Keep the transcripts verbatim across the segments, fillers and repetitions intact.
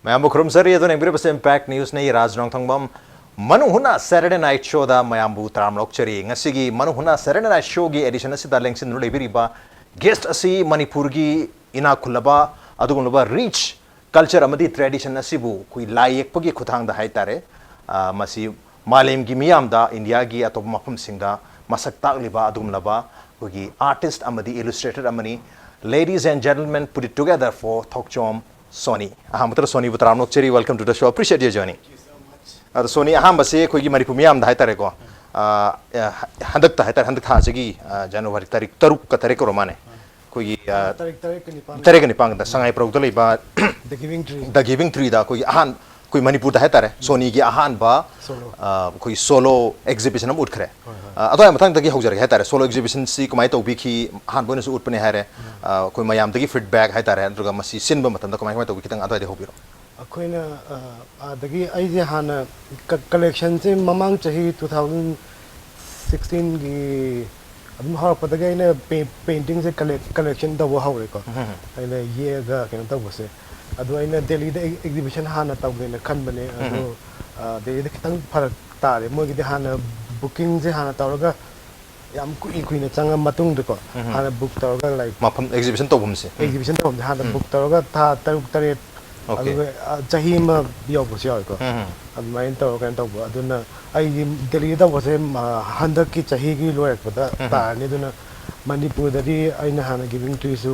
ꯃꯌꯥꯝꯕꯨ ꯈꯨꯔꯨꯝꯖꯔꯤ꯫ ꯑꯗꯨꯅ ꯌꯦꯡꯕꯤꯔꯤꯕꯁꯤ Impact News ꯅꯤ, ꯔꯥꯖ ꯅꯣꯡꯊꯣꯡꯕꯝ꯫ ꯃꯅꯨꯡ ꯍꯨꯠꯅ Saturday Night Show ꯗ ꯃꯌꯥꯝꯕꯨ ꯇꯔꯥꯝꯅ ꯑꯣꯛꯆꯔꯤ꯫ ꯉꯁꯤꯒꯤ ꯃꯅꯨꯡ ꯍꯨꯠꯅ Saturday Night Show ꯒꯤ edition ꯑꯁꯤꯗ ꯂꯦꯡꯁꯤꯟꯗꯨꯅ ꯂꯩꯕꯤꯔꯤꯕ guest ꯑꯁꯤ ꯃꯅꯤꯄꯨꯔꯒꯤ ꯏꯅꯥꯛ ꯈꯨꯜꯂꯕ ꯑꯗꯨꯒꯨꯝꯂꯕ rich culture ꯑꯃꯗꯤ tradition ꯑꯁꯤꯕꯨ ꯑꯩꯈꯣꯏ ꯂꯥꯏ ꯌꯦꯛꯄꯒꯤ ꯈꯨꯠꯊꯥꯡꯗ ꯍꯥꯏꯇꯥꯔꯦ, ꯑ, ꯃꯁꯤ ꯃꯥꯂꯦꯝꯒꯤ ꯃꯤꯌꯥꯝꯗ, ꯏꯟꯗꯤꯌꯥꯒꯤ ꯑꯇꯣꯞꯄ ꯃꯐꯝꯁꯤꯡꯗ ꯃꯁꯛ ꯇꯥꯛꯂꯤꯕ ꯑꯗꯨꯒꯨꯝꯂꯕ ꯑꯩꯈꯣꯏꯒꯤ artist ꯑꯃꯗꯤ illustrator ꯑꯃꯅꯤ꯫ Ladies and gentlemen, put it together for ꯊꯣꯛꯆꯣꯝ ꯁꯣꯅꯤ꯫ ꯑꯍꯥꯟꯕꯗ ꯁꯣꯅꯤꯕꯨ ꯇꯔꯥꯝꯅ ꯑꯣꯛꯆꯔꯤ, welcome to the show, appreciate your journey꯫ ꯑꯗꯣ ꯁꯣꯅꯤ, ꯑꯍꯥꯟꯕꯁꯦ ꯑꯩꯈꯣꯏꯒꯤ ꯃꯅꯤꯄꯨꯔ ꯃꯤꯌꯥꯝꯗ ꯍꯥꯏꯇꯥꯔꯦꯀꯣ, ꯑ, ꯑ, ꯍꯟꯗꯛꯇ ꯍꯥꯏꯇꯥꯔꯦ, ꯍꯟꯗꯛ ꯊꯥꯁꯤꯒꯤ, ꯑ, ꯖꯅꯋꯥꯔꯤ ꯇꯥꯔꯤꯛ ꯇꯔꯨꯛꯀ ꯇꯔꯦꯠꯀ ꯑꯣꯏꯔ ꯃꯥꯅꯦ꯫ ꯑꯩꯈꯣꯏꯒꯤ, ꯑ, ꯇꯥꯔꯤꯛ ꯇꯔꯦꯠꯀ ꯅꯤꯄꯥꯟ꯫ ꯇꯔꯦꯠꯀ ꯅꯤꯄꯥꯟꯗ ꯁꯉꯥꯏ ꯄ꯭ꯔꯧꯗ ꯂꯩꯕ The Giving Tree꯫ The Giving Tree ꯗ ꯑꯩꯈꯣꯏꯒꯤ ꯑꯍꯥꯟ-, ꯑꯩꯈꯣꯏ ꯃꯅꯤꯄꯨꯔꯗ ꯍꯥꯏꯇꯥꯔꯦ, ꯁꯣꯅꯤꯒꯤ ꯑꯍꯥꯟꯕ, Solo꯫ ꯑ, ꯑꯩꯈꯣꯏꯒꯤ solo exhibition ꯑꯃ ꯎꯠꯈ꯭ꯔꯦ꯫ ꯍꯣꯏ, ꯍꯣꯏ꯫ ꯑ, ꯑꯗꯨꯋꯥꯏ ꯃꯇꯥꯡꯗꯒꯤ ꯍꯧꯖꯔꯒꯦ ꯍꯥꯏꯇꯥꯔꯦ꯫ Solo exhibition ꯁꯤ ꯀꯃꯥꯏꯅ ꯇꯧꯕꯤꯈꯤ? ꯑꯍꯥꯟꯕ ꯑꯣꯏꯅꯁꯨ ꯎꯠꯄꯅꯦ ꯍꯥꯏꯔꯦ꯫ ꯎꯝ꯫ ꯑ, ꯑꯩꯈꯣꯏ ꯃꯌꯥꯝꯗꯒꯤ feedback ꯍꯥꯏꯇꯥꯔꯦ, ꯅꯠꯇ꯭ꯔꯒ ꯃꯁꯤ ꯁꯤꯟꯕ ꯃꯇꯝꯗ ꯀꯃꯥꯏ ꯀꯃꯥꯏ ꯇꯧꯕꯤ? ꯈꯤꯇꯪ ꯑꯗꯨꯋꯥꯏꯗꯩ ꯍꯧꯕꯤꯔꯣ꯫ ꯑꯩꯈꯣꯏꯅ, ꯑ, ꯑꯗꯒꯤ ꯑꯩꯁꯦ ꯍꯥꯟꯅ ꯀ-, collection ꯁꯦ ꯃꯃꯥꯡ ꯆꯍꯤ two thousand sixteen ꯒꯤ ꯑꯗꯨꯝ ꯍꯧꯔꯛꯄꯗꯒꯤ ꯑꯩꯅ ꯄꯦ-, painting ꯁꯦ collect-, collection ꯇꯧꯕ ꯍꯧꯔꯦꯀꯣ꯫ ꯎꯝ꯫ ꯑꯩꯅ ꯌꯦꯛꯑꯒ ꯀꯩꯅꯣ ꯇꯧꯕꯁꯦ꯫ ꯑꯗꯣ ꯑꯩꯅ ꯗꯦꯜꯂꯤꯗ ꯑꯦ-, exhibition ꯍꯥꯟꯅ ꯇꯧꯒꯦꯅ ꯈꯟꯕꯅꯦ꯫ ꯑꯗꯣ, ꯎꯝ꯫ ꯑ, ꯗꯦꯜꯂꯤꯗ ꯈꯤꯇꯪ ꯐꯔꯛ ꯇꯥꯔꯦ꯫ ꯃꯣꯏꯒꯤꯗꯤ ꯍꯥꯟꯅ booking ꯁꯦ ꯍꯥꯟꯅ ꯇꯧꯔꯒ ꯌꯥꯝ ꯀꯨꯏ ꯀꯨꯏꯅ ꯆꯪꯉ ꯃꯇꯨꯡꯗꯀꯣ, ꯎꯝ꯫ ꯍꯥꯟꯅ book ꯇꯧꯔꯒ, like, ꯃꯐꯝ, exhibition ꯇꯧꯐꯝꯁꯦ꯫ ꯎꯝ꯫ Exhibition ꯇꯧꯐꯝꯁꯦ ꯍꯥꯟꯅ ꯎꯝ꯫ Book ꯇꯧꯔꯒ ꯊꯥ ꯇꯔꯨꯛ ꯇꯔꯦꯠ, Okay꯫ ꯑꯗꯨꯒ, ꯑ, ꯆꯍꯤ ꯑꯃ ꯌꯧꯕꯁꯨ ꯌꯥꯎꯋꯦꯀꯣ꯫ ꯎꯝ꯫ ꯑꯗꯨꯃꯥꯏꯅ ꯇꯧꯔꯒ ꯀꯩꯅꯣ ꯇꯧꯕ꯫ ꯑꯗꯨꯅ ꯑꯩꯒꯤ ꯗꯦꯜꯂꯤꯗ ꯇꯧꯕꯁꯦ, ꯑ, ꯍꯟꯗꯛꯀꯤ ꯆꯍꯤꯒꯤ ꯂꯣꯏꯔꯛꯄꯗ ꯎꯝ꯫ ꯇꯥꯔꯅꯤ꯫ ꯑꯗꯨꯅ ꯃꯅꯤꯄꯨꯔꯗꯗꯤ ꯑꯩꯅ ꯍꯥꯟꯅ Giving Tree ꯁꯨ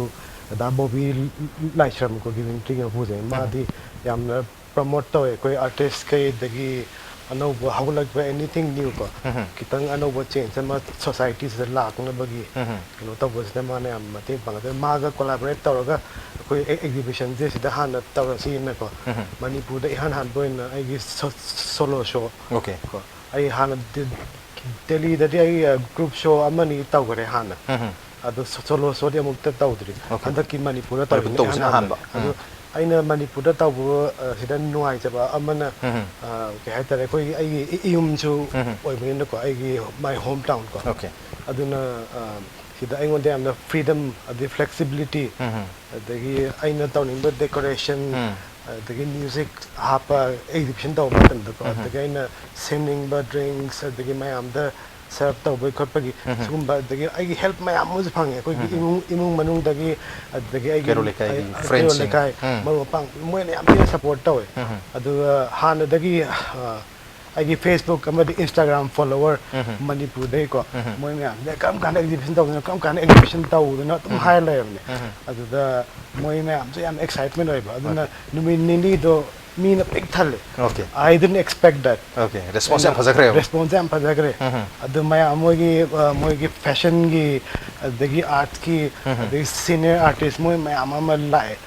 ꯑꯗꯥ ꯕꯣꯕꯤ ꯂꯥꯏꯁ꯭ꯔꯝ ꯀꯣ, Giving Tree ꯒꯤ ꯃꯄꯨꯁꯦ, ꯎꯝ꯫ ꯃꯥꯗꯤ ꯌꯥꯝꯅ promote ꯇꯧꯋꯦ ꯑꯩꯈꯣꯏ artist ꯈꯩ, ꯑꯗꯒꯤ ꯑꯅꯧꯕ ꯍꯧꯒꯠꯂꯛꯄ anything new ꯀꯣ, ꯎꯝ꯫ ꯈꯤꯇꯪ ꯑꯅꯧꯕ change ꯑꯃ society ꯁꯤꯗ ꯂꯥꯛꯅꯕꯒꯤ ꯎꯝ꯫ ꯀꯩꯅꯣ ꯇꯧꯕꯁꯤꯗ ꯃꯥꯅ ꯌꯥꯝ ꯃꯇꯦꯡ ꯄꯥꯡꯉꯦ꯫ ꯑꯗꯨꯅ ꯃꯥꯒ collaborate ꯇꯧꯔꯒ ꯑꯩꯈꯣꯏ ꯑꯦ-, exhibition ꯁꯦ ꯁꯤꯗ ꯍꯥꯟꯅ ꯇꯧꯔꯁꯤꯅꯀꯣ, ꯎꯝ꯫ ꯃꯅꯤꯄꯨꯔꯗ ꯏꯍꯥꯟ ꯍꯥꯟꯕ ꯑꯣꯏꯅ ꯑꯩꯒꯤ so-, solo show Okay꯫ ꯀꯣ, ꯑꯩ ꯍꯥꯟꯅ ꯗꯤ-, ꯗꯦꯜꯂꯤꯗꯗꯤ ꯑꯩ, ꯑ, group show ꯑꯃꯅꯤ ꯇꯧꯈꯔꯦ ꯍꯥꯟꯅ꯫ ꯎꯝ꯫ ꯑꯗꯣ so-, solo show ꯗꯤ ꯑꯃꯨꯛꯇ ꯇꯧꯗ꯭ꯔꯤ꯫ Okay꯫ ꯍꯟꯗꯛꯀꯤ ꯃꯅꯤꯄꯨꯔꯗ ꯃꯅꯤꯄꯨꯔ ꯇꯧꯕꯅꯤ ꯇꯧꯕꯁꯤꯅ ꯏꯍꯥꯟ ꯍꯥꯟꯕ꯫ ꯑꯍꯥꯟꯕ꯫ ꯑꯗꯣ ꯎꯝ꯫ ꯑꯩꯅ ꯃꯅꯤꯄꯨꯔꯗ ꯇꯧꯕ, ꯑ, ꯁꯤꯗ ꯅꯨꯡꯉꯥꯏꯖꯕ ꯑꯃꯅ, ꯎꯝ꯫ ꯑ, ꯀꯩ ꯍꯥꯏꯇꯥꯔꯦ, ꯑꯩꯈꯣꯏꯒꯤ ꯑꯩꯒꯤ ꯏ-, ꯏꯌꯨꯝꯁꯨ ꯎꯝ꯫ ꯑꯣꯏꯕꯅꯤꯅꯀꯣ, ꯑꯩꯒꯤ my home town ꯀꯣ꯫ Okay꯫ ꯑꯗꯨꯅ, ꯑ, ꯁꯤꯗ ꯑꯩꯉꯣꯟꯗ ꯌꯥꯝꯅ freedom ꯑꯗꯩ flexibility, ꯎꯝ꯫ ꯑꯗꯒꯤ ꯑꯩꯅ ꯇꯧꯅꯤꯡꯕ decoration, ꯎꯝ꯫ ꯑꯗꯒꯤ ꯃ꯭ꯌꯨꯖꯤꯛ ꯍꯥꯞꯄ ꯑꯦꯛꯖꯤꯕꯤꯁꯟ ꯇꯧꯕ ꯃꯇꯝꯗꯀꯣ, ꯑꯗꯒꯤ ꯑꯩꯅ ꯁꯦꯝꯅꯤꯡꯕ ꯗ꯭ꯔꯤꯡꯁ, ꯑꯗꯒꯤ ꯃꯌꯥꯝꯗ ꯁꯔꯞ ꯇꯧꯕꯒꯤ ꯈꯣꯠꯄꯒꯤ ꯁꯤꯒꯨꯝꯕ, ꯑꯗꯒꯤ ꯑꯩꯒꯤ ꯍꯦꯜꯞ ꯃꯌꯥꯝ ꯑꯃꯁꯨ ꯐꯪꯉꯦ ꯑꯩꯈꯣꯏꯒꯤ ꯏꯃꯨꯡ ꯏꯃꯨꯡ ꯃꯅꯨꯡꯗꯒꯤ, ꯑꯗꯒꯤ ꯑꯩꯒꯤ ꯀꯩꯔꯣꯜ ꯂꯩꯀꯥꯏꯒꯤ ꯑꯩ- ꯀꯩꯔꯣꯜ friendsꯁꯤꯡ꯫ ꯂꯩꯀꯥꯏ, ꯃꯔꯨꯞ ꯃꯄꯥꯡ, ꯃꯣꯏꯅ ꯌꯥꯝ ꯊꯤꯅ ꯁꯞꯄꯣꯔꯠ ꯇꯧꯋꯦ꯫ ꯑꯗꯨꯒ ꯍꯥꯟꯅꯗꯒꯤ ꯑ, ꯑꯩꯒꯤ ꯐꯦꯁꯕꯨꯛ ꯑꯃꯗꯤ ꯏꯟꯁꯇꯥꯒ꯭ꯔꯥꯝ ꯐꯣꯂꯣꯋꯔ ꯃꯅꯤꯄꯨꯔꯗꯩꯀꯣ, ꯃꯣꯏ ꯃꯌꯥꯝꯁꯤꯅ ꯀꯔꯝ ꯀꯥꯟꯗ ꯑꯦꯛꯖꯤꯕꯤꯁꯟ ꯇꯧꯗꯣꯏꯅꯣ, ꯀꯔꯝ ꯀꯥꯟꯗ ꯑꯦꯛꯖꯤꯕꯤꯁꯟ ꯇꯧꯗꯣꯏꯅꯣ ꯑꯗꯨꯝ ꯍꯥꯏꯔ ꯂꯩꯔꯕꯅꯦ꯫ ꯑꯗꯨꯗ ꯃꯣꯏ ꯃꯌꯥꯝꯁꯨ ꯌꯥꯝ ꯑꯦꯛꯁꯥꯏꯠꯃꯦꯟ ꯑꯣꯏꯕ꯫ ꯑꯗꯨꯅ ꯅꯨꯃꯤꯠ ꯅꯤꯅꯤꯗꯣ ꯃꯤꯅ ꯄꯤꯛ ꯊꯜꯂꯦ꯫ Okay. I didn't expect that. Okay, response ꯌꯥꯝ ꯐꯖꯈ꯭ꯔꯦꯕ꯫ ꯔꯦꯁꯄꯣꯟꯁ ꯌꯥꯝ ꯐꯖꯈ꯭ꯔꯦ꯫ ꯑꯗꯨ ꯃꯌꯥꯝ ꯃꯣꯏꯒꯤ ꯑ, ꯃꯣꯏꯒꯤ ꯐꯦꯁꯟꯒꯤ, ꯑꯗꯒꯤ ꯑꯥꯔꯠꯀꯤ, ꯑꯗꯒꯤ ꯁꯤꯅꯤꯌꯔ ꯑꯥꯔꯇꯤꯁ ꯃꯣꯏ ꯃꯌꯥꯝ ꯑꯃ ꯂꯥꯛꯑꯦ꯫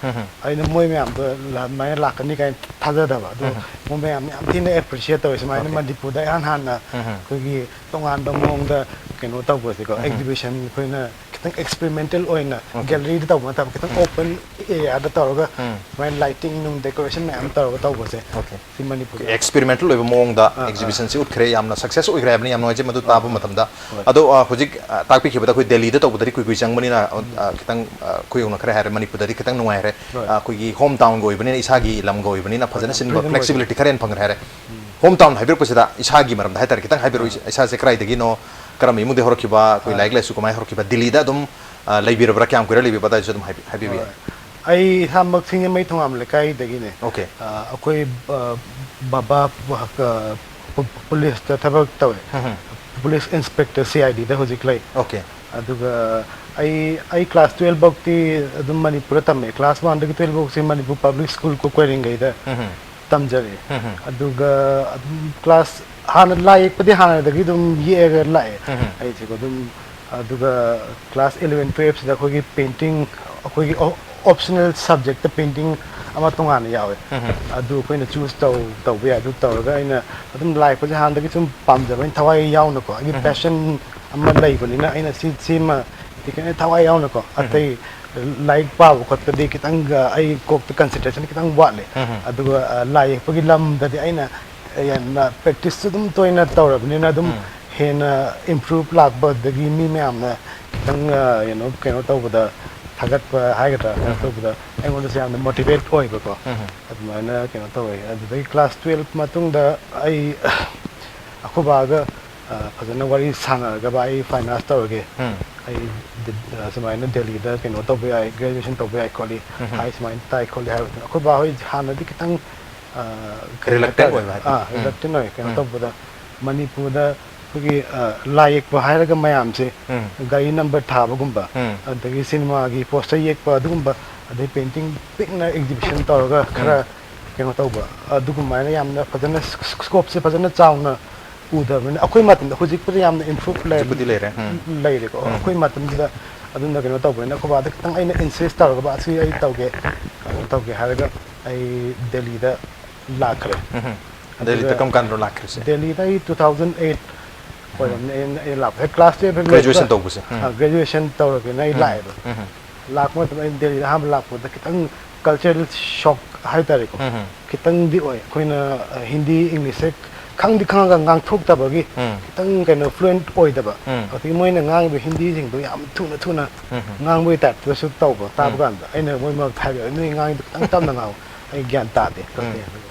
ꯑꯩꯅ ꯃꯣꯏ ꯃꯌꯥꯝꯗꯣ ꯑꯗꯨꯃꯥꯏꯅ ꯂꯥꯛꯀꯅꯤ ꯀꯥꯏꯅ ꯊꯥꯖꯗꯕ꯫ ꯑꯗꯣ ꯃꯣꯏ ꯃꯌꯥꯝ ꯌꯥꯝ ꯊꯤꯅ ꯑꯦꯄ꯭ꯔꯤꯁꯤꯌꯦꯠ ꯇꯧꯋꯦ꯫ ꯁꯨꯃꯥꯏꯅ ꯃꯅꯤꯄꯨꯔꯗ ꯏꯍꯥꯟ ꯍꯥꯟꯅ ꯑꯩꯈꯣꯏꯒꯤ ꯇꯣꯉꯥꯟꯕ ꯃꯑꯣꯡꯗ ꯀꯩꯅꯣ ꯇꯧꯕꯁꯦꯀꯣ, ꯑꯦꯛꯖꯤꯕꯤꯁꯟ ꯑꯩꯈꯣꯏꯅ ꯈꯤꯇꯪ ꯑꯦꯛꯁꯄꯦꯔꯤꯃꯦꯟꯇꯦꯜ ꯑꯣꯏꯅ ꯒꯦꯂꯔꯤꯗ ꯇꯧꯕ ꯅꯠꯇꯕ, ꯈꯤꯇꯪ ꯑꯣꯄꯟ ꯑꯦꯔꯤꯌꯥꯗ ꯇꯧꯔꯒ ꯁꯨꯃꯥꯏꯅ ꯂꯥꯏꯇꯤꯡ ꯅꯨꯡ ꯗꯦꯀꯣꯔꯦꯁꯟ ꯃꯌꯥꯝ ꯇꯧꯔꯒ ꯇꯧꯕꯁꯦ꯫ Okay. ꯁꯤ ꯃꯅꯤꯄꯨꯔꯗ ꯑꯦꯛꯁꯄꯦꯔꯤꯃꯦꯟꯇꯦꯜ ꯑꯣꯏꯕ ꯃꯑꯣꯡꯗ ꯑꯦꯛꯖꯤꯕꯤꯁꯟꯁꯤ ꯎꯠꯈ꯭ꯔꯦ꯫ ꯌꯥꯝꯅ ꯁꯛꯁꯦꯁ ꯑꯣꯏꯈ꯭ꯔꯦ ꯍꯥꯏꯕꯅꯤ꯫ ꯌꯥꯝ ꯅꯨꯡꯉꯥꯏꯖꯩ ꯃꯗꯨ ꯇꯥꯕ ꯃꯇꯝꯗ꯫ ꯑꯗꯣ ꯑ, ꯍꯧꯖꯤꯛ ꯑ, ꯇꯥꯛꯄꯤꯈꯤꯕꯗ ꯑꯩꯈꯣꯏ ꯗꯦꯜꯂꯤꯗ ꯇꯧꯕꯗꯗꯤ ꯀꯨꯏ ꯀꯨꯏ ꯆꯪꯕꯅꯤꯅ, ꯑ, ꯈꯤꯇꯪ, ꯑ, ꯈꯨꯌꯧꯅꯈ꯭ꯔꯦ ꯍꯥꯏꯔꯦ꯫ ꯃꯅꯤꯄꯨꯔꯗꯗꯤ ꯈꯤꯇꯪ ꯅꯨꯡꯉꯥꯏꯔꯦ꯫ ꯍꯣꯏ꯫ ꯑ, ꯑꯩꯈꯣꯏꯒꯤ ꯍꯣꯝ ꯇꯥꯎꯟꯒ ꯑꯣꯏꯕꯅꯤꯅ, ꯏꯁꯥꯒꯤ ꯂꯝꯒ ꯑꯣꯏꯕꯅꯤꯅ ꯐꯖꯅ ꯍꯣꯏ, ꯁꯤꯟꯕ freedom ꯑꯣꯏꯕ꯫ ꯐ꯭ꯂꯦꯛꯁꯤꯕꯤꯂꯤꯇꯤ ꯈꯔ ꯍꯦꯟꯅ ꯐꯪꯈ꯭ꯔꯦ ꯍꯥꯏꯔꯦ꯫ ꯍꯣꯝ ꯇꯥꯎꯟ ꯍꯥꯏꯕꯤꯔꯛꯄꯁꯤꯗ ꯏꯁꯥꯒꯤ ꯃꯔꯝꯗ ꯍꯥꯏꯇꯥꯔꯦ ꯈꯤꯇꯪ ꯍꯥꯏꯕꯤꯔꯛꯑꯣ꯫ ꯏꯁꯥꯁꯦ ꯀꯗꯥꯏꯗꯒꯤꯅꯣ, ꯀꯔꯝꯕ ꯏꯃꯨꯡꯗꯒꯤ ꯍꯧꯔꯛꯈꯤꯕ, ꯑꯩꯈꯣꯏ ꯂꯥꯏꯔꯤꯛ ꯂꯥꯏꯁꯨ ꯀꯃꯥꯏꯅ ꯍꯧꯔꯛꯈꯤꯕ, ꯗꯤꯜꯂꯤꯗ ꯑꯗꯨꯝ, ꯑ, ꯂꯩꯕꯤꯔꯕ꯭ꯔꯥ, ꯀꯌꯥꯝ ꯀꯨꯏꯔ ꯂꯩꯕꯤꯕ, ꯑꯗꯨꯋꯥꯏꯁꯨ ꯑꯗꯨꯝ ꯍꯥꯏꯕꯤ-, ꯍꯥꯏꯕꯤꯕ ꯌꯥꯏ꯫ ꯍꯣꯏ꯫ ꯑꯩ ꯏꯁꯥꯃꯛ ꯁꯤꯡꯖꯃꯩ ꯊꯣꯉꯥꯝ ꯂꯩꯀꯥꯏꯗꯒꯤꯅꯦ꯫ Okay. ꯑ, ꯑꯩꯈꯣꯏ, ꯑ, ꯕꯕꯥ, ꯑ, ꯄꯨ-, ꯄꯨꯂꯤꯁꯇ ꯊꯕꯛ ꯇꯧꯋꯦ꯫ ꯄꯨꯂꯤꯁ ꯏꯟꯁꯄꯦꯛꯇꯔ, ꯁꯤ ꯑꯥꯏ ꯗꯤꯗ ꯍꯧꯖꯤꯛ ꯂꯩ꯫ Okay. ꯑꯗꯨꯒ ꯑꯩ, ꯑꯩ ꯀ꯭ꯂꯥꯁ ꯇꯨꯌꯦꯜꯐ ꯐꯥꯎꯇꯤ ꯑꯗꯨꯝ ꯃꯅꯤꯄꯨꯔꯗ ꯇꯝꯃꯦ꯫ ꯀ꯭ꯂꯥꯁ ꯋꯥꯟꯗꯒꯤ ꯇꯨꯌꯦꯜꯐ ꯐꯥꯎꯁꯤ ꯃꯅꯤꯄꯨꯔ ꯄꯕ꯭ꯂꯤꯛ ꯁ꯭ꯀꯨꯜ ꯀꯣ-, ꯀꯣꯏꯔꯦꯡꯒꯩꯗ ꯇꯝꯖꯔꯛꯑꯦ꯫ ꯑꯗꯨꯒ ꯑꯗꯨꯝ ꯀ꯭ꯂꯥꯁ, ꯍꯥꯟꯅ ꯂꯥꯏ ꯌꯦꯛꯄꯗꯤ ꯍꯥꯟꯅꯗꯒꯤ ꯑꯗꯨꯝ ꯌꯦꯛꯑꯒ ꯂꯥꯛꯑꯦ꯫ ꯑꯩꯁꯦꯀꯣ ꯑꯗꯨꯝ, ꯑꯗꯨꯒ ꯀ꯭ꯂꯥꯁ ꯏꯂꯚꯦꯟ ꯇꯨꯌꯦꯜꯐꯁꯤꯗ ꯑꯩꯈꯣꯏꯒꯤ ꯄꯦꯟꯇꯤꯡ, ꯑꯩꯈꯣꯏꯒꯤ ꯑꯣꯞꯁꯅꯦꯜ ꯁꯕꯖꯦꯛꯇ ꯄꯦꯟꯇꯤꯡ ꯑꯃ ꯇꯣꯉꯥꯟꯅ ꯌꯥꯎꯋꯦ꯫ ꯑꯗꯨ ꯑꯩꯈꯣꯏꯅ ꯆꯨꯁ ꯇꯧ-, ꯇꯧꯕ ꯌꯥꯏ꯫ ꯑꯗꯨ ꯇꯧꯔꯒ ꯑꯩꯅ ꯑꯗꯨꯝ ꯂꯥꯏ ꯌꯦꯛꯄꯁꯦ ꯍꯥꯟꯅꯗꯒꯤ ꯁꯨꯝ ꯄꯥꯝꯖꯕ, ꯑꯩꯅ ꯊꯋꯥꯏ ꯌꯥꯎꯅꯀꯣ, ꯑꯩꯒꯤ ꯄꯦꯁꯟ ꯑꯃ ꯂꯩꯕꯅꯤꯅ ꯑꯩꯅ ꯁꯤ, ꯁꯤꯃ ꯈꯤꯇꯪ ꯊꯋꯥꯏ ꯌꯥꯎꯅꯀꯣ, ꯑꯇꯩ ꯂꯥꯏꯔꯤꯛ ꯄꯥꯕ ꯈꯣꯠꯄꯗꯤ ꯈꯤꯇꯪ, ꯑ, ꯑꯩ ꯀꯣꯛꯇ ꯀꯟꯁꯦꯟꯇ꯭ꯔꯦꯁꯟ ꯈꯤꯇꯪ ꯋꯥꯠꯂꯦ꯫ ꯑꯗꯨꯒ, ꯑ, ꯂꯥꯏ ꯌꯦꯛꯄꯒꯤ ꯂꯝꯗꯗꯤ ꯑꯩꯅ ꯌꯥꯝꯅ ꯄ꯭ꯔꯦꯛꯇꯤꯁꯁꯨ ꯑꯗꯨꯝ ꯇꯣꯏꯅ ꯇꯧꯔꯕꯅꯤꯅ ꯑꯗꯨꯝ ꯍꯦꯟꯅ ꯏꯝꯄ꯭ꯔꯨꯞ ꯂꯥꯛꯄ, ꯑꯗꯒꯤ ꯃꯤ ꯃꯌꯥꯝꯅ ꯈꯤꯇꯪ, ꯑ, ꯀꯩꯅꯣ, ꯀꯩꯅꯣ ꯇꯧꯕꯗ ꯊꯥꯒꯠꯄ ꯍꯥꯏꯒꯗ꯭ꯔꯥ, ꯀꯩꯅꯣ ꯇꯧꯕꯗ ꯑꯩꯉꯣꯟꯗꯁꯨ ꯌꯥꯝꯅ ꯃꯣꯇꯤꯚꯦꯠ ꯑꯣꯏꯕꯀꯣ꯫ ꯑꯗꯨꯃꯥꯏꯅ ꯀꯩꯅꯣ ꯇꯧꯋꯦ꯫ ꯑꯗꯨꯗꯒꯤ ꯀ꯭ꯂꯥꯁ ꯇꯨꯌꯦꯜꯞ ꯃꯇꯨꯡꯗ ꯑꯩ ꯑꯩꯈꯣꯏ ꯕꯥꯒ ꯑ, ꯐꯖꯅ ꯋꯥꯔꯤ ꯁꯥꯟꯅꯔꯒ, "ꯚꯥꯏ, ꯑꯩ ꯐꯥꯏꯟ ꯑꯥꯔꯠꯁ ꯇꯧꯔꯒꯦ, ꯑꯩ ꯗꯤ-, ꯑ, ꯁꯨꯃꯥꯏꯅ ꯗꯦꯜꯂꯤꯗ ꯀꯩꯅꯣ ꯇꯧꯕ ꯌꯥꯏ, ꯒ꯭ꯔꯦꯖꯨꯑꯦꯁꯟ ꯇꯧꯕ ꯌꯥꯏ ꯈꯣꯠꯂꯤ" ꯍꯥꯏ꯫ ꯁꯨꯃꯥꯏꯅ ꯇꯥꯏ ꯈꯣꯠꯂꯤ ꯍꯥꯏꯕꯗꯨꯅ ꯑꯩꯈꯣꯏ ꯕꯥ ꯍꯣꯏ ꯍꯥꯟꯅꯗꯤ ꯈꯤꯇꯪ, ꯑ, ꯀꯩ reluctant ꯍꯥꯏꯇꯥꯔꯦ? ꯑꯣꯏꯕ ꯍꯥꯏꯇꯥꯔꯦ꯫ ꯑꯥ, reluctant ꯑꯣꯏ꯫ ꯀꯩꯅꯣ ꯇꯧꯕꯗ ꯃꯅꯤꯄꯨꯔꯗ ꯑꯩꯈꯣꯏꯒꯤ, ꯑ, ꯂꯥꯏ ꯌꯦꯛꯄ ꯍꯥꯏꯔꯒ ꯃꯌꯥꯝꯁꯦ ꯒꯥꯔꯤ ꯅꯝꯕꯔ ꯊꯥꯕꯒꯨꯝꯕ, ꯑꯗꯒꯤ ꯁꯤꯅꯦꯃꯥꯒꯤ ꯄꯣꯁꯇꯔ ꯌꯦꯛꯄ ꯑꯗꯨꯒꯨꯝꯕ, ꯑꯗꯩ ꯄꯦꯟꯇꯤꯡ ꯄꯤꯛꯅ ꯑꯦꯛꯖꯤꯕꯤꯁꯟ ꯇꯧꯔꯒ ꯈꯔ ꯀꯩꯅꯣ ꯇꯧꯕ, ꯑꯗꯨꯒꯨꯝꯃꯥꯏꯅ ꯌꯥꯝꯅ ꯐꯖꯅ ꯁ꯭ꯀꯣꯞꯁꯦ ꯐꯖꯅ ꯆꯥꯎꯅ ꯎꯗꯕꯅꯤꯅ ꯑꯩꯈꯣꯏ ꯃꯇꯝꯗ, ꯍꯧꯖꯤꯛꯄꯨꯗꯤ ꯌꯥꯝꯅ ꯏꯝꯄ꯭ꯔꯨꯞ ꯂꯩ-, ꯍꯧꯖꯤꯛꯄꯨꯗꯤ ꯂꯩꯔꯦ꯫ ꯎꯝ꯫ ꯂꯩꯔꯦꯀꯣ꯫ ꯎꯝ꯫ ꯑꯩꯈꯣꯏ ꯃꯇꯝꯗꯨꯗ ꯑꯗꯨꯝꯅ ꯀꯩꯅꯣ ꯇꯧꯕꯅꯤꯅ ꯑꯩꯈꯣꯏ ꯕꯥꯗ ꯈꯤꯇꯪ ꯑꯩꯅ ꯏꯟꯁꯤꯁ ꯇꯧꯔꯒ, "ꯕꯥ, ꯑꯁꯤ ꯑꯩ ꯇꯧꯒꯦ, ꯀꯩꯅꯣ ꯇꯧꯒꯦ" ꯍꯥꯏꯔꯒ ꯑꯩ ꯗꯦꯜꯂꯤꯗ ꯂꯥꯛꯈ꯭ꯔꯦ꯫ ꯎꯝ꯫ ꯑꯗꯨꯒ ꯗꯦꯜꯂꯤꯗ ꯀꯔꯝ ꯀꯥꯟꯗꯅꯣ ꯂꯥꯛꯈ꯭ꯔꯤꯁꯦ? ꯗꯦꯜꯂꯤꯗ ꯑꯩ two thousand eight ꯑꯣꯏꯔꯝꯅꯦ ꯑꯩꯅ, ꯑꯩꯅ ꯂꯥꯛꯄꯁꯦ꯫ ꯀ꯭ꯂꯥꯁ ꯇꯨꯌꯦꯜꯞ ꯍꯦꯛ ꯂꯣꯏꯕꯒ, graduation ꯇꯧꯕꯁꯦ꯫ ꯎꯝ꯫ ꯑ, graduation ꯇꯧꯔꯒꯦꯅ ꯑꯩ ꯎꯝ꯫ ꯂꯥꯛꯑꯦꯕ꯫ ꯎꯝ꯫ ꯂꯥꯛꯄ ꯃꯇꯝꯗ ꯑꯩꯅ ꯗꯦꯜꯂꯤꯗ ꯑꯍꯥꯟꯕ ꯂꯥꯛꯄꯗ ꯈꯤꯇꯪ cultural shock ꯍꯥꯏꯇꯥꯔꯦꯀꯣ꯫ ꯎꯝ꯫ ꯈꯤꯇꯪꯗꯤ ꯑꯣꯏ꯫ ꯑꯩꯈꯣꯏꯅ, ꯑ, ꯍꯤꯟꯗꯤ, ꯏꯪꯂꯤꯁꯁꯦ ꯈꯪꯗꯤ ꯈꯪꯉꯒ ꯉꯥꯡꯊꯣꯛꯇꯕꯒꯤ ꯎꯝ꯫ ꯈꯤꯇꯪ ꯀꯩꯅꯣ fluent ꯑꯣꯏꯗꯕ꯫ ꯎꯝ꯫ ꯑꯗꯒꯤ ꯃꯣꯏꯅ ꯉꯥꯡꯉꯤꯕ ꯍꯤꯟꯗꯤꯁꯤꯡꯗꯣ ꯌꯥꯝ ꯊꯨꯅ ꯊꯨꯅ ꯎꯝ꯫ ꯉꯥꯡꯕꯒꯤ ꯇꯥꯏꯞꯇꯁꯨ ꯇꯧꯕ꯫ ꯇꯥꯕ ꯎꯝ꯫ ꯀꯥꯟꯗ ꯑꯩꯅ ꯃꯣꯏ ꯃꯔꯛꯇ ꯍꯥꯏꯕ, "ꯅꯣꯏ ꯉꯥꯡꯉꯤꯗꯣ ꯈꯤꯇꯪ ꯇꯞꯅ ꯉꯥꯡꯉꯨ, ꯑꯩ ꯒ꯭ꯌꯥꯟ ꯇꯥꯗꯦ" ꯈꯣꯠꯇꯦ꯫ ꯎꯝ꯫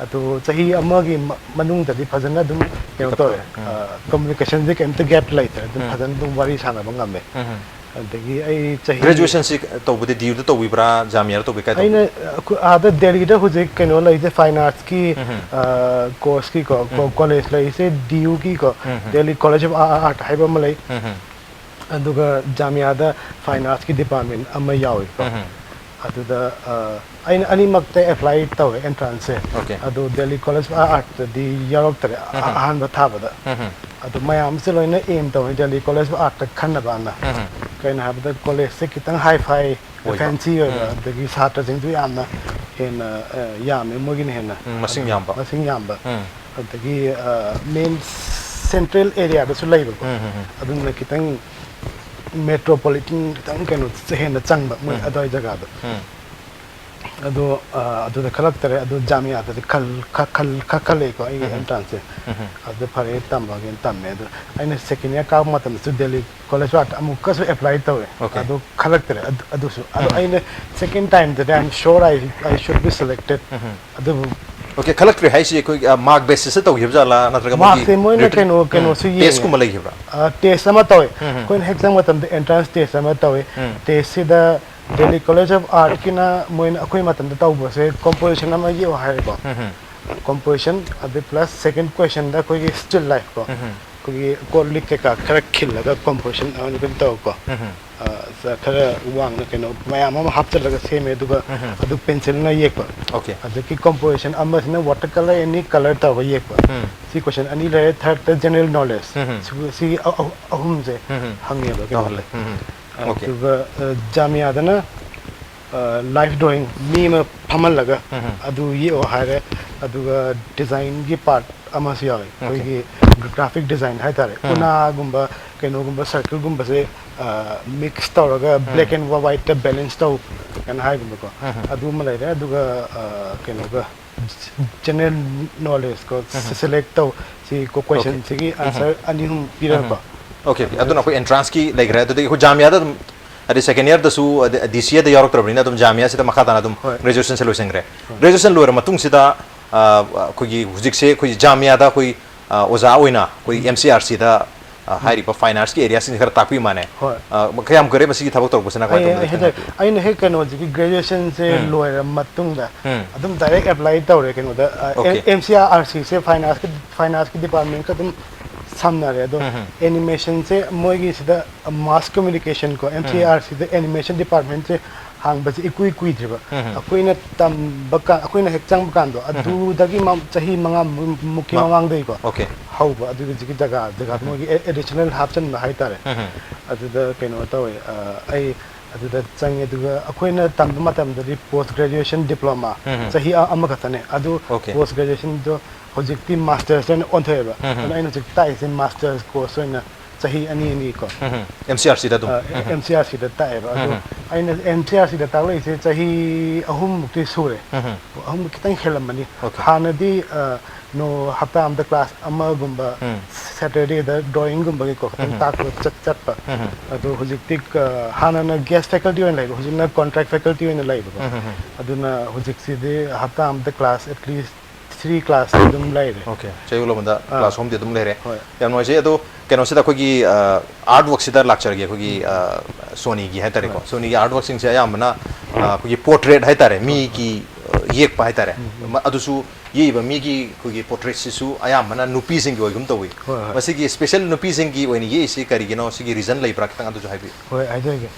ꯑꯗꯨ ꯆꯍꯤ ꯑꯃꯒꯤ ꯃ-, ꯃꯅꯨꯡꯗꯗꯤ ꯐꯖꯅ ꯑꯗꯨꯝ ꯀꯩꯅꯣ ꯄꯤꯛ ꯑꯞ ꯇꯧꯔꯦ꯫ ꯇꯧꯔꯦ꯫ ꯎꯝ꯫ ꯑ, communicationꯁꯦ ꯀꯩꯝꯇ gap ꯂꯩꯇ꯭ꯔꯦ꯫ ꯑꯗꯨꯝ ꯎꯝ꯫ ꯐꯖꯅ ꯑꯗꯨꯝ ꯋꯥꯔꯤ ꯁꯥꯟꯅꯕ ꯉꯝꯃꯦ꯫ ꯎꯝ꯫ ꯑꯗꯒꯤ ꯑꯩ ꯆꯍꯤ graduationꯁꯤ ꯇꯧꯕꯗꯤ ꯗꯤ ꯌꯨꯗ ꯇꯧꯕꯤꯕ꯭ꯔꯥ, ꯖꯥꯃꯤꯌꯥꯗ ꯇꯧꯕꯤ, ꯀꯥꯏ ꯇꯧꯕꯤ? ꯑꯩꯅ, ꯑ, ꯑꯩꯈꯣꯏ ꯑꯥꯗ ꯗꯦꯜꯂꯤꯗ ꯍꯧꯖꯤꯛ ꯀꯩꯅꯣ ꯂꯩꯔꯤꯁꯦ, fine artsꯀꯤ, ꯎꯝ꯫ ꯑ, courseꯀꯤꯀꯣ, ꯀꯣ-, ꯎꯝ꯫ College ꯂꯩꯔꯤꯁꯦ ꯗꯤ ꯌꯨꯒꯤꯀꯣ, ꯎꯝ꯫ Delhi College of Art ꯍꯥꯏꯕ ꯑꯃ ꯂꯩ꯫ ꯎꯝ꯫ ꯑꯗꯨꯒ ꯖꯥꯃꯤꯌꯥꯗ fine artsꯀꯤ department ꯑꯃ ꯌꯥꯎꯋꯦꯕꯀꯣ꯫ ꯎꯝ꯫ ꯑꯗꯨꯗ, ꯑ, ꯑꯩꯅ ꯑꯅꯤꯃꯛꯇ apply ꯇꯧꯋꯦ entranceꯁꯦ꯫ Okay꯫ ꯑꯗꯨ Delhi College of Artꯇꯗꯤ ꯌꯥꯎꯔꯛꯇꯔꯦ, ꯑ-, ꯎꯝ꯫ ꯑꯍꯥꯟꯕ ꯊꯥꯕꯗ꯫ ꯎꯝ꯫ ꯑꯗꯨ ꯃꯌꯥꯝꯁꯦ ꯂꯣꯏꯅ aim ꯇꯧꯋꯦ Delhi College of Artꯇ ꯈꯟꯅꯕꯅ꯫ ꯎꯝ꯫ ꯀꯩꯅꯣ ꯍꯥꯏꯕꯗ collegeꯁꯦ ꯈꯤꯇꯪ hi-fi, ꯑꯣꯏꯕ꯫ Fancy ꯑꯣꯏꯕ, ꯎꯝ꯫ ꯑꯗꯒꯤ ꯁꯥꯇ꯭ꯔꯁꯤꯡꯁꯨ ꯌꯥꯝꯅ ꯍꯦꯟꯅ, ꯑ, ꯌꯥꯝꯃꯦ, ꯃꯣꯏꯒꯤꯅ ꯍꯦꯟꯅ꯫ ꯎꯝ, ꯃꯁꯤꯡ ꯑꯗꯨ ꯌꯥꯝꯕ꯫ ꯃꯁꯤꯡ ꯌꯥꯝꯕ꯫ ꯎꯝ꯫ ꯑꯗꯒꯤ, ꯑ, main central areaꯗꯁꯨ ꯂꯩꯕꯀꯣ꯫ ꯎꯝ, ꯎꯝ, ꯎꯝ꯫ ꯑꯗꯨꯅ ꯈꯤꯇꯪ metropolitan ꯈꯤꯇꯪ ꯀꯩꯅꯣ ꯍꯦꯟꯅ ꯆꯪꯕ ꯃꯣꯏ ꯎꯝ꯫ ꯑꯗꯨꯋꯥꯏ ꯖꯒꯥꯗꯣ꯫ ꯎꯝ꯫ ꯑꯗꯣ ꯑ, ꯑꯗꯨꯗ ꯈꯜꯂꯛꯇꯔꯦ꯫ ꯑꯗꯣ ꯖꯥꯃꯤꯌꯥꯗꯗꯤ ꯈꯜ- ꯈ- ꯈꯜ- ꯈ- ꯈꯜꯂꯛꯑꯦꯀꯣ ꯑꯩꯒꯤ ꯑꯦꯟꯇ꯭ꯔꯥꯟꯁꯁꯦ꯫ ꯑꯗꯨ ꯐꯔꯦ, ꯇꯝꯃꯒꯦꯅ ꯇꯝꯃꯦ꯫ ꯑꯗꯣ ꯑꯩꯅ ꯁꯦꯀꯦꯟ ꯏꯌꯥꯔ ꯀꯥꯕ ꯃꯇꯝꯗꯁꯨ ꯗꯦꯜꯂꯤ ꯀꯣꯂꯦꯖ ꯑꯣꯐ ꯑꯥꯔꯠ ꯑꯃꯨꯛꯀꯁꯨ ꯑꯦꯄ꯭ꯂꯥꯏ ꯇꯧꯋꯦ꯫ Okay. ꯑꯗꯨ ꯈꯜꯂꯛꯇ꯭ꯔꯦ꯫ ꯑꯗꯨ- ꯑꯗꯨꯁꯨ ꯑꯗꯣ ꯑꯩꯅ ꯁꯦꯀꯦꯟ ꯇꯥꯏꯝꯗꯗꯤ I am sure I I should be selected꯫ ꯑꯗꯨꯕꯨ ꯑꯣꯀꯦ, ꯈꯜꯂꯛꯇ꯭ꯔꯦ ꯍꯥꯏꯁꯤ ꯑꯩꯈꯣꯏ ꯃꯥꯔꯛ ꯕꯦꯁꯤꯁꯇ ꯇꯧꯈꯤꯕ ꯖꯥꯠꯂꯥ ꯅꯠꯇ꯭ꯔꯒ ꯃꯣꯏꯒꯤ ꯃꯥꯔꯛꯁꯦ ꯃꯣꯏꯅ ꯀꯩꯅꯣ ꯀꯩꯅꯣꯁꯨ ꯌꯦꯡꯉꯦ꯫ ꯇꯦꯁꯀꯨꯝꯕ ꯂꯩꯈꯤꯕ꯭ꯔꯥ? ꯇꯦꯁ ꯑꯃ ꯇꯧꯋꯦ꯫ ꯑꯩꯈꯣꯏꯅ ꯍꯦꯛ ꯆꯪꯕ ꯃꯇꯝꯗ ꯑꯦꯟꯇ꯭ꯔꯥꯟꯁ ꯇꯦꯁ ꯑꯃ ꯇꯧꯋꯦ꯫ ꯇꯦꯁꯁꯤꯗ ꯗꯦꯜꯂꯤ ꯀꯣꯂꯦꯖ ꯑꯣꯐ ꯑꯥꯔꯠꯀꯤꯅ ꯃꯣꯏꯅ ꯑꯩꯈꯣꯏ ꯃꯇꯝꯗ ꯇꯧꯕꯁꯦ ꯀꯣꯝꯄꯣꯖꯤꯁꯟ ꯑꯃ ꯌꯦꯛꯑꯣ ꯍꯥꯏꯔꯦꯀꯣ꯫ ꯀꯣꯝꯄꯣꯖꯤꯁꯟ ꯑꯗꯨ ꯄ꯭ꯂꯁ ꯁꯦꯀꯦꯟ ꯀꯣꯏꯁꯟꯗ ꯑꯩꯈꯣꯏꯒꯤ ꯁ꯭ꯇꯤꯜ ꯂꯥꯏꯐꯀꯣ, ꯑꯩꯈꯣꯏꯒꯤ ꯀꯣꯜ ꯂꯤꯛ ꯀꯩꯀꯥ ꯈꯔ ꯈꯤꯜꯂꯒ ꯀꯣꯝꯄꯣꯖꯤꯁꯟ ꯑꯃ ꯑꯗꯨꯝ ꯇꯧꯔꯀꯣ꯫ ꯑ, ꯈꯔ ꯋꯥꯡꯅ ꯀꯩꯅꯣ ꯃꯌꯥꯝ ꯑꯃ ꯍꯥꯞꯆꯤꯜꯂꯒ ꯁꯦꯝꯃꯦ꯫ ꯑꯗꯨꯒ ꯑꯗꯨ ꯄꯦꯟꯁꯤꯜꯅ ꯌꯦꯛꯄ꯫ Okay. ꯑꯗꯒꯤ ꯀꯣꯝꯄꯣꯖꯤꯁꯟ ꯑꯃꯁꯤꯅ ꯋꯥꯇꯔ ꯀꯂꯔ ꯑꯦꯅꯤ ꯀꯂꯔ ꯇꯧꯔꯒ ꯌꯦꯛꯄ꯫ ꯁꯤ ꯀꯣꯏꯁꯟ ꯑꯅꯤ ꯂꯩꯔꯦ꯫ ꯊꯥꯔꯗꯇ ꯖꯦꯅꯔꯦꯜ ꯅꯣꯂꯦꯖ꯫ ꯁꯤ ꯑ- ꯑ- ꯑꯍꯨꯝꯁꯦ ꯍꯪꯉꯦꯕ ꯀꯩꯅꯣꯗ꯫ Okay. ꯑꯗꯨꯒ ꯑ, ꯖꯥꯃꯤꯌꯥꯗꯅ ꯂꯥꯏꯐ ꯗ꯭ꯔꯣꯌꯤꯡ ꯃꯤ ꯑꯃ ꯐꯝꯍꯜꯂꯒ ꯑꯗꯨ ꯌꯦꯛꯑꯣ ꯍꯥꯏꯔꯦ꯫ ꯑꯗꯨꯒ ꯗꯤꯖꯥꯏꯟꯒꯤ ꯄꯥꯔꯠ ꯑꯃꯁꯨ ꯌꯥꯎꯋꯦ꯫ ꯑꯩꯈꯣꯏꯒꯤ ꯒ꯭ꯔꯥꯐꯤꯛ ꯗꯤꯖꯥꯏꯟ ꯍꯥꯏꯇꯥꯔꯦ꯫ ꯎꯅꯥꯒꯨꯝꯕ ꯀꯩꯅꯣꯒꯨꯝꯕ ꯁꯔꯀꯜꯒꯨꯝꯕꯁꯦ ꯃꯤꯛꯁ ꯇꯧꯔꯒ ꯕ꯭ꯂꯦꯛ ꯑꯦꯟ ꯋꯥꯏꯠꯇ ꯕꯦꯂꯦꯟꯁ ꯇꯧ ꯀꯥꯏꯅ ꯍꯥꯏꯒꯨꯝꯕꯀꯣ꯫ ꯑꯗꯨ ꯑꯃ ꯂꯩꯔꯦ꯫ ꯑꯗꯨꯒ ꯑ, ꯀꯩꯅꯣꯒ ꯖꯦꯅꯔꯦꯜ ꯅꯣꯂꯦꯖꯀꯣ ꯁꯦꯂꯦꯛ ꯇꯧ꯫ ꯁꯤ ꯀꯣꯏꯁꯟꯁꯤꯒꯤ ꯑꯟꯁꯔ ꯑꯅꯤ ꯑꯍꯨꯝ ꯄꯤꯔꯒꯀꯣ꯫ Okay, okay. ꯑꯗꯨꯅ ꯑꯩꯈꯣꯏ ꯑꯦꯟꯇ꯭ꯔꯥꯟꯁꯀꯤ ꯂꯩꯈ꯭ꯔꯦ꯫ ꯑꯗꯨꯗꯒꯤ ꯑꯩꯈꯣꯏ ꯖꯥꯃꯤꯌꯥꯗ ꯑꯗꯨꯝ, ꯍꯥꯏꯗꯤ ꯁꯦꯀꯦꯟ ꯏꯌꯔꯗꯁꯨ ꯗꯤ ꯁꯤ ꯑꯦꯗ ꯌꯥꯎꯔꯛꯇ꯭ꯔꯕꯅꯤꯅ ꯑꯗꯨꯝ ꯖꯥꯃꯤꯌꯥꯁꯤꯗ ꯃꯈꯥ ꯇꯥꯅ ꯑꯗꯨꯝ ꯍꯣꯏ꯫ ꯒ꯭ꯔꯦꯖꯨꯑꯦꯁꯟꯁꯦ ꯂꯣꯏꯁꯤꯟꯈ꯭ꯔꯦ꯫ ꯒ꯭ꯔꯦꯖꯨꯑꯦꯁꯟ ꯂꯣꯏꯔ ꯃꯇꯨꯡꯁꯤꯗ ꯑ, ꯑꯩꯈꯣꯏꯒꯤ ꯍꯧꯖꯤꯛꯁꯦ ꯑꯩꯈꯣꯏ ꯖꯥꯃꯤꯌꯥꯗ ꯑꯩꯈꯣꯏ ꯑ, ꯑꯣꯖꯥ ꯑꯣꯏꯅ ꯑꯩꯈꯣꯏ ꯑꯦꯝ ꯁꯤ ꯑꯥꯔ ꯁꯤꯗ ꯍꯥꯏꯔꯤꯕ ꯐꯥꯏꯟ ꯑꯥꯔꯠꯁꯀꯤ ꯑꯦꯔꯤꯌꯥꯁꯤꯡꯁꯦ ꯈꯔ ꯇꯥꯛꯄꯤꯌꯨ ꯃꯥꯅꯦ꯫ ꯍꯣꯏ꯫ ꯑ, ꯀꯌꯥꯝ ꯀꯨꯏꯔꯦ ꯃꯁꯤꯒꯤ ꯊꯕꯛ ꯇꯧꯔꯛꯄꯁꯤꯅ ꯀꯃꯥꯏꯅ ꯑꯩ ꯇꯧꯕꯅꯣ ꯍꯥꯏꯇꯥꯔꯦ, ꯈꯤꯇꯪ ꯍꯥꯏꯕꯤꯌꯨ꯫ ꯑꯩꯅ ꯍꯦꯛ ꯀꯩꯅꯣꯁꯤꯒꯤ ꯒ꯭ꯔꯦꯖꯨꯑꯦꯁꯟꯁꯦ ꯎꯝ꯫ ꯂꯣꯏꯔ ꯃꯇꯨꯡꯗ ꯎꯝ꯫ ꯑꯗꯨꯝ ꯗꯥꯏꯔꯦꯛ ꯑꯦꯄ꯭ꯂꯥꯏ ꯇꯧꯔꯦ ꯀꯩꯅꯣꯗ꯫ Okay. ꯑꯦꯝ ꯁꯤ ꯑꯥꯔ ꯁꯤꯁꯦ ꯐꯥꯏꯟ ꯑꯥꯔꯠꯁꯀꯤ ꯐꯥꯏꯟ ꯑꯥꯔꯠꯁꯀꯤ ꯗꯤꯄꯥꯔꯠꯃꯦꯟꯀ ꯑꯗꯨꯝ ꯁꯝꯅꯔꯦ꯫ ꯑꯗꯣ ꯎꯝ, ꯎꯝ꯫ ꯑꯦꯅꯤꯃꯦꯁꯟꯁꯦ ꯃꯣꯏꯒꯤꯁꯤꯗ ꯃꯥꯁ ꯀꯝꯃ꯭ꯌꯨꯅꯤꯀꯦꯁꯟ ꯀꯣ, ꯑꯦꯝ ꯁꯤ ꯑꯥꯔ ꯁꯤꯗ ꯑꯦꯅꯤꯃꯦꯁꯟ ꯗꯤꯄꯥꯔꯠꯃꯦꯟꯁꯦ ꯍꯥꯡꯕꯁꯦ ꯏꯀꯨꯏ ꯀꯨꯏꯗ꯭ꯔꯤꯕ꯫ ꯎꯝ, ꯎꯝ꯫ ꯑꯩꯈꯣꯏꯅ ꯇꯝꯕ ꯀꯥꯟ ꯑꯩꯈꯣꯏꯅ ꯍꯦꯛ ꯆꯪꯕ ꯀꯥꯟꯗꯣ ꯑꯗꯨꯗꯒꯤ ꯃ- ꯆꯍꯤ ꯃꯉꯥ ꯃꯨꯛꯀꯤ ꯃ- ꯃꯃꯥꯡꯗꯒꯤꯀꯣ Okay. ꯍꯧꯕ ꯑꯗꯨꯒꯤ ꯍꯧꯖꯤꯛꯀꯤ ꯖꯒꯥ ꯖꯒꯥ ꯃꯣꯏꯒꯤ ꯑꯦꯗꯤꯁꯅꯦꯜ ꯍꯥꯞꯆꯤꯟꯕ ꯍꯥꯏꯇꯥꯔꯦ꯫ ꯎꯝ, ꯎꯝ꯫ ꯑꯗꯨꯗ ꯀꯩꯅꯣ ꯇꯧꯋꯦ꯫ ꯑ, ꯑꯩ ꯑꯗꯨꯗ ꯆꯪꯉꯦ꯫ ꯑꯗꯨꯒ ꯑꯩꯈꯣꯏꯅ ꯇꯝꯕ ꯃꯇꯝꯗꯗꯤ ꯄꯣꯁ ꯒ꯭ꯔꯦꯖꯨꯑꯦꯁꯟ ꯗꯤꯄ꯭ꯂꯣꯃꯥ ꯎꯝ, ꯎꯝ꯫ ꯆꯍꯤ ꯑ- ꯑꯃꯈꯛꯇꯅꯦ꯫ ꯑꯗꯨ Okay. ꯄꯣꯁ ꯒ꯭ꯔꯦꯖꯨꯑꯦꯁꯟꯗꯣ ꯍꯧꯖꯤꯛꯇꯤ ꯃꯥꯁꯇꯔꯁ ꯑꯣꯏꯅ ꯑꯣꯟꯊꯣꯛꯑꯦꯕ꯫ ꯎꯝ, ꯎꯝ꯫ ꯑꯗꯨꯅ ꯑꯩꯅ ꯍꯧꯖꯤꯛ ꯇꯥꯛꯏꯁꯦ ꯃꯥꯁꯇꯔꯁ ꯀꯣꯔꯁ ꯑꯣꯏꯅ ꯆꯍꯤ ꯑꯅꯤ ꯑꯅꯤ ꯀꯣ ꯑꯦꯝ ꯁꯤ ꯑꯥꯔ ꯁꯤꯗ ꯑꯗꯨꯝ ꯑꯦꯝ ꯁꯤ ꯑꯥꯔ ꯁꯤꯗ ꯇꯥꯛꯑꯦꯕ ꯑꯗꯣ ꯑꯩꯅ ꯑꯦꯝ ꯁꯤ ꯑꯥꯔ ꯁꯤꯗ ꯇꯥꯛꯂꯛꯏꯁꯦ ꯆꯍꯤ ꯑꯍꯨꯝꯃꯨꯛꯇꯤ ꯁꯨꯔꯦ꯫ ꯑꯍꯨꯝ ꯈꯤꯇꯪ ꯍꯦꯜꯂꯝꯃꯅꯤ꯫ Okay. ꯍꯥꯟꯅꯗꯤ ꯑ, ꯅꯣ ꯍꯞꯇꯥ ꯑꯃꯗ ꯀ꯭ꯂꯥꯁ ꯑꯃꯒꯨꯝꯕ ꯎꯝ. ꯁꯦꯇꯔꯗꯦꯗ ꯗ꯭ꯔꯣꯌꯤꯡꯒꯨꯝꯕꯒꯤꯀꯣ ꯈꯤꯇꯪ ꯇꯥꯛꯄ ꯆꯠ- ꯆꯠꯄ꯫ ꯑꯗꯣ ꯍꯧꯖꯤꯛꯇꯤ ꯑ, ꯍꯥꯟꯅꯅ ꯒꯦꯁ ꯐꯦꯀꯜꯇꯤ ꯑꯣꯏꯅ ꯂꯩꯕ, ꯍꯧꯖꯤꯛꯅ ꯀꯣꯟꯇ꯭ꯔꯦꯛ ꯐꯦꯀꯜꯇꯤ ꯑꯣꯏꯅ ꯂꯩꯕꯀꯣ꯫ ꯑꯗꯨꯅ ꯍꯧꯖꯤꯛꯁꯤꯗꯤ ꯍꯞꯇꯥ ꯑꯃꯗ ꯀ꯭ꯂꯥꯁ ꯑꯦꯠꯂꯤꯁ ꯊ꯭ꯔꯤ ꯀ꯭ꯂꯥꯁ ꯑꯗꯨꯝ ꯂꯩꯔꯦ꯫ ꯑꯣꯀꯦ, ꯆꯌꯣꯜ ꯑꯃꯗ ꯑꯥ. ꯀ꯭ꯂꯥꯁ ꯑꯍꯨꯝꯗꯤ ꯑꯗꯨꯝ ꯂꯩꯔꯦ꯫ ꯍꯣꯏ. ꯌꯥꯝ ꯅꯨꯡꯉꯥꯏꯖꯩ꯫ ꯑꯗꯣ ꯀꯩꯅꯣꯁꯤꯗ ꯑꯩꯈꯣꯏꯒꯤ ꯑꯥꯔꯠ ꯋꯥꯛꯁꯤꯗ ꯂꯥꯛꯆꯔꯒꯦ꯫ ꯑꯩꯈꯣꯏꯒꯤ ꯁꯣꯅꯤꯒꯤ ꯍꯥꯏꯇꯥꯔꯦꯀꯣ, ꯁꯣꯅꯤꯒꯤ ꯑꯥꯔꯠ ꯋꯥꯛꯁꯤꯡꯁꯦ ꯑꯌꯥꯝꯕꯅ ꯑ, ꯑꯩꯈꯣꯏꯒꯤ ꯄꯣꯔꯇ꯭ꯔꯦꯠ ꯍꯥꯏꯇꯥꯔꯦ, ꯃꯤꯒꯤ ꯑ, ꯌꯦꯛꯄ ꯍꯥꯏꯇꯥꯔꯦ꯫ ꯃ- ꯑꯗꯨꯁꯨ ꯌꯦꯛꯏꯕ ꯃꯤꯒꯤ ꯑꯩꯈꯣꯏꯒꯤ ꯄꯣꯔꯇ꯭ꯔꯦꯠꯁꯤꯁꯨ ꯑꯌꯥꯝꯕꯅ ꯅꯨꯄꯤꯁꯤꯡꯒꯤ ꯑꯣꯏꯒꯨꯝ ꯇꯧꯏ꯫ ꯍꯣꯏ, ꯍꯣꯏ. ꯃꯁꯤꯒꯤ ꯁ꯭ꯄꯦꯁꯦꯜ ꯅꯨꯄꯤꯁꯤꯡꯒꯤ ꯑꯣꯏꯅ ꯌꯦꯛꯏꯁꯤ ꯀꯔꯤꯒꯤꯅꯣ? ꯁꯤꯒꯤ ꯔꯤꯖꯟ ꯂꯩꯕ꯭ꯔꯥ? ꯈꯤꯇꯪ ꯑꯗꯨꯁꯨ ꯍꯥꯏꯕꯤꯌꯨ꯫ ꯍꯣꯏ, ꯍꯥꯏꯖꯔꯒꯦ꯫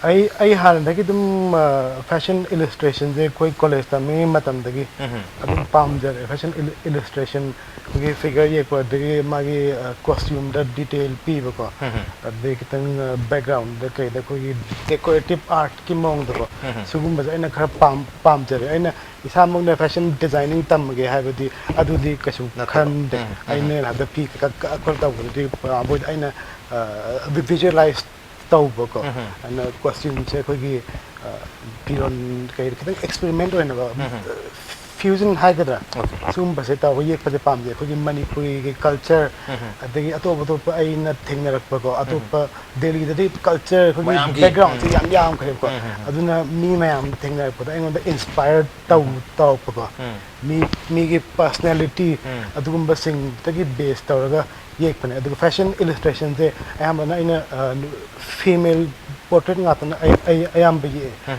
ꯑꯩ ꯑꯩ ꯍꯥꯟꯅꯗꯒꯤ ꯑꯗꯨꯝ ꯐꯦꯁꯟ ꯏꯂꯁꯇ꯭ꯔꯦꯁꯟꯁꯦ ꯑꯩꯈꯣꯏ ꯀꯣꯂꯦꯖ ꯇꯝꯃꯤꯉꯩ ꯃꯇꯝꯗꯒꯤ ꯑꯗꯨꯝ ꯄꯥꯝꯖꯔꯦ꯫ ꯐꯦꯁꯟ ꯏꯂꯁꯇ꯭ꯔꯦꯁꯟ, ꯑꯩꯈꯣꯏꯒꯤ ꯐꯤꯒꯔ ꯌꯦꯛꯄ, ꯑꯗꯒꯤ ꯃꯥꯒꯤ ꯀꯣꯁꯇ꯭ꯌꯨꯝꯗ ꯗꯤꯇꯦꯜ ꯄꯤꯕꯀꯣ, ꯑꯗꯩ ꯈꯤꯇꯪ ꯕꯦꯛꯒ꯭ꯔꯥꯎꯟꯗ ꯀꯩꯗ ꯑꯩꯈꯣꯏꯒꯤ ꯗꯦꯀꯣꯔꯦꯇꯤꯞ ꯑꯥꯔꯠꯀꯤ ꯃꯑꯣꯡꯗꯀꯣ, ꯁꯤꯒꯨꯝꯕꯁꯦ ꯑꯩꯅ ꯈꯔ ꯄꯥꯝ ꯄꯥꯝꯖꯔꯦ꯫ ꯑꯩꯅ ꯏꯁꯥꯃꯛꯅ ꯐꯦꯁꯟ ꯗꯤꯖꯥꯏꯅꯤꯡ ꯇꯝꯃꯒꯦ ꯍꯥꯏꯕꯗꯤ ꯑꯗꯨꯗꯤ ꯀꯩꯁꯨ ꯅꯠꯇꯕ. ꯈꯟꯗꯦ꯫ ꯑꯩꯅ ꯍꯟꯗꯛ ꯐꯤ ꯀꯛ ꯀꯛ ꯈꯣꯠ ꯇꯧꯕꯗꯨꯗꯤ ꯄꯨꯔꯥ ꯃꯣꯏꯗ ꯑꯩꯅ ꯚꯤꯖꯨꯋꯦꯂꯥꯏꯁ ꯇꯧꯕꯀꯣ꯫ ꯑꯗꯨꯅ ꯀꯣꯁꯇ꯭ꯌꯨꯝꯁꯦ ꯑꯩꯈꯣꯏꯒꯤ ꯐꯤꯔꯣꯟ ꯀꯩ ꯈꯤꯇꯪ ꯑꯦꯛꯁꯄꯦꯔꯤꯃꯦꯟ ꯑꯣꯏꯅꯕ, ꯐ꯭ꯌꯨꯖꯟ ꯍꯥꯏꯒꯗ꯭ꯔꯥ, Okay. ꯁꯤꯒꯨꯝꯕꯁꯦ ꯇꯧꯔꯒ ꯌꯦꯛꯄꯁꯦ ꯄꯥꯝꯖꯩ꯫ ꯑꯩꯈꯣꯏꯒꯤ ꯃꯅꯤꯄꯨꯔꯤꯒꯤ ꯀꯜꯆꯔ, ꯑꯗꯒꯤ ꯑꯇꯣꯞ ꯑꯇꯣꯞꯄ ꯑꯩꯅ ꯊꯦꯡꯅꯔꯛꯄꯀꯣ, ꯑꯇꯣꯞꯄ ꯗꯦꯜꯂꯤꯗꯗꯤ ꯀꯜꯆꯔ ꯑꯩꯈꯣꯏꯒꯤ ꯃꯌꯥꯝꯒꯤ, ꯕꯦꯛꯒ꯭ꯔꯥꯎꯟꯁꯦ ꯌꯥꯝ ꯌꯥꯝꯈ꯭ꯔꯦꯕꯀꯣ꯫ ꯑꯗꯨꯅ ꯃꯤ ꯃꯌꯥꯝ ꯊꯦꯡꯅꯔꯛꯄꯗ ꯑꯩꯉꯣꯟꯗ ꯏꯟꯁꯄꯥꯌꯔ ꯇꯧ ꯇꯧꯔꯛꯄꯀꯣ꯫ ꯃꯤ ꯃꯤꯒꯤ ꯄꯔꯁꯅꯦꯂꯤꯇꯤ ꯑꯗꯨꯒꯨꯝꯕꯁꯤꯡꯗꯒꯤ ꯕꯦꯁ ꯇꯧꯔꯒ ꯌꯦꯛꯄꯅꯦ꯫ ꯑꯗꯨꯒ ꯐꯦꯁꯟ ꯏꯂꯁꯇ꯭ꯔꯦꯁꯟꯁꯦ ꯑꯌꯥꯝꯕꯅ ꯑꯩꯅ ꯐꯤꯃꯦꯜ ꯄꯣꯔꯇ꯭ꯔꯦꯠ ꯉꯥꯛꯇꯅ ꯑꯩ ꯑꯩ ꯑꯌꯥꯝꯕ ꯌꯦꯛꯑꯦ꯫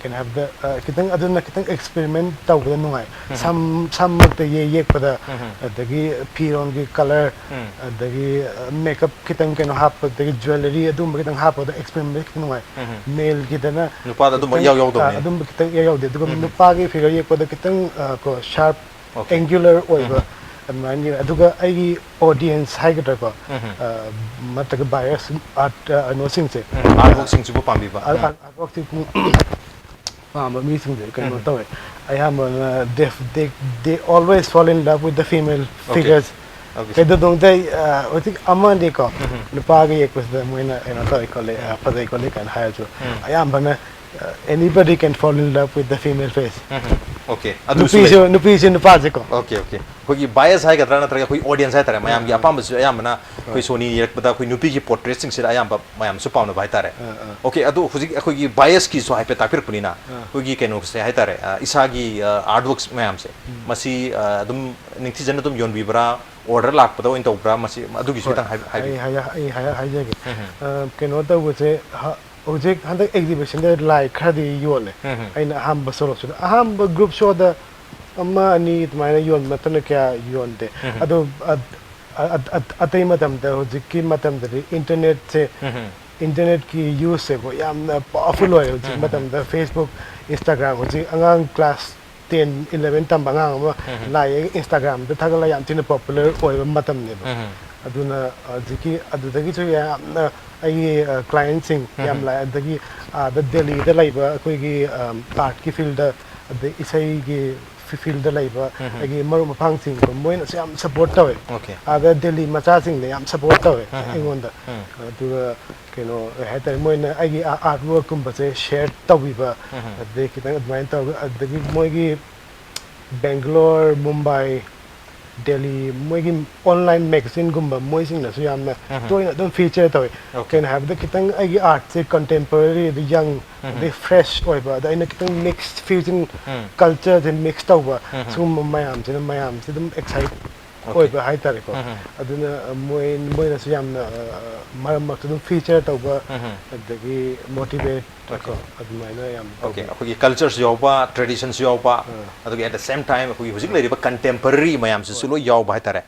ꯀꯩꯅꯣ ꯍꯥꯏꯕꯗ, ꯈꯤꯇꯪ ꯑꯗꯨꯅ ꯈꯤꯇꯪ ꯑꯦꯛꯁꯄꯦꯔꯤꯃꯦꯟ ꯇꯧꯕꯗ ꯅꯨꯡꯉꯥꯏ꯫ ꯁꯝ ꯁꯝꯃꯛꯇ ꯌꯦꯛ ꯌꯦꯛꯄꯗ, ꯑꯗꯒꯤ ꯐꯤꯔꯣꯟꯒꯤ ꯀꯂꯔ, ꯑꯗꯒꯤ ꯃꯦꯀꯞ ꯈꯤꯇꯪ ꯀꯩꯅꯣ ꯍꯥꯞꯄꯗꯒꯤ ꯖ꯭ꯋꯦꯂꯔꯤ ꯑꯗꯨꯒꯨꯝꯕ ꯈꯤꯇꯪ ꯍꯥꯞꯄꯗ ꯑꯦꯛꯁꯄꯦꯔꯤꯃꯦꯟ ꯈꯤꯇꯪ ꯅꯨꯡꯉꯥꯏ꯫ ꯃꯦꯜꯒꯤꯗꯅ ꯅꯨꯄꯥꯗ ꯑꯗꯨꯝꯕ ꯈꯤꯇꯪ, ꯏꯌꯥꯎ ꯌꯥꯎꯗꯕꯅꯦ꯫ ꯑꯗꯨꯝꯕ ꯈꯤꯇꯪ ꯏꯌꯥꯎ ꯌꯥꯎꯗꯦ꯫ ꯑꯗꯨꯒ ꯅꯨꯄꯥꯒꯤ ꯐꯤꯒꯔ ꯌꯦꯛꯄꯗ ꯈꯤꯇꯪ, ꯑ, ꯀꯣ ꯁꯥꯔꯞ, Okay. ꯑꯦꯡꯒꯨꯂꯔ ꯑꯣꯏꯕ ꯑꯗꯨꯃꯥꯏꯅ ꯌꯦꯛꯑꯦ꯫ ꯑꯗꯨꯒ ꯑꯩꯒꯤ ꯑꯣꯗꯤꯌꯦꯟꯁ ꯍꯥꯏꯒꯗ꯭ꯔꯥꯀꯣ, ꯑ, ꯅꯠꯇ꯭ꯔꯒ ꯕꯥꯌꯔꯁ ꯑꯥꯔꯠ, ꯑ, ꯀꯩꯅꯣꯁꯤꯡꯁꯦ, ꯑꯥꯔꯠ ꯋꯥꯛꯁꯤꯡꯁꯤꯕꯨ ꯄꯥꯝꯕꯤꯕ? ꯑꯥꯔꯠ ꯑꯥꯔꯠ ꯋꯥꯛꯇꯤ ꯄꯨꯡ ꯄꯥꯝꯕ ꯃꯤꯁꯤꯡꯁꯦ ꯀꯩꯅꯣ ꯇꯧꯋꯦ꯫ ꯑꯌꯥꯝꯕꯅ they they they always fall in love with the female Okay. figures. Okay. ꯀꯩꯗꯧꯅꯨꯡꯗ ꯑ, ꯍꯧꯖꯤꯛ ꯑꯃꯅꯤꯀꯣ, ꯎꯝ꯫ ꯅꯨꯄꯥꯒ ꯌꯦꯛꯄꯁꯤꯗ ꯃꯣꯏꯅ ꯀꯩꯅꯣ ꯇꯧꯋꯤ ꯈꯣꯠꯂꯤ, ꯑ, ꯎꯝ꯫ ꯐꯖꯩ ꯈꯣꯠꯂꯤ ꯀꯥꯏꯅ ꯍꯥꯏꯔꯁꯨ, ꯎꯝ꯫ ꯑꯌꯥꯝꯕꯅ, ꯑ, "Anybody can fall in love with the female face." Um. Okay. ꯑꯗꯨꯁꯨ ꯅꯨꯄꯤꯁꯨ, ꯂꯩ꯫ ꯅꯨꯄꯤꯁꯨ ꯅꯨꯄꯥꯁꯦꯀꯣ꯫ Okay, okay. ꯑꯩꯈꯣꯏꯒꯤ bias ꯍꯥꯏꯒꯗ꯭ꯔꯥ, ꯅꯠꯇ꯭ꯔꯒ ꯑꯩꯈꯣꯏ audience ꯍꯥꯏꯇꯥꯔꯦ, ꯃꯌꯥꯝꯒꯤ ꯎꯝ꯫ ꯑꯄꯥꯝꯕꯁꯨ ꯑꯌꯥꯝꯕꯅ ꯑꯩꯈꯣꯏ ꯍꯣꯏ꯫ Sony ꯌꯦꯛꯂꯛꯄꯗ ꯑꯩꯈꯣꯏ ꯅꯨꯄꯤꯒꯤ portraitꯁꯤꯡꯁꯤꯗ ꯑꯌꯥꯝꯕ ꯃꯌꯥꯝꯁꯨ ꯄꯥꯝꯅꯕ ꯍꯥꯏꯇꯥꯔꯦ꯫ ꯑꯥ, ꯑꯥ꯫ Okay, ꯑꯗꯨ ꯍꯧꯖꯤꯛ ꯑꯩꯈꯣꯏꯒꯤ biasꯀꯤꯁꯨ ꯍꯥꯏꯐꯦꯠ ꯇꯥꯛꯄꯤꯔꯛꯄꯅꯤꯅ, ꯑꯥ꯫ ꯑꯩꯈꯣꯏꯒꯤ ꯀꯩꯅꯣꯁꯦ ꯍꯥꯏꯇꯥꯔꯦ, ꯑ, ꯏꯁꯥꯒꯤ, ꯑ, artworks ꯃꯌꯥꯝꯁꯦ, ꯎꯝ꯫ ꯃꯁꯤ, ꯑ, ꯑꯗꯨꯝ ꯅꯤꯡꯊꯤꯖꯅ ꯑꯗꯨꯝ ꯌꯣꯟꯕꯤꯕ꯭ꯔꯥ, order ꯂꯥꯛꯄꯗ ꯑꯣꯏꯅ ꯇꯧꯕ꯭ꯔꯥ, ꯃꯁꯤ ꯑꯗꯨꯒꯤꯁꯨ ꯍꯣꯏ, ꯈꯤꯇꯪ ꯍꯥꯏ-, ꯑꯩ ꯍꯥꯏꯕꯤꯌꯨ꯫ ꯍꯥꯏ-, ꯑꯩ ꯍꯥꯏ-, ꯍꯥꯏꯖꯒꯦ꯫ ꯎꯝ, ꯎꯝ꯫ ꯑ, ꯀꯩꯅꯣ ꯇꯧꯕꯁꯦ, ꯍ-, ꯍꯧꯖꯤꯛ ꯍꯟꯗꯛ exhibitionꯗ ꯂꯥꯏ ꯈꯔꯗꯤ ꯌꯣꯜꯂꯦ꯫ ꯎꯝ, ꯎꯝ꯫ ꯑꯩꯅ ꯑꯍꯥꯟꯕ solo showꯗ, ꯑꯍꯥꯟꯕ group showꯗ ꯑꯃ ꯑꯅꯤ ꯑꯗꯨꯃꯥꯏꯅ ꯌꯣꯟꯕ ꯅꯠꯇꯅ ꯀꯌꯥ ꯌꯣꯟꯗꯦ꯫ ꯎꯝ, ꯎꯝ꯫ ꯑꯗꯣ, ꯑ, ꯑ-, ꯑ-, ꯑ-, ꯑꯇꯩ ꯃꯇꯝꯗ, ꯍꯧꯖꯤꯛꯀꯤ ꯃꯇꯝꯗꯗꯤ internetꯁꯦ, ꯎꯝ, ꯎꯝ꯫ internetꯀꯤ useꯁꯦꯀꯣ ꯌꯥꯝꯅ powerful ꯑꯣꯏꯔꯦ ꯍꯧꯖꯤꯛ ꯎꯝ, ꯎꯝ, ꯎꯝ꯫ ꯃꯇꯝꯗ꯫ Facebook, Instagram, ꯍꯧꯖꯤꯛ ꯑꯉꯥꯡ class ten, eleven ꯇꯝꯕ ꯑꯉꯥꯡ ꯑꯃ ꯎꯝ, ꯎꯝ꯫ ꯂꯥꯏ ꯌꯦꯛ Instagramꯗ ꯊꯥꯒꯠꯂꯒ ꯌꯥꯝ ꯊꯤꯅ popular ꯑꯣꯏꯕ ꯃꯇꯝꯅꯦꯕ꯫ ꯎꯝ, ꯎꯝ꯫ ꯑꯗꯨꯅ ꯍꯧꯖꯤꯛꯀꯤ ꯑꯗꯨꯗꯒꯤꯁꯨ ꯌꯥꯝꯅ ꯑꯩꯒꯤ, ꯑ, clientꯁꯤꯡ ꯎꯝ, ꯌꯥꯝ ꯎꯝ꯫ ꯂꯥꯛꯑꯦ꯫ ꯑꯗꯒꯤ ꯑꯥꯗ ꯗꯦꯜꯂꯤꯗ ꯂꯩꯕ ꯑꯩꯈꯣꯏꯒꯤ, ꯑ, artꯀꯤ fieldꯗ, ꯑꯗꯩ ꯏꯁꯩꯒꯤ ꯐꯤ-, fieldꯗ ꯂꯩꯕ ꯎꯝ, ꯎꯝ꯫ ꯑꯩꯒꯤ ꯃꯔꯨꯞ ꯃꯄꯥꯡꯁꯤꯡꯗꯣ ꯃꯣꯏꯅꯁꯨ ꯌꯥꯝ support ꯇꯧꯋꯦ꯫ Okay꯫ ꯑꯥꯗ ꯗꯦꯜꯂꯤ ꯃꯆꯥꯁꯤꯡꯅ ꯌꯥꯝ support ꯇꯧꯋꯦ ꯎꯝ, ꯎꯝ, ꯎꯝ꯫ ꯑꯩꯉꯣꯟꯗ꯫ ꯎꯝ꯫ ꯑꯗꯨꯒ ꯀꯩꯅꯣ, ꯀꯩ ꯍꯥꯏꯇꯥꯔꯦ, ꯃꯣꯏꯅ ꯑꯩꯒꯤ ꯑ-, artworkꯀꯨꯝꯕꯁꯦ share ꯇꯧꯕꯤꯕ, ꯎꯝ, ꯎꯝ꯫ ꯑꯗꯩ ꯈꯤꯇꯪ ꯑꯗꯨꯃꯥꯏꯅ ꯇꯧꯔꯒ, ꯑꯗꯒꯤ ꯃꯣꯏꯒꯤ Bangalore, Mumbai, Delhi, ꯃꯣꯏꯒꯤ online magazineꯒꯨꯝꯕ ꯃꯣꯏꯁꯤꯡꯅꯁꯨ ꯌꯥꯝꯅ ꯎꯝ, ꯎꯝ꯫ ꯇꯣꯏꯅ ꯑꯗꯨꯝ feature ꯇꯧꯋꯦ꯫ Okay꯫ ꯀꯩꯅꯣ ꯍꯥꯏꯕꯗ, ꯈꯤꯇꯪ ꯑꯩꯒꯤ artꯁꯦ contemporary, ꯑꯗꯩ young, ꯎꯝ, ꯎꯝ꯫ ꯑꯗꯩ fresh ꯑꯣꯏꯕ, ꯑꯗ ꯑꯩꯅ ꯈꯤꯇꯪ mixed fusion ꯎꯝ꯫ Cultureꯁꯦ mix ꯇꯧꯕ, ꯎꯝ, ꯎꯝ꯫ ꯁꯤꯒꯨꯝꯕ ꯃꯌꯥꯝꯁꯤꯅ ꯃꯌꯥꯝꯁꯦ ꯑꯗꯨꯝ excite Okay꯫ ꯑꯣꯏꯕ ꯍꯥꯏꯇꯥꯔꯦꯀꯣ꯫ ꯎꯝ, ꯎꯝ꯫ ꯑꯗꯨꯅ, ꯑ, ꯃꯣꯏ-, ꯃꯣꯏꯅꯁꯨ ꯌꯥꯝꯅ, ꯑ, ꯑ, ꯃꯔꯛ ꯃꯔꯛꯇ ꯑꯗꯨꯝ feature ꯇꯧꯕ, ꯎꯝ, ꯎꯝ꯫ ꯑꯗꯒꯤ motivate Okay꯫ ꯀꯣ, ꯑꯗꯨꯃꯥꯏꯅ ꯌꯥꯝ Okay, ꯇꯧꯕꯤ꯫ ꯑꯩꯈꯣꯏꯒꯤ cultureꯁꯨ ꯌꯥꯎꯕ, traditionꯁꯨ ꯌꯥꯎꯕ, ꯑꯥ꯫ ꯑꯗꯨꯒ at the same time ꯑꯩꯈꯣꯏꯒꯤ ꯍꯧꯖꯤꯛ ꯑꯥ꯫ ꯂꯩꯔꯤꯕ contemporary ꯃꯌꯥꯝꯁꯤꯁꯨ ꯍꯣꯏ꯫ ꯂꯣꯏ ꯌꯥꯎꯕ ꯍꯥꯏꯇꯥꯔꯦ꯫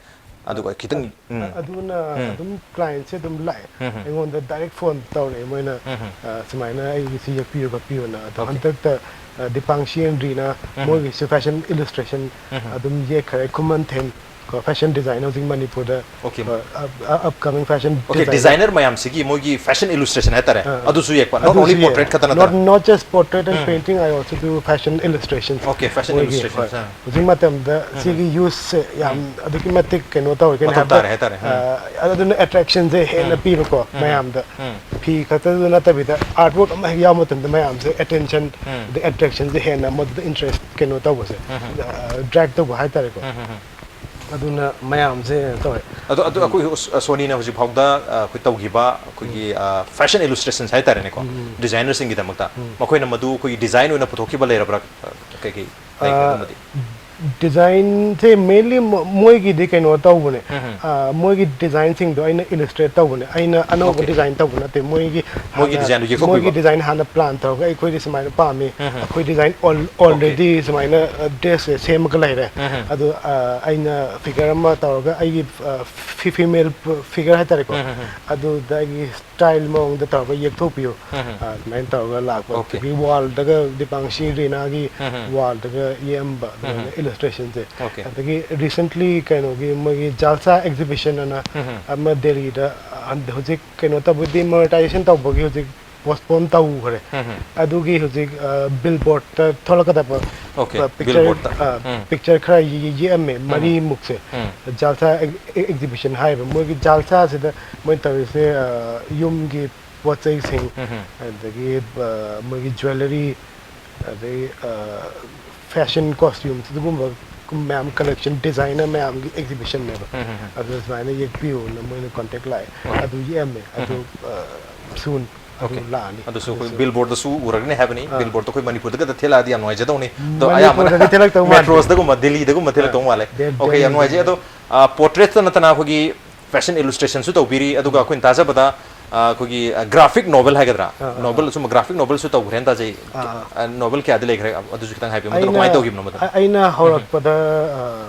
ꯑꯗꯨꯒ ꯈꯤꯇꯪ, ꯑ-, ꯎꯝ꯫ ꯑꯗꯨꯅ ꯎꯝ꯫ ꯑꯗꯨꯝ clientꯁꯦ ꯑꯗꯨꯝ ꯂꯥꯛꯑꯦ꯫ ꯎꯝ, ꯎꯝ꯫ ꯑꯩꯉꯣꯟꯗ direct phone ꯇꯧꯔꯛꯑꯦ ꯃꯣꯏꯅ, ꯎꯝ, ꯎꯝ꯫ ꯑ, "ꯁꯨꯃꯥꯏꯅ ꯑꯩꯒꯤ ꯁꯤ ꯌꯦꯛꯄꯤꯌꯨ ꯈꯣꯠꯄꯤꯌꯨꯅ"꯫ ꯑꯗꯣ Okay꯫ ꯍꯟꯗꯛꯇ, ꯑ, ꯗꯤꯄꯥꯡꯁꯤ ꯑꯦꯟꯗ꯭ꯔꯤꯅ ꯎꯝ, ꯎꯝ꯫ ꯃꯣꯏꯒꯤꯁꯨ fashion illustration ꯎꯝ, ꯎꯝ꯫ ꯑꯗꯨꯝ ꯌꯦꯛꯈ꯭ꯔꯦ꯫ ꯈꯨꯃꯟꯊꯦꯝ ꯀꯣ, ꯐꯦꯁꯟ ꯗꯤꯖꯥꯏꯟ ꯍꯧꯖꯤꯛ ꯃꯅꯤꯄꯨꯔꯗ Okay. Upcoming fashion Okay, designer ꯃꯌꯥꯝꯁꯤꯒꯤ ꯃꯣꯏꯒꯤ fashion illustration ꯍꯥꯏꯇꯥꯔꯦ, ꯑꯥ. ꯑꯗꯨꯁꯨ ꯌꯦꯛꯄ, not only portrait ꯈꯛꯇ ꯅꯠꯇꯅ? Not just portrait and painting, I also do fashion illustrations. Okay, fashion ꯃꯣꯏꯒꯤ, illustrations, ꯍꯣꯏ. ꯑꯥ. ꯍꯧꯖꯤꯛ ꯃꯇꯝꯗ ꯁꯤꯒꯤ ꯌꯨꯁꯁꯦ ꯌꯥꯝ ꯑꯗꯨꯛꯀꯤ ꯃꯇꯤꯛ ꯀꯩꯅꯣ ꯇꯧꯔꯦ, ꯀꯩꯅꯣ ꯃꯊꯧ ꯍꯥꯏꯕꯗ, ꯇꯥꯔꯦ ꯍꯥꯏꯇꯥꯔꯦ, ꯎꯝ. ꯑꯥ, ꯑꯗꯨꯅ ꯑꯦꯇ꯭ꯔꯦꯛꯁꯟꯁꯦ ꯍꯦꯟꯅ ꯄꯤꯕꯀꯣ ꯃꯌꯥꯝꯗ꯫ ꯎꯝ. ꯐꯤ ꯈꯛꯇꯗ ꯅꯠꯇꯕꯤꯗ, ꯑꯥꯔꯠ ꯋꯥꯔꯛ ꯑꯃ ꯍꯦꯛ ꯌꯥꯎꯕ ꯃꯇꯝꯗ ꯃꯌꯥꯝꯁꯦ ꯑꯦꯇꯦꯟꯁꯟ, ꯎꯝ. ꯑꯗꯩ ꯑꯦꯇ꯭ꯔꯦꯛꯁꯟꯁꯦ ꯍꯦꯟꯅ ꯃꯗꯨꯗ ꯏꯟꯇꯔꯦꯁ ꯀꯩꯅꯣ ꯇꯧꯕꯁꯦ, ꯎꯝ, ꯎꯝ, ꯎꯝ. ꯗ꯭ꯔꯦꯛ ꯇꯧꯕ ꯍꯥꯏꯇꯥꯔꯦꯀꯣ꯫ ꯎꯝ, ꯎꯝ, ꯎꯝ. ꯑꯗꯨꯅ ꯃꯌꯥꯝꯁꯦ ꯀꯩꯅꯣ ꯇꯧꯋꯦ꯫ ꯑꯗꯣ ꯑꯗꯨ ꯑꯩꯈꯣꯏ ꯁꯣꯅꯤꯅ ꯍꯧꯖꯤꯛ ꯐꯥꯎꯗ ꯑ, ꯑꯩꯈꯣꯏ ꯇꯧꯈꯤꯕ ꯑꯩꯈꯣꯏꯒꯤ ꯐꯦꯁꯟ ꯏꯂꯨꯁꯇ꯭ꯔꯦꯁꯟꯁ ꯍꯥꯏꯇꯥꯔꯦꯅꯦꯀꯣ, ꯎꯝ. ꯗꯤꯖꯥꯏꯅꯔꯁꯤꯡꯒꯤꯗꯃꯛꯇ ꯎꯝ. ꯃꯈꯣꯏꯅ ꯃꯗꯨ ꯑꯩꯈꯣꯏꯒꯤ ꯗꯤꯖꯥꯏꯟ ꯑꯣꯏꯅ ꯄꯨꯊꯣꯛꯈꯤꯕ ꯂꯩꯔꯕ꯭ꯔꯥ? ꯑ, ꯀꯩꯀꯩ ꯂꯩꯒꯦ ꯑ, ꯑꯗꯨꯝꯕꯗꯤ? ꯗꯤꯖꯥꯏꯟꯁꯦ ꯃꯦꯟꯂꯤ ꯃꯣꯏꯒꯤꯗꯤ ꯀꯩꯅꯣ ꯇꯧꯕꯅꯦ꯫ ꯎꯝ. ꯑ, ꯃꯣꯏꯒꯤ ꯗꯤꯖꯥꯏꯟꯁꯤꯡꯗꯣ ꯑꯩꯅ ꯏꯂꯨꯁꯇ꯭ꯔꯦꯠ ꯇꯧꯕꯅꯦ, ꯑꯩꯅ ꯑꯅꯧꯕ Okay. ꯗꯤꯖꯥꯏꯟ ꯇꯧꯕ ꯅꯠꯇꯦ꯫ ꯃꯣꯏꯒꯤ ꯃꯣꯏꯒꯤ ꯍꯥꯟꯅ ꯗꯤꯖꯥꯏꯟꯗꯣ ꯌꯦꯛꯊꯣꯛꯄꯤꯕ? ꯃꯣꯏꯒꯤ ꯗꯤꯖꯥꯏꯟ ꯍꯥꯟꯅ ꯄ꯭ꯂꯥꯟ ꯇꯧꯔꯒ ꯑꯩꯈꯣꯏꯗꯤ ꯁꯨꯃꯥꯏꯅ ꯄꯥꯝꯃꯤ, ꯎꯝ. ꯑꯩꯈꯣꯏ ꯗꯤꯖꯥꯏꯟ ꯑꯣꯜꯔꯦꯗꯤ ꯁꯨꯃꯥꯏꯅ ꯗ꯭ꯔꯦꯁꯁꯦ ꯁꯦꯝꯃꯒ ꯂꯩꯔꯦ꯫ ꯎꯝ. ꯑꯗꯨ ꯑ, ꯑꯩꯅ ꯐꯤꯒꯔ ꯑꯃ ꯇꯧꯔꯒ ꯑꯩꯒꯤ ꯐꯤꯃꯦꯜ ꯐꯤꯒꯔ ꯍꯥꯏꯇꯥꯔꯦꯀꯣ, ꯎꯝ, ꯎꯝ, ꯎꯝ. ꯑꯗꯨꯗ ꯑꯩꯒꯤ ꯁ꯭ꯇꯥꯏꯜ ꯃꯑꯣꯡꯗ ꯇꯧꯔꯒ ꯌꯦꯛꯊꯣꯛꯄꯤꯌꯨ, ꯎꯝ, ꯎꯝ. ꯑ, ꯑꯗꯨꯃꯥꯏꯅ ꯇꯧꯔꯒ ꯂꯥꯛꯄ꯫ Okay. ꯑꯗꯒꯤ ꯋꯥꯜꯗꯒ ꯗꯤꯄꯥꯡꯁꯤ ꯔꯤꯅꯥꯒꯤ ꯎꯝ, ꯎꯝ. ꯋꯥꯜꯗꯒ ꯌꯦꯛꯑꯝꯕ ꯎꯝ, ꯎꯝ. ꯏꯂꯨꯁꯇ꯭ꯔꯦꯁꯟꯁꯦ꯫ Okay. ꯑꯗꯒꯤ ꯔꯤꯁꯦꯟꯠꯂꯤ ꯀꯩꯅꯣꯒꯤ ꯃꯣꯏꯒꯤ ꯖꯥꯜꯁꯥ ꯑꯦꯛꯖꯤꯕꯤꯁꯟ ꯑꯅ ꯎꯝ, ꯎꯝ. ꯑꯃ ꯗꯦꯜꯂꯤꯗ, ꯑ, ꯍꯧꯖꯤꯛ ꯀꯩꯅꯣ ꯇꯧꯕ, ꯗꯤꯃꯣꯅꯤꯇꯥꯏꯖꯦꯁꯟ ꯇꯧꯕꯒꯤ ꯍꯧꯖꯤꯛ ꯄꯣꯁꯄꯣꯟ ꯇꯧꯈ꯭ꯔꯦ꯫ ꯎꯝ, ꯎꯝ. ꯑꯗꯨꯒꯤ ꯍꯧꯖꯤꯛ ꯕꯤꯜꯕꯣꯔꯗꯇ ꯊꯣꯛꯂꯛꯀꯗꯕ Okay, ꯄꯤꯛꯆꯔ, ꯕꯤꯜꯕꯣꯔꯗꯇ. ꯎꯝ. ꯄꯤꯛꯆꯔ ꯈꯔ ꯌꯦ- ꯌꯦꯛꯑꯝꯃꯦ, ꯃꯔꯤꯃꯨꯛꯁꯦ꯫ ꯎꯝ. ꯖꯥꯜꯁꯥ ꯑꯦꯛ-, ꯑꯦꯛ-, ꯑꯦꯛꯖꯤꯕꯤꯁꯟ ꯍꯥꯏꯔꯤꯕ ꯃꯣꯏꯒꯤ ꯖꯥꯜꯁꯥꯁꯤꯗ ꯃꯣꯏꯅ ꯇꯧꯔꯤꯁꯦ, ꯑ, ꯌꯨꯝꯒꯤ ꯄꯣꯠ ꯆꯩꯁꯤꯡ, ꯎꯝ, ꯎꯝ. ꯑꯗꯒꯤ, ꯑ, ꯃꯣꯏꯒꯤ ꯖ꯭ꯋꯦꯂꯔꯤ, ꯑꯗꯩ, ꯑ, ꯐꯦꯁꯟ ꯀꯣꯁꯇ꯭ꯌꯨꯝꯁ, ꯑꯗꯨꯒꯨꯝꯕ ꯃꯌꯥꯝ ꯀꯂꯦꯛꯁꯟ, ꯗꯤꯖꯥꯏꯅꯔ ꯃꯌꯥꯝꯒꯤ ꯑꯦꯛꯖꯤꯕꯤꯁꯟꯅꯦꯕ꯫ ꯎꯝ, ꯎꯝ, ꯎꯝ. ꯑꯗꯨ ꯁꯨꯃꯥꯏꯅ ꯌꯦꯛꯄꯤꯌꯨꯅ ꯃꯣꯏꯅ ꯀꯣꯟꯇꯦꯛ ꯂꯥꯛꯑꯦ꯫ ꯎꯝ. ꯑꯗꯨ ꯌꯦꯛꯑꯝꯃꯦ꯫ ꯑꯗꯨ, ꯑ, ꯁꯨꯟ ꯑꯗꯨ Okay. ꯂꯥꯛꯑꯅꯤ꯫ ꯑꯗꯨꯁꯨ ꯑꯩꯈꯣꯏ ꯑꯗꯨꯁꯨ ꯕꯤꯜꯕꯣꯔꯗꯁꯨ ꯎꯔꯒꯅꯤ ꯍꯥꯏꯕꯅꯤ꯫ ꯑꯥ. ꯕꯤꯜꯕꯣꯔꯗ ꯑꯩꯈꯣꯏ ꯃꯅꯤꯄꯨꯔꯗꯒꯗ ꯊꯦꯠꯂꯛꯑꯗꯤ ꯌꯥꯝ ꯅꯨꯡꯉꯥꯏꯖꯗꯧꯅꯤ꯫ ꯑꯗꯣ ꯃꯅꯤꯄꯨꯔꯗꯗꯤ ꯑꯌꯥꯝꯕꯅ ꯊꯦꯠꯂꯛꯇꯧ ꯃꯥꯟꯗꯦ꯫ ꯃꯦꯇ꯭ꯔꯣꯁꯇꯒꯨꯝꯕ, ꯗꯤꯜꯂꯤꯗꯒꯨꯝꯕ ꯊꯦꯠꯂꯛꯇꯧ ꯑꯥ. ꯃꯥꯜꯂꯦ꯫ ꯗꯦ-, Okay, ꯌꯥꯝ ꯅꯨꯡꯉꯥꯏꯖꯩ꯫ ꯗꯦꯜꯂꯤꯗꯒꯤ꯫ ꯑꯗꯣ ꯄꯣꯔꯇ꯭ꯔꯦꯠꯇ ꯅꯠꯇꯅ ꯑꯩꯈꯣꯏꯒꯤ ꯐꯦꯁꯟ ꯏꯂꯨꯁꯇ꯭ꯔꯦꯁꯟꯁꯨ ꯇꯧꯕꯤꯔꯤ, ꯑꯗꯨꯒ ꯑꯩꯈꯣꯏꯅ ꯇꯥꯖꯕꯗ, ꯑ, ꯑꯩꯈꯣꯏꯒꯤ, ꯑ, ꯒ꯭ꯔꯥꯐꯤꯛ ꯅꯣꯕꯦꯜ ꯍꯥꯏꯒꯗ꯭ꯔꯥ, ꯑꯥ, ꯑꯥ, ꯅꯣꯕꯦꯜ ꯁꯨꯝꯕ ꯒ꯭ꯔꯥꯐꯤꯛ ꯅꯣꯕꯦꯜꯁꯨ ꯇꯧꯈ꯭ꯔꯦꯅ ꯇꯥꯖꯩ꯫ ꯑꯥ, ꯑꯥ. ꯑ, ꯅꯣꯕꯦꯜ ꯀꯌꯥꯗꯤ ꯂꯩꯈ꯭ꯔꯦ? ꯑꯗꯨꯁꯨ ꯈꯤꯇꯪ ꯍꯥꯏꯕꯤꯌꯨ꯫ ꯃꯗꯨꯅ ꯑꯩꯅ, ꯀꯃꯥꯏꯅ ꯇꯧꯈꯤꯕꯅꯣ ꯃꯗꯨꯅ? ꯑ-, ꯑꯩꯅ ꯍꯧꯔꯛꯄꯗ, ꯑ,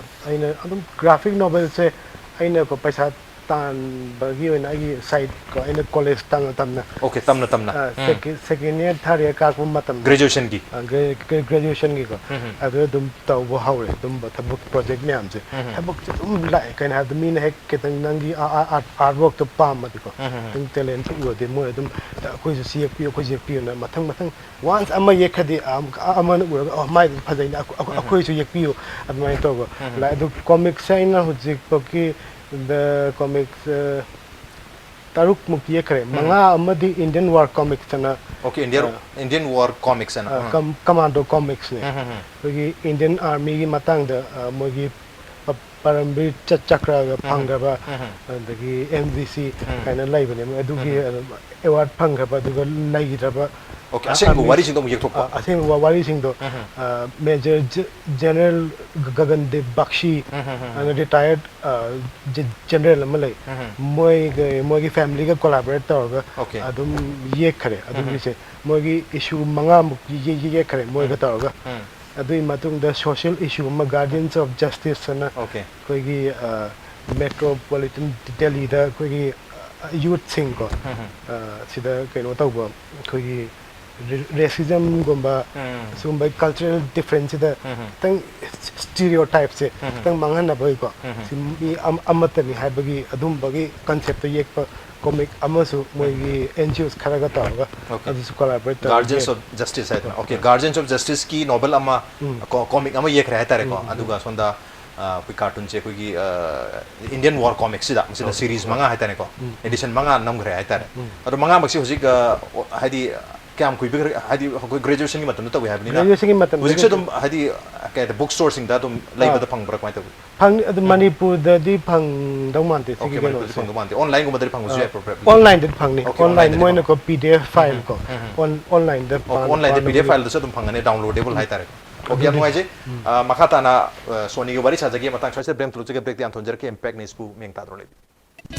ꯑꯩꯅ ꯑꯗꯨꯝ ꯒ꯭ꯔꯥꯐꯤꯛ ꯅꯣꯕꯦꯜꯁꯦ ꯑꯩꯅꯀꯣ ꯄꯩꯁꯥ ꯇꯥꯟꯕꯒꯤ ꯑꯣꯏꯅ ꯑꯩꯒꯤ ꯁꯥꯏꯠ ꯀꯣ, ꯑꯩꯅ ꯀꯣꯂꯦꯖ ꯇꯝꯅ ꯇꯝꯅ ꯑꯣꯀꯦ, ꯇꯝꯅ ꯇꯝꯅ ꯎꯝ. ꯁꯦꯀꯦꯟ ꯏꯌꯔ ꯊꯥꯔꯠ ꯏꯌꯔ ꯀꯥꯔꯛꯄ ꯃꯇꯝꯗ ꯒ꯭ꯔꯦꯖꯨꯑꯦꯁꯟꯒꯤ ꯒ꯭ꯔꯦꯖꯨꯑꯦꯁꯟꯒꯤꯀꯣ ꯎꯝ. ꯑꯗꯨ ꯑꯗꯨꯝ ꯇꯧꯕ ꯍꯧꯔꯦ꯫ ꯑꯗꯨꯝꯕ ꯊꯕꯛ ꯄ꯭ꯔꯣꯖꯦꯛ ꯃꯌꯥꯝꯁꯦ ꯎꯝ. ꯊꯕꯛꯁꯦ ꯑꯗꯨꯝ ꯂꯥꯛꯑꯦ꯫ ꯀꯩꯅꯣ ꯍꯥꯏꯕꯗ ꯃꯤꯅ ꯍꯦꯛ ꯈꯤꯇꯪ ꯅꯪꯒꯤ ꯑꯥꯔꯠ ꯋꯥꯔꯛꯇꯣ ꯄꯥꯝꯃꯗꯤꯀꯣ ꯎꯝ. ꯈꯤꯇꯪ ꯇꯦꯂꯦꯟꯠ ꯎꯔꯗꯤ ꯃꯣꯏ ꯑꯗꯨꯝ ꯑꯩꯈꯣꯏꯁꯨ ꯁꯤ ꯌꯦꯛꯄꯤꯌꯨ, ꯑꯩꯈꯣꯏꯁꯨ ꯌꯦꯛꯄꯤꯌꯨꯅ ꯃꯊꯪ ꯃꯊꯪ ꯋꯥꯟꯁ ꯑꯃ ꯌꯦꯛꯈ꯭ꯔꯗꯤ ꯑꯃꯅ ꯎꯔꯒ ꯑꯣ ꯃꯥꯏꯗꯨ ꯐꯖꯩꯅꯦ, ꯑꯩꯈꯣꯏꯁꯨ ꯌꯦꯛꯄꯤꯌꯨ ꯑꯗꯨꯃꯥꯏꯅ ꯇꯧꯕ꯫ ꯑꯗꯨ ꯀꯣꯃꯤꯛꯁꯦ ꯑꯩꯅ ꯍꯧꯖꯤꯛꯐꯥꯎꯒꯤ ꯗ ꯀꯣꯃꯤꯛꯁ ꯇꯔꯨꯛꯃꯨꯛ ꯌꯦꯛꯈ꯭ꯔꯦ꯫ ꯃꯉꯥ ꯑꯃꯗꯤ ꯏꯟꯗꯤꯌꯟ ꯋꯥꯔ ꯀꯣꯃꯤꯛꯁ ꯑꯅ okay, Indian Indian war comics ꯑꯅ ꯎꯝ. ꯀꯃꯥꯟꯗꯣ ꯀꯣꯃꯤꯛꯁꯅꯦ꯫ ꯎꯝ, ꯎꯝ, ꯎꯝ. ꯑꯩꯈꯣꯏꯒꯤ ꯏꯟꯗꯤꯌꯟ ꯑꯥꯔꯃꯤꯒꯤ ꯃꯇꯥꯡꯗ ꯑ, ꯃꯣꯏꯒꯤ ꯄ- ꯄꯔꯝꯕꯤꯔ ꯆ- ꯆꯀ꯭ꯔꯒ ꯐꯪꯈ꯭ꯔꯕ ꯎꯝ. ꯑꯗꯒꯤ ꯑꯦꯝ ꯖꯤ ꯁꯤ ꯎꯝ. ꯍꯥꯏꯅ ꯂꯩꯕꯅꯦ꯫ ꯑꯗꯨꯒꯤ ꯑꯦꯋꯥꯔꯗ ꯐꯪꯈ꯭ꯔꯕ ꯑꯗꯨꯒ ꯂꯩꯈꯤꯗ꯭ꯔꯕ ꯑꯣꯀꯦ, ꯑꯁꯦꯡꯕ ꯑꯥꯔꯃꯤ- ꯋꯥꯔꯤꯁꯤꯡꯗꯣ ꯑꯃꯨꯛ ꯌꯦꯛꯊꯣꯛꯄ. ꯑ, ꯑꯁꯦꯡꯕ ꯋꯥꯔꯤꯁꯤꯡꯗꯣ ꯎꯝ. ꯃꯦꯖꯔ ꯖꯦꯅꯔꯦꯜ ꯒꯒꯟꯗꯤꯞ ꯕꯛꯁꯤ ꯎꯝ, ꯎꯝ, ꯎꯝ. ꯑꯅ ꯔꯤꯇꯥꯌꯔꯠ ꯖꯦꯅꯔꯦꯜ ꯑꯃ ꯂꯩ꯫ ꯎꯝ. ꯃꯣꯏꯒ ꯃꯣꯏꯒꯤ ꯐꯦꯃꯤꯂꯤꯒ ꯀꯣꯂꯥꯕꯣꯔꯦꯠ ꯇꯧꯔꯒ ꯑꯣꯀꯦ. ꯑꯗꯨꯝ ꯌꯦꯛꯈ꯭ꯔꯦ꯫ ꯑꯗꯨꯒꯤꯁꯦ ꯃꯣꯏꯒꯤ ꯏꯁꯨ ꯃꯉꯥꯃꯨꯛ ꯌꯦ- ꯌꯦ- ꯌꯦꯛꯈ꯭ꯔꯦ ꯃꯣꯏꯒ ꯇꯧꯔꯒ꯫ ꯎꯝ. ꯑꯗꯨꯒꯤ ꯃꯇꯨꯡꯗ ꯁꯣꯁꯤꯌꯦꯜ ꯏꯁꯨ ꯑꯃ ꯒꯥꯔꯗꯤꯌꯟꯁ ꯑꯣꯐ ꯖꯁꯇꯤꯁ ꯑꯅ ꯑꯣꯀꯦ. ꯑꯩꯈꯣꯏꯒꯤ ꯃꯦꯇ꯭ꯔꯣꯄꯣꯂꯤꯇꯟ ꯗꯦꯜꯂꯤꯗ ꯑꯩꯈꯣꯏꯒꯤ ꯌꯨꯠꯁꯤꯡꯀꯣ ꯎꯝ. ꯁꯤꯗ ꯀꯩꯅꯣ ꯇꯧꯕ ꯑꯩꯈꯣꯏꯒꯤ ꯔꯦꯁꯤꯖꯝꯒꯨꯝꯕ ꯎꯝ. ꯁꯤꯒꯨꯝꯕ ꯀꯜꯆꯔꯦꯜ ꯗꯤꯐ꯭ꯔꯦꯟꯁꯁꯤꯗ ꯎꯝ. ꯈꯤꯇꯪ ꯁ꯭ꯇꯤꯔꯤꯑꯣ ꯇꯥꯏꯞꯁꯦ ꯈꯤꯇꯪ ꯃꯥꯡꯍꯟꯅꯕꯒꯤꯀꯣ ꯎꯝ. ꯁꯤ ꯃꯤ ꯑꯃ- ꯑꯃꯠꯇꯅꯤ ꯍꯥꯏꯕꯒꯤ ꯑꯗꯨꯝꯕꯒꯤ ꯀꯟꯁꯦꯞꯇ ꯌꯦꯛꯄ ꯀꯣꯃꯤꯛ ꯑꯃꯁꯨ ꯃꯣꯏꯒꯤ ꯑꯦꯟ ꯖꯤ ꯑꯣꯁ ꯈꯔꯒ ꯇꯧꯔꯒ ꯑꯣꯀꯦ. ꯑꯗꯨꯁꯨ ꯀꯣꯂꯥꯕꯣꯔꯦꯠ ꯒꯥꯔꯗꯤꯌꯟꯁ ꯑꯣꯐ ꯖꯁꯇꯤꯁ ꯍꯥꯏꯗꯅ. ꯑꯣꯀꯦ, ꯒꯥꯔꯗꯤꯌꯟꯁ ꯑꯣꯐ ꯖꯁꯇꯤꯁꯀꯤ ꯅꯣꯕꯦꯜ ꯑꯃ ꯀꯣꯃꯤꯛ ꯑꯃ ꯌꯦꯛꯈ꯭ꯔꯦ ꯍꯥꯏꯇꯥꯔꯦꯀꯣ. ꯑꯗꯨꯒ ꯁꯣꯝꯗ ꯑ, ꯑꯩꯈꯣꯏ ꯀꯥꯔꯇꯨꯟꯁꯦ ꯑꯩꯈꯣꯏꯒꯤ ꯏꯟꯗꯤꯌꯟ ꯋꯥꯔ ꯀꯣꯃꯤꯛꯁꯤꯗ ꯃꯁꯤꯗ ꯁꯤꯔꯤꯁ ꯃꯉꯥ ꯍꯥꯏꯇꯥꯔꯦꯀꯣ. ꯑꯦꯗꯤꯁꯟ ꯃꯉꯥ ꯅꯝꯈ꯭ꯔꯦ ꯍꯥꯏꯇꯥꯔꯦ. ꯑꯗꯣ ꯃꯉꯥꯃꯛꯁꯤ ꯍꯧꯖꯤꯛ ꯑ, ꯑꯣ- ꯍꯥꯏꯗꯤ ꯀꯌꯥꯝ ꯀꯨꯏꯕꯤꯈ꯭ꯔꯦ? ꯍꯥꯏꯗꯤ ꯑꯩꯈꯣꯏ ꯒ꯭ꯔꯦꯖꯨꯑꯦꯁꯟꯒꯤ ꯃꯇꯝꯗ ꯇꯧꯏ ꯍꯥꯏꯕꯅꯤꯅ ꯒ꯭ꯔꯦꯖꯨꯑꯦꯁꯟꯒꯤ ꯃꯇꯝꯗ ꯍꯧꯖꯤꯛꯁꯦ ꯑꯗꯨꯝ ꯍꯥꯏꯗꯤ ꯀꯩ ꯍꯥꯏꯇꯥꯔꯦ, ꯕꯨꯛ ꯁ꯭ꯇꯣꯔꯁꯤꯡꯗ ꯑꯗꯨꯝ ꯂꯩꯕꯗ ꯐꯪꯕ꯭ꯔꯥ, ꯀꯃꯥꯏꯅ ꯇꯧꯏ? ꯐꯪ ꯑꯗꯨ ꯃꯅꯤꯄꯨꯔꯗꯗꯤ ꯐꯪꯗꯧ ꯃꯥꯟꯗꯦ ꯁꯤꯒꯤ ꯑꯣꯀꯦ, ꯃꯅꯤꯄꯨꯔꯗꯤ ꯀꯩꯅꯣꯁꯦ꯫ ꯐꯪꯗꯧ ꯃꯥꯟꯗꯦ. ꯑꯣꯟꯂꯥꯏꯟꯒꯨꯝꯕꯗꯗꯤ ꯐꯪꯕꯁꯨ ꯌꯥꯏ, ꯄ꯭ꯔꯣꯕ꯭ꯂꯦꯝ. ꯑꯣꯟꯂꯥꯏꯟꯗꯗꯤ ꯐꯪꯅꯤ꯫ ꯑꯣꯀꯦ, ꯑꯣꯟꯂꯥꯏꯟ ꯑꯣꯟꯂꯥꯏꯟꯗꯗꯤ ꯃꯣꯏꯅꯀꯣ ꯄꯤ ꯗꯤ ꯑꯦꯐ ꯐꯥꯏꯜ ꯀꯣ ꯑꯣꯟ- ꯑꯣꯟꯂꯥꯏꯟꯗ ꯑꯣꯀꯦ, ꯑꯣꯟꯂꯥꯏꯟꯗ ꯄꯤ ꯗꯤ ꯑꯦꯐ ꯐꯥꯏꯜꯗꯁꯨ ꯑꯗꯨꯝ ꯐꯪꯒꯅꯤ, ꯗꯥꯎꯟꯂꯣꯗꯦꯕꯜ ꯍꯥꯏꯇꯥꯔꯦ. ꯑꯣꯀꯦ, ꯌꯥꯝ ꯅꯨꯡꯉꯥꯏꯖꯩ. ꯑ, ꯃꯈꯥ ꯇꯥꯅ ꯑ, ꯁꯣꯅꯤꯒ ꯋꯥꯔꯤ ꯁꯥꯖꯒꯦ. ꯃꯇꯥꯡ ꯁ꯭ꯋꯥꯏꯁꯤꯗ ꯕ꯭ꯔꯦꯛ ꯊꯣꯛꯂꯛꯆꯒꯦ. ꯕ꯭ꯔꯦꯛꯇ ꯌꯥꯝ ꯊꯣꯟꯖꯔꯛꯀꯦ. ꯏꯝꯄꯦꯛ ꯅ꯭ꯌꯨꯁꯄꯨ ꯃꯤꯡ ꯇꯥꯗ꯭ꯔꯣ ꯂꯩꯕꯤ.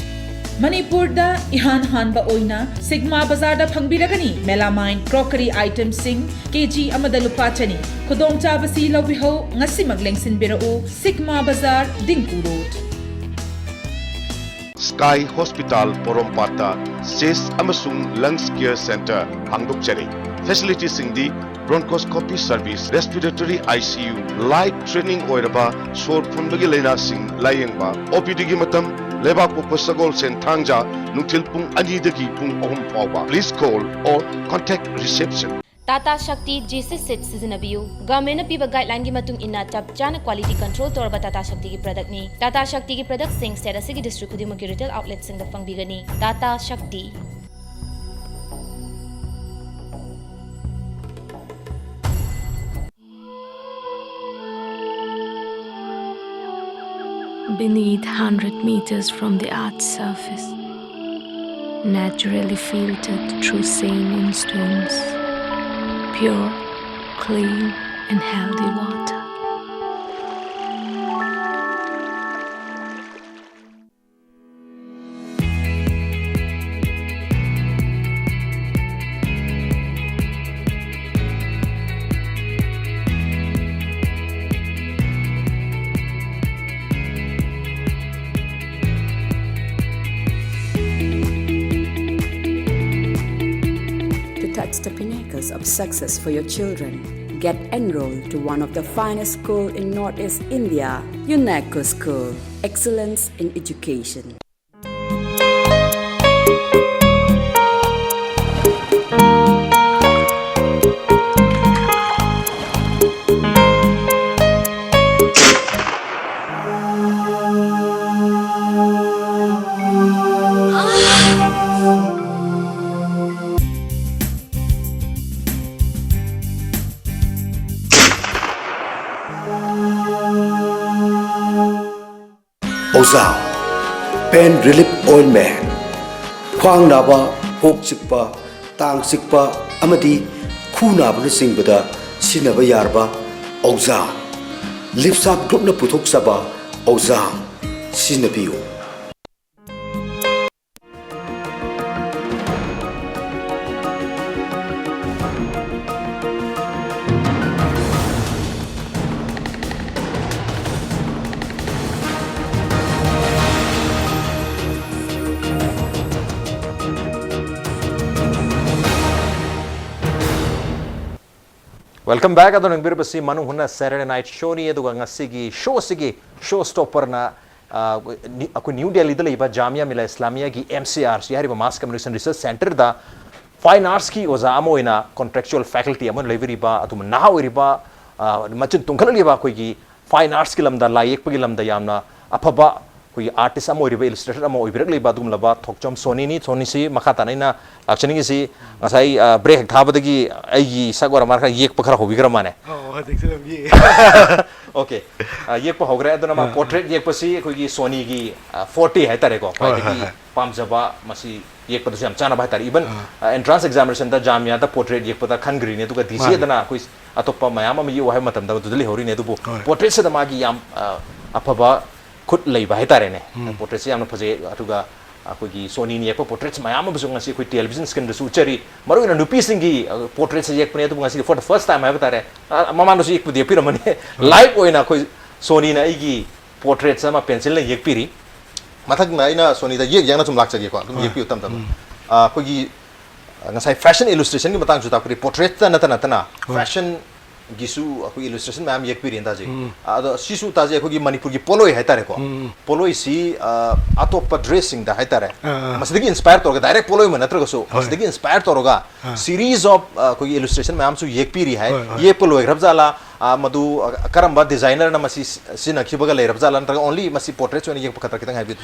ꯃꯅꯤꯄꯨꯔꯗ ꯏꯍꯥꯟ ꯍꯥꯟꯕ ꯑꯣꯏꯅ ꯁꯤꯒꯃꯥ ꯕꯖꯥꯔꯗ ꯐꯪꯕꯤꯔꯒꯅꯤ ꯃꯦꯂꯥꯃꯥꯏꯟ ꯀ꯭ꯔꯣꯀꯔꯤ ꯑꯥꯏꯇꯦꯝꯁꯤꯡ ꯀꯦ ꯖꯤ ꯑꯃꯗ ꯂꯨꯄꯥ ꯆꯅꯤ꯫ ꯈꯨꯗꯣꯡꯆꯥꯕꯁꯤ ꯂꯧꯕꯤꯍꯧ, ꯉꯁꯤꯃꯛ ꯂꯦꯡꯁꯤꯟꯕꯤꯔꯛꯎ, ꯁꯤꯒꯃꯥ ꯕꯖꯥꯔ, ꯗꯤꯡꯀꯨ ꯔꯣꯗ꯫ Sky Hospital ꯄꯣꯔꯣꯝꯄꯥꯠꯇ ꯆꯦꯁ ꯑꯃꯁꯨꯡ ꯂꯪꯁ ꯀꯦꯌꯔ ꯁꯦꯟꯇꯔ ꯍꯥꯡꯗꯣꯛꯆꯔꯤ꯫ ꯐꯦꯁꯤꯂꯤꯇꯤꯁꯤꯡꯗꯤ bronchoscopy service, respiratory I C U, life threatening ꯑꯣꯏꯔꯕ ꯁꯣꯔ ꯐꯨꯟꯕꯒꯤ ꯂꯥꯏꯅꯥꯁꯤꯡ ꯂꯥꯌꯦꯡꯕ꯫ ꯑꯣ ꯄꯤ ꯗꯤꯒꯤ ꯃꯇꯝ ꯂꯩꯕꯥꯛꯄꯣꯛꯄ ꯁꯒꯣꯜꯁꯦꯟ ꯊꯥꯡꯖ ꯅꯨꯡꯊꯤꯜ ꯄꯨꯡ ꯑꯅꯤꯗꯒꯤ ꯄꯨꯡ ꯑꯍꯨꯝ ꯐꯥꯎꯕ꯫ Please call or contact reception. Tata Shakti G C set ꯁꯤꯖꯤꯟꯅꯕꯤꯌꯨ꯫ ꯒꯚꯔꯟꯃꯦꯟꯠꯅ ꯄꯤꯕ ꯒꯥꯏꯗꯂꯥꯏꯟꯒꯤ ꯃꯇꯨꯡ ꯏꯟꯅ ꯆꯞ ꯆꯥꯅ ꯀ꯭ꯋꯥꯂꯤꯇꯤ ꯀꯟꯇ꯭ꯔꯣꯜ ꯇꯧꯔꯕ ꯇꯥꯇꯥ ꯁꯛꯇꯤꯒꯤ ꯄ꯭ꯔꯗꯛꯅꯤ꯫ ꯇꯥꯇꯥ ꯁꯛꯇꯤꯒꯤ ꯄ꯭ꯔꯗꯛꯁꯤꯡ ꯁ꯭ꯇꯦꯠ ꯑꯁꯤꯒꯤ ꯗꯤꯁꯇ꯭ꯔꯤꯛ ꯈꯨꯗꯤꯡꯃꯛꯀꯤ ꯔꯤꯇꯦꯜ ꯑꯥꯎꯠꯂꯦꯠꯁꯤꯡꯗ ꯐꯪꯕꯤꯒꯅꯤ꯫ ꯇꯥꯇꯥ ꯁꯛꯇꯤ꯫ Beneath, hundred meters from the earth's surface, naturally filtered through saline stones, pure, clean, and healthy water. To touch the pinnacles of success for your children, get enrolled to one of the finest school in Northeast India, UNESCO School, Excellence in Education. ꯑꯣꯖꯥ, pain relief ointment, ꯈ꯭ꯋꯥꯡ ꯅꯥꯕ, ꯀꯣꯛ ꯆꯤꯛꯄ, ꯇꯥꯡ ꯆꯤꯛꯄ ꯑꯃꯗꯤ ꯈꯨ ꯅꯥꯕꯅꯆꯤꯡꯕꯗ ꯁꯤꯖꯤꯟꯅꯕ ꯌꯥꯔꯕ ꯑꯣꯖꯥ, ꯂꯤꯞꯁꯥꯞ ꯒ꯭ꯔꯨꯞꯅ ꯄꯨꯊꯣꯛꯆꯕ ꯑꯣꯖꯥ ꯁꯤꯖꯤꯟꯅꯕꯤꯌꯨ꯫ Welcome back. ꯑꯗꯣ ꯅꯪꯕꯤꯔꯕꯁꯤ ꯃꯅꯨꯡ ꯍꯨꯠꯅ Saturday Night Showꯅꯤ꯫ ꯑꯗꯨꯒ ꯉꯁꯤꯒꯤ ꯁꯣꯁꯤꯒꯤ ꯁꯣ ꯁ꯭ꯇꯣꯄꯔꯅ, ꯑ, ꯅꯤ-, ꯑꯩꯈꯣꯏ ꯅ꯭ꯌꯨ ꯗꯦꯜꯂꯤꯗ ꯂꯩꯕ Jamia Millia ꯏꯁꯂꯥꯃꯤꯌꯥꯒꯤ M C R C ꯍꯥꯏꯔꯤꯕ Mass Communication Research Centreꯗ fine artsꯀꯤ ꯑꯣꯖꯥ ꯑꯃ ꯑꯣꯏꯅ contractual faculty ꯑꯃ ꯑꯣꯏꯅ ꯂꯩꯕꯤꯔꯤꯕ, ꯑꯗꯨꯝ ꯅꯍꯥ ꯑꯣꯏꯔꯤꯕ, ꯑ, ꯃꯆꯤꯟ ꯇꯨꯝꯈꯠꯂꯛꯂꯤꯕ ꯑꯩꯈꯣꯏꯒꯤ fine artsꯀꯤ ꯂꯝꯗ, ꯂꯥꯏ ꯌꯦꯛꯄꯒꯤ ꯂꯝꯗ ꯌꯥꯝꯅ ꯑꯐꯕ ꯑꯩꯈꯣꯏꯒꯤ artist ꯑꯃ ꯑꯣꯏꯔꯤꯕ, illustrator ꯑꯃ ꯑꯣꯏꯕꯤꯔꯛꯂꯤꯕ ꯑꯗꯨꯒꯨꯝꯂꯕ ꯊꯣꯛꯆꯣꯝ ꯁꯣꯅꯤꯅꯤ꯫ ꯁꯣꯅꯤꯁꯤ ꯃꯈꯥ ꯇꯥꯅ ꯑꯩꯅ ꯂꯥꯛꯆꯅꯤꯡꯉꯤꯁꯤ, ꯉꯁꯥꯏ, ꯑ, break ꯍꯦꯛ ꯊꯥꯕꯗꯒꯤ ꯑꯩꯒꯤ ꯁꯛ ꯑꯣꯏꯔ ꯃꯥꯅ ꯈꯔ ꯌꯦꯛꯄ ꯈꯔ ꯍꯧꯕꯤꯈ꯭ꯔ ꯃꯥꯅꯦ꯫ ꯑꯣ, ꯍꯧꯖꯤꯛꯁꯨ ꯑꯗꯨꯝ ꯌꯦꯛꯑꯦ꯫ Okay꯫ ꯑ, ꯌꯦꯛꯄ ꯍꯧꯈ꯭ꯔꯦ꯫ ꯑꯗꯨꯅ ꯃꯥ ꯑꯥ, ꯑꯥ꯫ Portrait ꯌꯦꯛꯄꯁꯤ ꯑꯩꯈꯣꯏꯒꯤ ꯁꯣꯅꯤꯒꯤ, ꯑ, forte ꯍꯥꯏꯇꯥꯔꯦꯀꯣ, ꯍꯣꯏ, ꯍꯣꯏ, ꯈ꯭ꯋꯥꯏꯗꯒꯤ ꯍꯣꯏ꯫ ꯄꯥꯝꯖꯕ, ꯃꯁꯤ ꯌꯦꯛꯄꯗꯁꯨ ꯌꯥꯝ ꯆꯥꯟꯅꯕ ꯍꯥꯏꯇꯥꯔꯦ꯫ Even, ꯑꯥ꯫ ꯑ, entrance examinationꯗ ꯖꯥꯃꯤꯌꯥꯗ portrait ꯌꯦꯛꯄꯗ ꯈꯟꯈ꯭ꯔꯤꯅꯦ, ꯑꯗꯨꯒ ꯃꯥꯅꯦ꯫ D C Aꯗꯅ ꯑꯩꯈꯣꯏ ꯑꯇꯣꯞꯄ ꯃꯌꯥꯝ ꯑꯃ ꯌꯦꯛꯎ ꯍꯥꯏꯕ ꯃꯇꯝꯗ ꯑꯗꯨꯗ ꯂꯩꯍꯧꯔꯤꯅꯦ꯫ ꯑꯗꯨꯕꯨ ꯍꯣꯏ꯫ Portraitꯁꯤꯗ ꯃꯥꯒꯤ ꯌꯥꯝ, ꯑ, ꯑꯐꯕ ꯈꯨꯠ ꯂꯩꯕ ꯍꯥꯏꯇꯥꯔꯦꯅꯦ꯫ ꯎꯝ꯫ Portraitꯁꯦ ꯌꯥꯝꯅ ꯐꯖꯩ꯫ ꯑꯗꯨꯒ ꯑꯩꯈꯣꯏꯒꯤ ꯁꯣꯅꯤꯅ ꯌꯦꯛꯄ portraits ꯃꯌꯥꯝ ꯑꯃꯁꯨ ꯉꯁꯤ ꯑꯩꯈꯣꯏ television screenꯗꯁꯨ ꯎꯠꯆꯔꯤ꯫ ꯃꯔꯨꯑꯣꯏꯅ ꯅꯨꯄꯤꯁꯤꯡꯒꯤ, ꯑ, portraitꯁꯦ ꯌꯦꯛꯄꯅꯦ, ꯑꯗꯨꯕꯨ ꯉꯁꯤꯗꯤ for the first time ꯍꯥꯏꯕ ꯇꯥꯔꯦ꯫ ꯑ, ꯃꯃꯥꯡꯗꯁꯨ ꯌꯦꯛꯄꯨꯗꯤ ꯌꯦꯛꯄꯤꯔꯝꯃꯅꯤ꯫ ꯍꯣꯏ꯫ Live ꯑꯣꯏꯅ ꯑꯩꯈꯣꯏ ꯁꯣꯅꯤꯅ ꯑꯩꯒꯤ portraits ꯑꯃ pencilꯅ ꯌꯦꯛꯄꯤꯔꯤ꯫ ꯃꯊꯪꯗ ꯑꯩꯅ ꯁꯣꯅꯤꯗ ꯌꯦꯛ ꯌꯦꯛꯅ ꯁꯨꯝ ꯂꯥꯛꯆꯒꯦꯀꯣ꯫ ꯑꯗꯨꯝ ꯍꯣꯏ꯫ ꯌꯦꯛꯄꯤꯌꯨ ꯇꯞ ꯇꯞꯅ꯫ ꯎꯝ꯫ ꯑ, ꯑꯩꯈꯣꯏꯒꯤ, ꯑ, ꯉꯁꯥꯏ fashion illustrationꯒꯤ ꯃꯇꯥꯡꯁꯨ ꯇꯥꯛꯄꯤꯔꯤ꯫ Portraitꯇ ꯅꯠꯇ ꯅꯠꯇꯅ ꯍꯣꯏ꯫ Fashionꯒꯤꯁꯨ ꯑꯩꯈꯣꯏ illustration ꯃꯌꯥꯝ ꯌꯦꯛꯄꯤꯔꯤ ꯇꯥꯖꯩ꯫ ꯎꯝ꯫ ꯑꯗꯣ ꯁꯤꯁꯨ ꯇꯥꯖꯩ ꯑꯩꯈꯣꯏꯒꯤ ꯃꯅꯤꯄꯨꯔꯒꯤ ꯄꯣꯠꯂꯣꯏ ꯍꯥꯏꯇꯥꯔꯦꯀꯣ꯫ ꯎꯝ꯫ ꯄꯣꯠꯂꯣꯏꯁꯤ, ꯑ, ꯑꯇꯣꯞꯄ dressꯁꯤꯡꯗ ꯍꯥꯏꯇꯥꯔꯦ꯫ ꯑꯥ, ꯑꯥ꯫ ꯃꯁꯤꯗꯒꯤ inspire ꯇꯧꯔꯒ, direct ꯄꯣꯠꯂꯣꯏ ꯑꯃ ꯅꯠꯇ꯭ꯔꯒꯁꯨ, ꯍꯣꯏ꯫ ꯃꯁꯤꯗꯒꯤ inspire ꯇꯧꯔꯒ ꯑꯥ꯫ Series of, ꯑ, ꯑꯩꯈꯣꯏꯒꯤ illustration ꯃꯌꯥꯝꯁꯨ ꯌꯦꯛꯄꯤꯔꯤ ꯍꯥꯏ꯫ ꯍꯣꯏ, ꯍꯣꯏ꯫ ꯌꯦꯛꯄ ꯂꯣꯏꯈ꯭ꯔꯕ ꯖꯥꯠꯂꯥ? ꯑ, ꯃꯗꯨ, ꯑ, ꯀꯔꯝꯕ designerꯅ ꯃꯁꯤ ꯁꯤ-, ꯁꯤꯖꯤꯟꯅꯈꯤꯕꯒ ꯂꯩꯔꯕ ꯖꯥꯠꯂꯥ? ꯅꯠꯇ꯭ꯔꯒ only ꯃꯁꯤ portraits ꯑꯣꯏꯅ ꯌꯦꯛꯄ ꯈꯛꯇ ꯈꯤꯇꯪ ꯍꯥꯏꯕꯤꯌꯨ꯫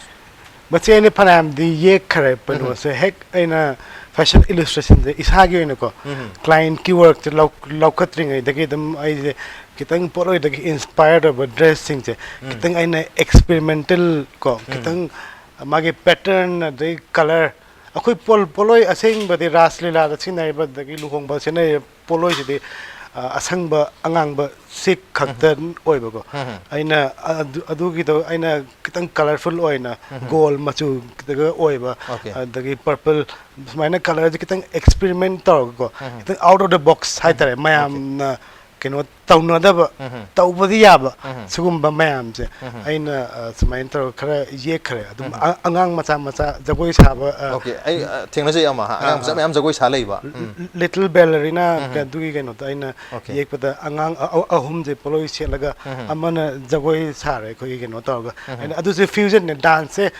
ꯃꯁꯤ ꯑꯩꯅ ꯐꯅꯌꯥꯝꯗꯤ ꯌꯦꯛꯈ꯭ꯔꯦ, ꯎꯝ꯫ ꯀꯩꯅꯣꯁꯦ꯫ ꯍꯦꯛ ꯑꯩꯅ fashion illustrationꯁꯦ ꯏꯁꯥꯒꯤ ꯑꯣꯏꯅꯀꯣ, ꯎꯝ꯫ Clientꯀꯤ workꯁꯦ ꯂꯧ-, ꯂꯧꯈꯠꯇ꯭ꯔꯤꯉꯩꯗꯒꯤ ꯑꯗꯨꯝ ꯑꯩꯁꯦ ꯈꯤꯇꯪ ꯄꯣꯠꯂꯣꯏꯗꯒꯤ inspire ꯑꯣꯏꯕ dressꯁꯤꯡꯁꯦ ꯎꯝ꯫ ꯈꯤꯇꯪ ꯑꯩꯅ experimental ꯀꯣ, ꯎꯝ꯫ ꯈꯤꯇꯪ ꯃꯥꯒꯤ pattern ꯑꯗꯩ colour, ꯑꯩꯈꯣꯏ ꯄꯣꯜ-, ꯄꯣꯠꯂꯣꯏ ꯑꯁꯦꯡꯕꯗꯤ ꯔꯥꯁ ꯂꯤꯂꯥꯗ ꯁꯤꯖꯤꯟꯅꯔꯤꯕ ꯑꯗꯒꯤ ꯂꯨꯍꯣꯡꯕ ꯁꯤꯖꯤꯟꯅꯔꯤꯕ ꯄꯣꯠꯂꯣꯏꯁꯤꯗꯤ, ꯑ, ꯑꯁꯪꯕ, ꯑꯉꯥꯡꯕ ꯁꯤ ꯈꯛꯇ ꯎꯝ꯫ ꯑꯣꯏꯕꯀꯣ꯫ ꯎꯝ꯫ ꯑꯩꯅ ꯑꯗꯨ-, ꯑꯗꯨꯒꯤꯗꯣ ꯑꯩꯅ ꯈꯤꯇꯪ colourful ꯑꯣꯏꯅ ꯎꯝ꯫ Gold ꯃꯆꯨꯗꯒ ꯑꯣꯏꯕ, Okay꯫ ꯑꯗꯒꯤ purple, ꯁꯨꯃꯥꯏꯅ colourꯁꯦ ꯈꯤꯇꯪ experiment ꯇꯧꯔꯒꯀꯣ, ꯎꯝ꯫ ꯈꯤꯇꯪ out of the box ꯎꯝ꯫ ꯍꯥꯏꯇꯥꯔꯦ, Okay꯫ ꯃꯌꯥꯝꯅ ꯀꯩꯅꯣ ꯇꯧꯅꯗꯕ, ꯎꯝ. ꯇꯧꯕꯗꯤ ꯌꯥꯕ, ꯎꯝ. ꯁꯤꯒꯨꯝꯕ ꯃꯌꯥꯝꯁꯦ ꯎꯝ. ꯑꯩꯅ ꯑ, ꯁꯨꯃꯥꯏꯅ ꯇꯧꯔꯒ ꯈꯔ ꯌꯦꯛꯈ꯭ꯔꯦ꯫ ꯑꯗꯨꯝ ꯎꯝ. ꯑ- ꯑꯉꯥꯡ ꯃꯆꯥ ꯃꯆꯥ ꯖꯒꯣꯏ ꯁꯥꯕ, ꯑ, ꯑꯣꯀꯦ, ꯑꯩ ꯑ, ꯊꯦꯡꯅꯖꯩ ꯑꯃ, ꯑꯉꯥꯡ ꯑꯥ, ꯃꯆꯥ ꯑꯥ. ꯃꯌꯥꯝ ꯖꯒꯣꯏ ꯁꯥ ꯂꯩꯕ꯫ ꯎꯝ. ꯂꯤꯇꯜ ꯕꯦꯂꯔꯤꯅꯥ ꯎꯝ. ꯑꯗꯨꯒꯤ ꯀꯩꯅꯣꯗꯣ ꯑꯩꯅ ꯑꯣꯀꯦ. ꯌꯦꯛꯄꯗ ꯑꯉꯥꯡ ꯑ- ꯑ- ꯑꯍꯨꯝꯁꯦ ꯄꯣꯠꯂꯣꯏ ꯁꯦꯠꯂꯒ ꯎꯝ. ꯑꯃꯅ ꯖꯒꯣꯏ ꯁꯥꯔꯦ ꯑꯩꯈꯣꯏꯒꯤ ꯀꯩꯅꯣ ꯇꯧꯔꯒ꯫ ꯎꯝ. ꯑꯩꯅ ꯑꯗꯨꯁꯨ ꯐ꯭ꯌꯨꯖꯟꯅꯦ, ꯗꯥꯟꯁꯁꯦ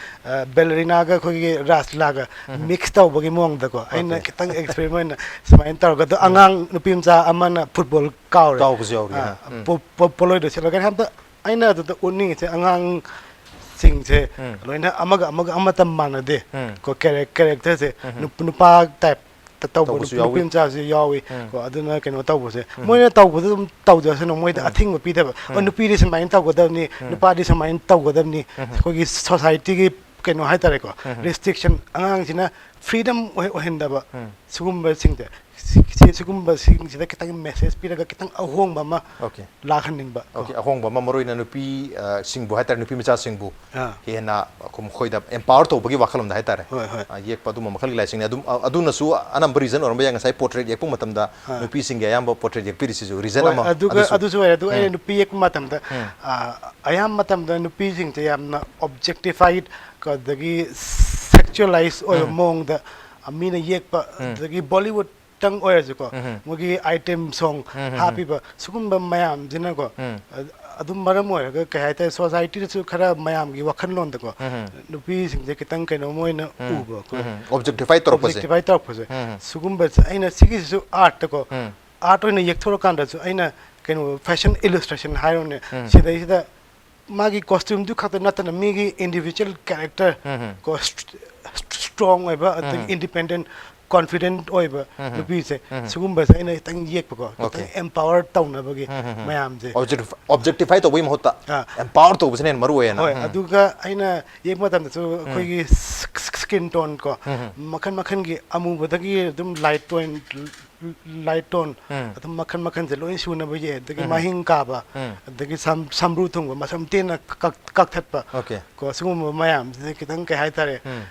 ꯕꯦꯂꯔꯤꯅꯥꯒ ꯑꯩꯈꯣꯏꯒꯤ ꯔꯥꯁ ꯂꯤꯂꯥꯒ ꯎꯝ. ꯃꯤꯛꯁ ꯇꯧꯕꯒꯤ ꯃꯑꯣꯡꯗꯀꯣ꯫ ꯑꯩꯅ ꯑꯣꯀꯦ. ꯈꯤꯇꯪ ꯑꯦꯛꯁꯄꯦꯔꯤꯃꯦꯟ ꯁꯨꯃꯥꯏꯅ ꯇꯧꯔꯒ ꯑꯗꯣ ꯎꯝ. ꯑꯉꯥꯡ ꯅꯨꯄꯤ ꯃꯆꯥ ꯑꯃꯅ ꯐꯨꯠꯕꯣꯜ ꯀꯥꯎꯔꯦ꯫ ꯀꯥꯎꯕꯁꯨ ꯌꯥꯎꯔꯤ, ꯑꯥ, ꯍꯥ. ꯎꯝ. ꯄꯣ- ꯄꯣ- ꯄꯣꯠꯂꯣꯏꯗꯣ ꯁꯦꯠꯂꯒ꯫ ꯍꯟꯗꯛ ꯑꯩꯅ ꯑꯗꯨꯗ ꯎꯠꯅꯤꯡꯉꯤꯁꯦ ꯑꯉꯥꯡꯁꯤꯡꯁꯦ ꯎꯝ. ꯂꯣꯏꯅ ꯑꯃꯒ ꯑꯃꯒ ꯑꯃꯠꯇ ꯃꯥꯟꯅꯗꯦ꯫ ꯎꯝ. ꯀꯣ ꯀꯦꯔꯦꯛ- ꯀꯦꯔꯦꯛꯇꯔꯁꯦ ꯎꯝ. ꯅꯨꯞ- ꯅꯨꯄꯥ ꯇꯥꯏꯞꯇ ꯇꯧꯕ ꯇꯧꯕꯁꯨ ꯅꯨꯄꯤ ꯌꯥꯎꯋꯤ. ꯃꯆꯥꯁꯨ ꯌꯥꯎꯋꯤ꯫ ꯎꯝ. ꯀꯣ ꯑꯗꯨꯅ ꯀꯩꯅꯣ ꯇꯧꯕꯁꯦ ꯎꯝ. ꯃꯣꯏꯅ ꯇꯧꯕꯗ ꯑꯗꯨꯝ ꯇꯧꯖꯁꯅꯨ, ꯃꯣꯏꯗ ꯎꯝ. ꯑꯊꯤꯡꯕ ꯄꯤꯗꯕ꯫ "ꯑꯣ, ꯎꯝ. ꯅꯨꯄꯤꯗꯤ ꯁꯨꯃꯥꯏꯅ ꯇꯧꯒꯗꯕꯅꯤ, ꯎꯝ. ꯅꯨꯄꯥꯗꯤ ꯁꯨꯃꯥꯏꯅ ꯇꯧꯒꯗꯕꯅꯤ", ꯎꯝ. ꯑꯩꯈꯣꯏꯒꯤ ꯁꯣꯁꯥꯏꯇꯤꯒꯤ ꯀꯩꯅꯣ ꯍꯥꯏꯇꯥꯔꯦꯀꯣ, ꯎꯝ. Restriction, ꯑꯉꯥꯡꯁꯤꯅ freedom ꯑꯣꯏꯍꯟꯗꯕ꯫ ꯎꯝ. ꯁꯤꯒꯨꯝꯕꯁꯤꯡꯁꯦ, ꯁꯤ- ꯁꯤ- ꯁꯤꯒꯨꯝꯕꯁꯤꯡꯁꯤꯗ ꯈꯤꯇꯪ ꯃꯦꯁꯦꯖ ꯄꯤꯔꯒ ꯈꯤꯇꯪ ꯑꯍꯣꯡꯕ ꯑꯃ ꯑꯣꯀꯦ. ꯂꯥꯛꯍꯟꯅꯤꯡꯕ ꯀꯣ꯫ ꯑꯣꯀꯦ, ꯑꯍꯣꯡꯕ ꯑꯃ ꯃꯔꯨ ꯑꯣꯏꯅ ꯅꯨꯄꯤ, ꯑ, ꯁꯤꯡꯕꯨ ꯍꯥꯏꯇꯥꯔꯦ, ꯅꯨꯄꯤ ꯃꯆꯥꯁꯤꯡꯕꯨ ꯑꯥ. ꯍꯦꯟꯅ ꯑꯩꯈꯣꯏ ꯃꯈꯣꯏꯗ ꯑꯦꯝꯄꯥꯋꯔ ꯇꯧꯕꯒꯤ ꯋꯥꯈꯜꯂꯣꯟꯗ ꯍꯥꯏꯇꯥꯔꯦ꯫ ꯍꯣꯏ, ꯍꯣꯏ. ꯑ, ꯌꯦꯛꯄ ꯑꯗꯨꯝꯕ ꯃꯈꯜꯒꯤ ꯂꯥꯏꯁꯤꯡꯅꯤ꯫ ꯑꯗꯨꯝ, ꯑ, ꯑꯗꯨꯅꯁꯨ ꯑꯅꯝꯕ ꯔꯤꯖꯟ ꯑꯣꯏꯔꯝꯕ ꯌꯥꯏ꯫ ꯉꯁꯥꯏ ꯄꯣꯔꯇ꯭ꯔꯦꯠ ꯌꯦꯛꯄ ꯃꯇꯝꯗ ꯑꯥ. ꯅꯨꯄꯤꯁꯤꯡꯒꯤ ꯑꯌꯥꯝꯕ ꯄꯣꯔꯇ꯭ꯔꯦꯠ ꯌꯦꯛꯄꯤꯔꯤꯁꯤꯁꯨ ꯔꯤꯖꯟ ꯍꯣꯏ, ꯑꯃ ꯑꯗꯨꯒ ꯑꯗꯨꯁꯨ. ꯑꯗꯨꯁꯨ ꯑꯣꯏꯔꯦ꯫ ꯑꯗꯨꯒ ꯑꯩꯅ ꯎꯝ. ꯅꯨꯄꯤ ꯌꯦꯛꯄ ꯃꯇꯝꯗ, ꯎꯝ. ꯑ, ꯑꯌꯥꯝꯕ ꯃꯇꯝꯗ ꯅꯨꯄꯤꯁꯤꯡꯁꯦ ꯌꯥꯝꯅ ꯑꯣꯕꯖꯦꯛꯇꯤꯐꯥꯏꯠ, ꯑꯗꯒꯤ ꯁꯦꯛꯆꯨꯑꯦꯂꯥꯏꯁ ꯑꯣꯏꯕ ꯎꯝ. ꯃꯑꯣꯡꯗ, ꯑ, ꯃꯤꯅ ꯌꯦꯛꯄ, ꯎꯝ. ꯑꯗꯒꯤ ꯕꯣꯂꯤꯋꯨꯗꯇꯪ ꯑꯣꯏꯔꯁꯨꯀꯣ, ꯎꯝ. ꯃꯣꯏꯒꯤ ꯑꯥꯏꯇꯦꯝ ꯁꯣꯡ ꯎꯝ. ꯍꯥꯞꯄꯤꯕ ꯁꯤꯒꯨꯝꯕ ꯃꯌꯥꯝꯁꯤꯅꯀꯣ, ꯎꯝ. ꯑ- ꯑꯗꯨꯝ ꯃꯔꯝ ꯑꯣꯏꯔꯒ, ꯀꯩ ꯍꯥꯏꯇꯥꯔꯦ, ꯁꯣꯁꯥꯏꯇꯤꯗꯁꯨ ꯈꯔ ꯃꯌꯥꯝꯒꯤ ꯋꯥꯈꯜꯂꯣꯟꯗꯀꯣ, ꯎꯝ. ꯅꯨꯄꯤꯁꯤꯡꯁꯦ ꯈꯤꯇꯪ ꯀꯩꯅꯣꯝ ꯑꯣꯏꯅ ꯎꯝ. ꯎꯕ ꯑꯩꯈꯣꯏ꯫ ꯎꯝ. ꯑꯣꯕꯖꯦꯛꯇꯤꯐꯥꯏ ꯇꯧꯔꯛꯄꯁꯦ. ꯑꯣꯕꯖꯦꯛꯇꯤꯐꯥꯏ ꯇꯧꯔꯛꯄꯁꯦ꯫ ꯎꯝ. ꯁꯤꯒꯨꯝꯕꯁꯦ ꯑꯩꯅ ꯁꯤꯒꯤꯁꯤꯁꯨ ꯑꯥꯔꯠꯇꯀꯣ, ꯎꯝ. ꯑꯥꯔꯠ ꯑꯣꯏꯅ ꯌꯦꯛꯊꯣꯔꯀꯥꯟꯗꯁꯨ ꯑꯩꯅ ꯀꯩꯅꯣ, ꯐꯦꯁꯟ ꯏꯂꯁꯇ꯭ꯔꯦꯁꯟ ꯍꯥꯏꯔꯣꯅꯦ, ꯎꯝ. ꯁꯤꯗꯩꯁꯤꯗ ꯃꯥꯒꯤ ꯀꯣꯁꯇ꯭ꯌꯨꯝꯗꯨ ꯈꯛꯇ ꯅꯠꯇꯅ ꯃꯤꯒꯤ ꯏꯟꯗꯤꯕꯤꯖꯨꯋꯦꯜ ꯀꯦꯔꯦꯛꯇꯔ ꯎꯝ. ꯀꯣ, ꯏꯁꯇ꯭ꯔꯣꯡ ꯑꯣꯏꯕ, ꯑꯗꯒꯤ ꯎꯝ. ꯏꯟꯗꯤꯄꯦꯟꯗꯦꯟ, ꯀꯣꯟꯐꯤꯗꯦꯟꯠ ꯑꯣꯏꯕ ꯎꯝ. ꯅꯨꯄꯤꯁꯦ, ꯎꯝ. ꯁꯤꯒꯨꯝꯕꯁꯦ ꯑꯩꯅ ꯈꯤꯇꯪ ꯌꯦꯛꯄꯀꯣ, ꯈꯤꯇꯪ ꯑꯣꯀꯦ. ꯑꯦꯝꯄꯥꯋꯔ ꯇꯧꯅꯕꯒꯤ ꯎꯝ, ꯎꯝ, ꯎꯝ. ꯃꯌꯥꯝꯁꯦ꯫ ꯑꯣꯕꯖꯦꯛꯇꯤꯐꯥꯏ ꯇꯧꯕꯒꯤ ꯃꯍꯨꯠꯇ ꯑꯥ. ꯑꯦꯝꯄꯥꯋꯔ ꯇꯧꯕꯁꯤꯅ ꯍꯦꯟꯅ ꯃꯔꯨ ꯑꯣꯏꯌꯦꯅ. ꯍꯣꯏ, ꯎꯝ. ꯑꯗꯨꯒ ꯑꯩꯅ ꯌꯦꯛꯄ ꯃꯇꯝꯗꯁꯨ ꯑꯩꯈꯣꯏꯒꯤ ꯁ꯭ꯀꯤꯟ ꯇꯣꯟ ꯀꯣ, ꯎꯝ. ꯃꯈꯜ ꯃꯈꯜꯒꯤ, ꯑꯃꯨꯕꯗꯒꯤ ꯑꯗꯨꯝ ꯂꯥꯏꯠ ꯇꯣꯟ, ꯂꯥꯏꯠ ꯇꯣꯟ, ꯎꯝ. ꯑꯗꯨꯝ ꯃꯈꯜ ꯃꯈꯜꯁꯦ ꯂꯣꯏ ꯁꯨꯅꯕ ꯌꯦꯛꯑꯦ꯫ ꯑꯗꯒꯤ ꯎꯝ. ꯃꯍꯤꯡ ꯀꯥꯕ, ꯎꯝ. ꯑꯗꯒꯤ ꯁꯝ- ꯁꯝꯕ꯭ꯔꯨ ꯊꯨꯡꯕ, ꯃꯁꯝ ꯇꯦꯟꯅ ꯀꯛ- ꯀꯛꯊꯠꯄ ꯑꯣꯀꯦ. ꯀꯣ, ꯁꯤꯒꯨꯝꯕ ꯃꯌꯥꯝꯁꯤꯗ ꯈꯤꯇꯪ, ꯀꯩ ꯍꯥꯏꯇꯥꯔꯦ, ꯎꯝ.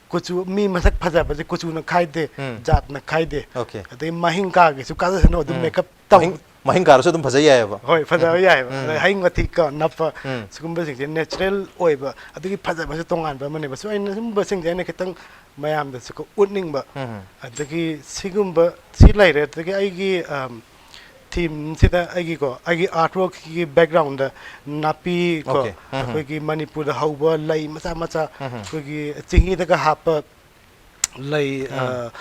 ꯀꯨꯆꯨ, ꯃꯤ ꯃꯁꯛ ꯐꯖꯕꯁꯦ ꯀꯨꯆꯨꯅ ꯈꯥꯏꯗꯦ, ꯎꯝ. ꯖꯥꯠꯅ ꯈꯥꯏꯗꯦ꯫ ꯑꯣꯀꯦ. ꯑꯗꯩ ꯃꯍꯤꯡ ꯀꯥꯒꯦꯁꯨ ꯀꯥꯖꯁꯅꯨ, ꯑꯗꯨꯝ ꯎꯝ. ꯃꯦꯀꯞ ꯇꯧ- ꯃꯍꯤꯡ- ꯃꯍꯤꯡ ꯀꯥꯔꯁꯨ ꯑꯗꯨꯝ ꯐꯖ ꯌꯥꯏꯑꯕ꯫ ꯍꯣꯏ, ꯐꯖꯕ ꯌꯥꯏꯑꯕ꯫ ꯎꯝ. ꯑꯗꯩ ꯍꯩ ꯃꯊꯤ ꯀꯣ ꯅꯞꯄ, ꯎꯝ. ꯁꯤꯒꯨꯝꯕꯁꯤꯡꯁꯦ ꯅꯦꯆꯔꯦꯜ ꯑꯣꯏꯕ, ꯑꯗꯨꯒꯤ ꯐꯖꯕꯁꯨ ꯇꯣꯉꯥꯟꯕ ꯑꯃꯅꯦꯕ꯫ ꯁꯨꯃꯥꯏꯅ ꯁꯤꯒꯨꯝꯕꯁꯤꯡꯁꯦ ꯑꯩꯅ ꯈꯤꯇꯪ ꯃꯌꯥꯝꯗꯁꯨ ꯀꯣ ꯎꯠꯅꯤꯡꯕ꯫ ꯎꯝ. ꯑꯗꯒꯤ ꯁꯤꯒꯨꯝꯕ ꯁꯤ ꯂꯩꯔꯦ꯫ ꯑꯗꯒꯤ ꯑꯩꯒꯤ ꯊꯤꯝꯁꯤꯗ ꯑꯩꯒꯤꯀꯣ, ꯑꯩꯒꯤ ꯑꯥꯔꯠ ꯋꯥꯔꯛꯀꯤ ꯕꯦꯛꯒ꯭ꯔꯥꯎꯟꯗ ꯅꯥꯄꯤ ꯀꯣ, Okay. ꯎꯝ. ꯑꯩꯈꯣꯏꯒꯤ ꯃꯅꯤꯄꯨꯔꯗ ꯍꯧꯕ ꯂꯩ ꯃꯆꯥ ꯃꯆꯥ, ꯎꯝ. ꯑꯩꯈꯣꯏꯒꯤ ꯆꯤꯡꯍꯤꯗꯒ ꯍꯥꯞꯄ ꯂꯩ, ꯎꯝ. ꯑ,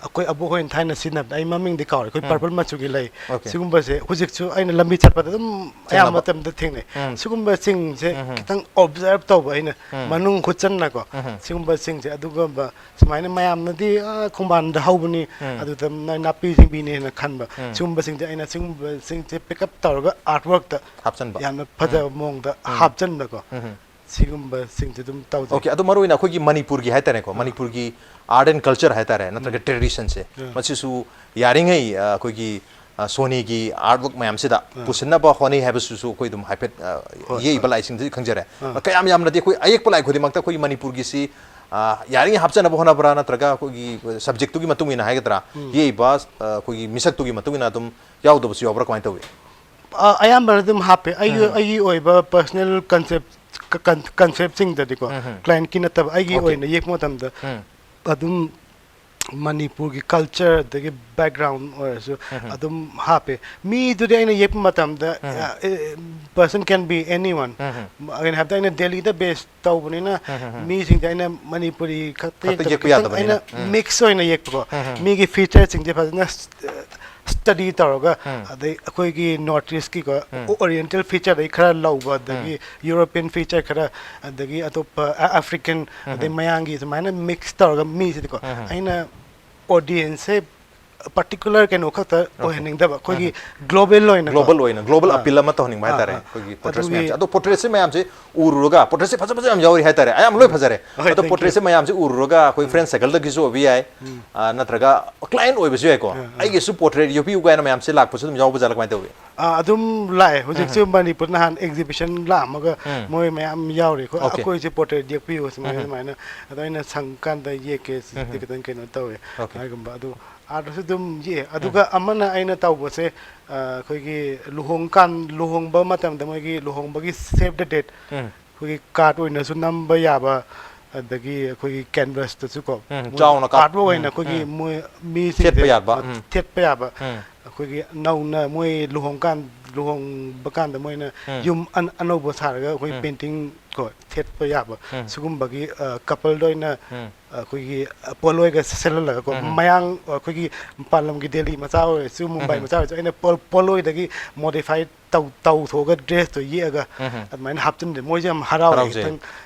ꯑꯩꯈꯣꯏ ꯑꯕꯣꯛ ꯍꯣꯏꯅ ꯊꯥꯏꯅ ꯁꯤꯖꯤꯟꯅꯕꯗ, ꯑꯩ ꯃꯃꯤꯡꯗꯤ ꯀꯥꯎꯔꯦ, ꯑꯩꯈꯣꯏ ꯎꯝ. ꯄꯔꯄꯜ ꯃꯆꯨꯒꯤ ꯂꯩ꯫ Okay. ꯁꯤꯒꯨꯝꯕꯁꯦ ꯍꯧꯖꯤꯛꯁꯨ ꯑꯩꯅ ꯂꯝꯕꯤ ꯆꯠꯄꯗ ꯑꯗꯨꯝ ꯑꯌꯥꯝꯕ ꯊꯦꯡꯅꯕ. ꯃꯇꯝꯗ ꯊꯦꯡꯅꯩ꯫ ꯎꯝ. ꯁꯤꯒꯨꯝꯕꯁꯤꯡꯁꯦ ꯎꯝ. ꯈꯤꯇꯪ ꯑꯣꯕꯖꯔꯕ ꯇꯧꯕ ꯑꯩꯅ, ꯎꯝ. ꯃꯅꯨꯡ ꯍꯨꯠꯆꯟꯅꯀꯣ꯫ ꯎꯝ. ꯁꯤꯒꯨꯝꯕꯁꯤꯡꯁꯦ, ꯑꯗꯨꯒꯨꯝꯕ ꯁꯨꯃꯥꯏꯅ ꯃꯌꯥꯝꯅꯗꯤ, "ꯑ, ꯈꯣꯡꯕꯥꯟꯗ ꯍꯧꯕꯅꯤ, ꯎꯝ. ꯑꯗꯨꯗ ꯅ-, ꯅꯥꯄꯤ ꯁꯤꯡꯕꯤꯅꯦꯅ" ꯈꯟꯕ꯫ ꯎꯝ. ꯁꯤꯒꯨꯝꯕꯁꯤꯡꯁꯦ ꯑꯩꯅ ꯁꯤꯒꯨꯝꯕꯁꯤꯡꯁꯦ ꯄꯤꯛ ꯑꯞ ꯇꯧꯔꯒ ꯑꯥꯔꯠ ꯋꯥꯔꯛꯇ ꯍꯥꯞꯆꯟꯕ꯫ ꯌꯥꯝꯅ ꯐꯖꯕ ꯃꯑꯣꯡꯗ ꯎꯝ. ꯍꯥꯞꯆꯟꯕꯀꯣ꯫ ꯎꯝ. ꯁꯤꯒꯨꯝꯕꯁꯤꯡꯁꯦ ꯑꯗꯨꯝ ꯇꯧꯖꯩ꯫ Okay, ꯑꯗꯣ ꯃꯔꯨ ꯑꯣꯏꯅ ꯑꯩꯈꯣꯏꯒꯤ ꯃꯅꯤꯄꯨꯔꯒꯤ ꯍꯥꯏꯇꯥꯔꯦꯀꯣ, ꯃꯅꯤꯄꯨꯔꯒꯤ art and culture ꯍꯥꯏꯇꯥꯔꯦ, ꯅꯠꯇ꯭ꯔꯒ traditionꯁꯦ, ꯎꯝ. ꯃꯁꯤꯁꯨ ꯌꯥꯔꯤꯉꯩ, ꯑ, ꯑꯩꯈꯣꯏꯒꯤ, ꯑ, ꯁꯣꯅꯤꯒꯤ artwork ꯃꯌꯥꯝꯁꯤꯗ ꯎꯝ. ꯄꯨꯁꯤꯟꯅꯕ ꯍꯣꯠꯅꯩ ꯍꯥꯏꯕꯁꯤꯁꯨ ꯑꯩꯈꯣꯏ ꯑꯗꯨꯝ ꯍꯥꯏꯐꯦꯠ, ꯑ, ꯍꯣꯏ, ꯌꯦꯛꯏꯕ ꯍꯣꯏ. ꯂꯥꯏꯁꯤꯡꯗꯨꯗꯤ ꯈꯪꯖꯔꯦ꯫ ꯎꯝ. ꯀꯌꯥꯝ ꯌꯥꯝꯅꯗꯤ ꯑꯩꯈꯣꯏ ꯑꯌꯦꯛꯄ ꯂꯥꯏ ꯈꯨꯗꯤꯡꯃꯛꯇ ꯑꯩꯈꯣꯏꯒꯤ ꯃꯅꯤꯄꯨꯔꯒꯤꯁꯤ, ꯑ, ꯌꯥꯔꯤꯉꯩ ꯍꯥꯞꯆꯅꯕ ꯍꯣꯠꯅꯕ꯭ꯔꯥ, ꯅꯠꯇ꯭ꯔꯒ ꯑꯩꯈꯣꯏꯒꯤ subjectꯇꯨꯒꯤ ꯃꯇꯨꯡ ꯏꯟꯅ ꯍꯥꯏꯒꯗ꯭ꯔꯥ, ꯎꯝ. ꯌꯦꯛꯏꯕ, ꯑ, ꯑꯩꯈꯣꯏꯒꯤ ꯃꯤꯁꯛꯇꯨꯒꯤ ꯃꯇꯨꯡ ꯏꯟꯅ ꯑꯗꯨꯝ ꯌꯥꯎꯗꯕꯁꯨ ꯌꯥꯎꯕ꯭ꯔꯥ, ꯀꯃꯥꯏꯅ ꯇꯧꯏ? ꯑ, ꯑꯌꯥꯝꯕꯅ ꯑꯗꯨꯝ ꯍꯥꯞꯄꯦ꯫ ꯑꯩꯒꯤ, ꯎꯝ. ꯑꯩꯒꯤ ꯑꯣꯏꯕ personal concept, ꯀ-, con-, conceptꯁꯤꯡꯗꯗꯤꯀꯣ, ꯎꯝ. clientꯀꯤ ꯅꯠꯇꯕ, ꯑꯩꯒꯤ Okay. ꯑꯣꯏꯅ ꯌꯦꯛꯄ ꯃꯇꯝꯗ ꯎꯝ. ꯑꯗꯨꯝ ꯃꯅꯤꯄꯨꯔꯒꯤ culture ꯑꯗꯒꯤ background ꯑꯣꯏꯔꯁꯨ ꯎꯝ. ꯑꯗꯨꯝ ꯍꯥꯞꯄꯦ꯫ ꯃꯤꯗꯨꯗꯤ ꯑꯩꯅ ꯌꯦꯛꯄ ꯃꯇꯝꯗ, ꯎꯝ. ꯑ, ꯑ, person can be anyone꯫ ꯎꯝ. ꯑꯩꯅ ꯍꯥꯏꯕꯗ ꯑꯩꯅ ꯗꯦꯜꯂꯤꯗ base ꯇꯧꯕꯅꯤꯅ ꯎꯝ, ꯎꯝ, ꯎꯝ. ꯃꯤꯁꯤꯡꯁꯦ ꯑꯩꯅ ꯃꯅꯤꯄꯨꯔꯤ ꯈꯛꯇ ꯈꯛꯇ ꯌꯦꯛꯇꯕ, ꯌꯦꯛꯄ ꯈꯤꯇꯪ ꯌꯥꯗꯕꯅꯤꯅ. ꯑꯩꯅ ꯎꯝ. mix ꯑꯣꯏꯅ ꯌꯦꯛꯄꯀꯣ꯫ ꯎꯝ, ꯎꯝ. ꯃꯤꯒꯤ featureꯁꯤꯡꯁꯦ ꯐꯖꯅ study ꯇꯧꯔꯒ, ꯎꯝ. ꯑꯗꯩ ꯑꯩꯈꯣꯏꯒꯤ North Eastꯀꯤꯀꯣ, ꯎꯝ. Oriental featureꯗꯒꯤ ꯈꯔ ꯂꯧꯕ, ꯑꯗꯒꯤ European feature ꯈꯔ, ꯑꯗꯒꯤ ꯑꯇꯣꯞꯄ ꯑ-, African, ꯑꯗꯩ ꯎꯝ. ꯃꯌꯥꯡꯒꯤ ꯁꯨꯃꯥꯏꯅ mix ꯇꯧꯔꯒ ꯃꯤꯁꯤꯗꯤꯀꯣ, ꯎꯝ. ꯑꯩꯅ audienceꯁꯦ particular ꯀꯩꯅꯣ ꯈꯛꯇ ꯑꯣꯏꯍꯟꯅꯤꯡꯗꯕ, ꯑꯩꯈꯣꯏꯒꯤ global ꯑꯣꯏꯅꯀꯣ꯫ Global ꯑꯣꯏꯅ, global ꯑꯥ, appeal ꯑꯃ ꯇꯧꯍꯟꯅꯤꯡꯕ ꯑꯥ, ꯍꯥꯏꯇꯥꯔꯦ, ꯑꯥ. ꯑꯩꯈꯣꯏꯒꯤ portraits ꯑꯗꯨꯒꯤ ꯃꯌꯥꯝꯁꯦ꯫ ꯑꯗꯣ portraitsꯁꯦ ꯃꯌꯥꯝꯁꯦ ꯎꯔꯨꯔꯒ, portraitsꯁꯦ ꯐꯖ ꯐꯖ ꯌꯥꯝ ꯌꯥꯎꯔꯤ ꯍꯥꯏꯇꯥꯔꯦ, ꯑꯌꯥꯝꯕ ꯂꯣꯏ ꯐꯖꯔꯦ꯫ ꯍꯣꯏ, ꯑꯗꯣ thank you. portraitsꯁꯦ ꯃꯌꯥꯝꯁꯦ ꯎꯔꯨꯔꯒ ꯑꯩꯈꯣꯏ friend circleꯗꯒꯤꯁꯨ ꯑꯣꯏꯕ ꯌꯥꯏ, ꯑ, ꯅꯠꯇ꯭ꯔꯒ client ꯑꯣꯏꯕꯁꯨ ꯌꯥꯏꯀꯣ, ꯑꯥ, ꯑꯥ. "ꯑꯩꯒꯤꯁꯨ portrait ꯌꯦꯛꯄꯤꯌꯨ" ꯀꯥꯏꯅ ꯃꯌꯥꯝꯁꯦ ꯂꯥꯛꯄꯁꯨ ꯑꯗꯨꯝ ꯌꯥꯎꯕ ꯖꯥꯠꯂ, ꯀꯃꯥꯏꯅ ꯇꯧꯏ? ꯑꯥ, ꯑꯗꯨꯝ ꯂꯥꯛꯑꯦ꯫ ꯍꯧꯖꯤꯛꯁꯨ ꯃꯅꯤꯄꯨꯔ ꯅꯍꯥꯟ exhibition ꯂꯥꯛꯑꯝꯃꯒ ꯎꯝ. ꯃꯣꯏ ꯃꯌꯥꯝ ꯌꯥꯎꯔꯤ꯫ ꯑꯩꯈꯣꯏ, Okay. "ꯑꯩꯈꯣꯏꯁꯦ portrait ꯌꯦꯛꯄꯤꯌꯨ" ꯁꯨꯃꯥꯏꯅ, ꯎꯝ. ꯑꯗꯨꯃꯥꯏꯅ꯫ ꯑꯗꯣ ꯑꯩꯅ ꯁꯪꯀꯥꯟꯗ ꯌꯦꯛꯀꯦ, ꯁꯤꯗꯤ ꯎꯝ. ꯈꯤꯇꯪ ꯀꯩꯅꯣ ꯇꯧꯋꯦ Okay. ꯍꯥꯏꯒꯨꯝꯕ꯫ ꯑꯗꯨ ꯑꯥꯔꯠꯁꯨ ꯑꯗꯨꯝ ꯌꯦꯛꯑꯦ꯫ ꯑꯗꯨꯒ ꯑꯃꯅ ꯑꯩꯅ ꯇꯧꯕꯁꯦ, ꯑ, ꯑꯩꯈꯣꯏꯒꯤ ꯂꯨꯍꯣꯡꯀꯥꯟ, ꯂꯨꯍꯣꯡꯕ ꯃꯇꯝꯗ ꯃꯣꯏꯒꯤ ꯂꯨꯍꯣꯡꯕꯒꯤ save the date, ꯎꯝ ꯑꯩꯈꯣꯏꯒꯤ ꯀꯥꯔꯠ ꯑꯣꯏꯅꯁꯨ ꯅꯝꯕ ꯌꯥꯕ, ꯑꯗꯒꯤ ꯑꯩꯈꯣꯏꯒꯤ ꯀꯦꯟꯚꯁꯇꯁꯨ ꯀꯣ, ꯎꯝ, ꯃꯣꯏ ꯆꯥꯎꯅ ꯀꯥꯞ-, ꯑꯥꯔꯠꯋꯔꯛ ꯑꯣꯏꯅ ꯎꯝ, ꯑꯩꯈꯣꯏꯒꯤ ꯎꯝ꯫ ꯃꯣꯏ ꯃꯤꯁꯤꯡꯁꯦ ꯊꯦꯠꯄ ꯌꯥꯕ, ꯎꯝ꯫ ꯊꯦꯠꯄ ꯌꯥꯕ, ꯎꯝ꯫ ꯑꯩꯈꯣꯏꯒꯤ ꯅꯧꯅ ꯃꯣꯏ ꯂꯨꯍꯣꯡꯀꯥꯟ, ꯂꯨꯍꯣꯡꯕ ꯀꯥꯟꯗ ꯃꯣꯏꯅ ꯎꯝ꯫ ꯌꯨꯝ ꯑꯟ-, ꯑꯅꯧꯕ ꯁꯥꯔꯒ ꯑꯩꯈꯣꯏ ꯎꯝ꯫ ꯄꯦꯟꯇꯤꯡ ꯀꯣ ꯊꯦꯠꯄ ꯌꯥꯕ, ꯎꯝ꯫ ꯁꯤꯒꯨꯝꯕꯒꯤ, ꯑ, ꯀꯄꯜꯗ ꯑꯣꯏꯅ ꯎꯝ꯫ ꯑꯩꯈꯣꯏꯒꯤ ꯄꯣꯠꯂꯣꯏꯒ ꯁꯦꯠꯍꯜꯂꯒꯀꯣ, ꯎꯝ꯫ ꯃꯌꯥꯡ, ꯑꯩꯈꯣꯏꯒꯤ ꯃꯄꯥꯟ ꯂꯝꯒꯤ ꯗꯦꯜꯂꯤ ꯃꯆꯥ ꯑꯣꯏꯔꯁꯨ, ꯃꯨꯝꯕꯥꯏ ꯎꯝ꯫ ꯃꯆꯥ ꯑꯣꯏꯔꯁꯨ, ꯑꯩꯅ ꯄꯣ-, ꯄꯣꯠꯂꯣꯏꯗꯒꯤ ꯃꯣꯗꯤꯐꯥꯏ ꯇꯧ-, ꯇꯧꯊꯣꯛꯑꯒ ꯗ꯭ꯔꯦꯁꯇꯣ ꯌꯦꯛꯑꯒ ꯎꯝ꯫ ꯑꯗꯨꯃꯥꯏꯅ ꯍꯥꯞꯆꯤꯟꯗꯦ꯫ ꯃꯣꯏꯁꯦ ꯌꯥꯝ ꯍꯔꯥꯎꯋꯦ, ꯍꯔꯥꯎꯖꯩ꯫ ꯈꯤꯇꯪ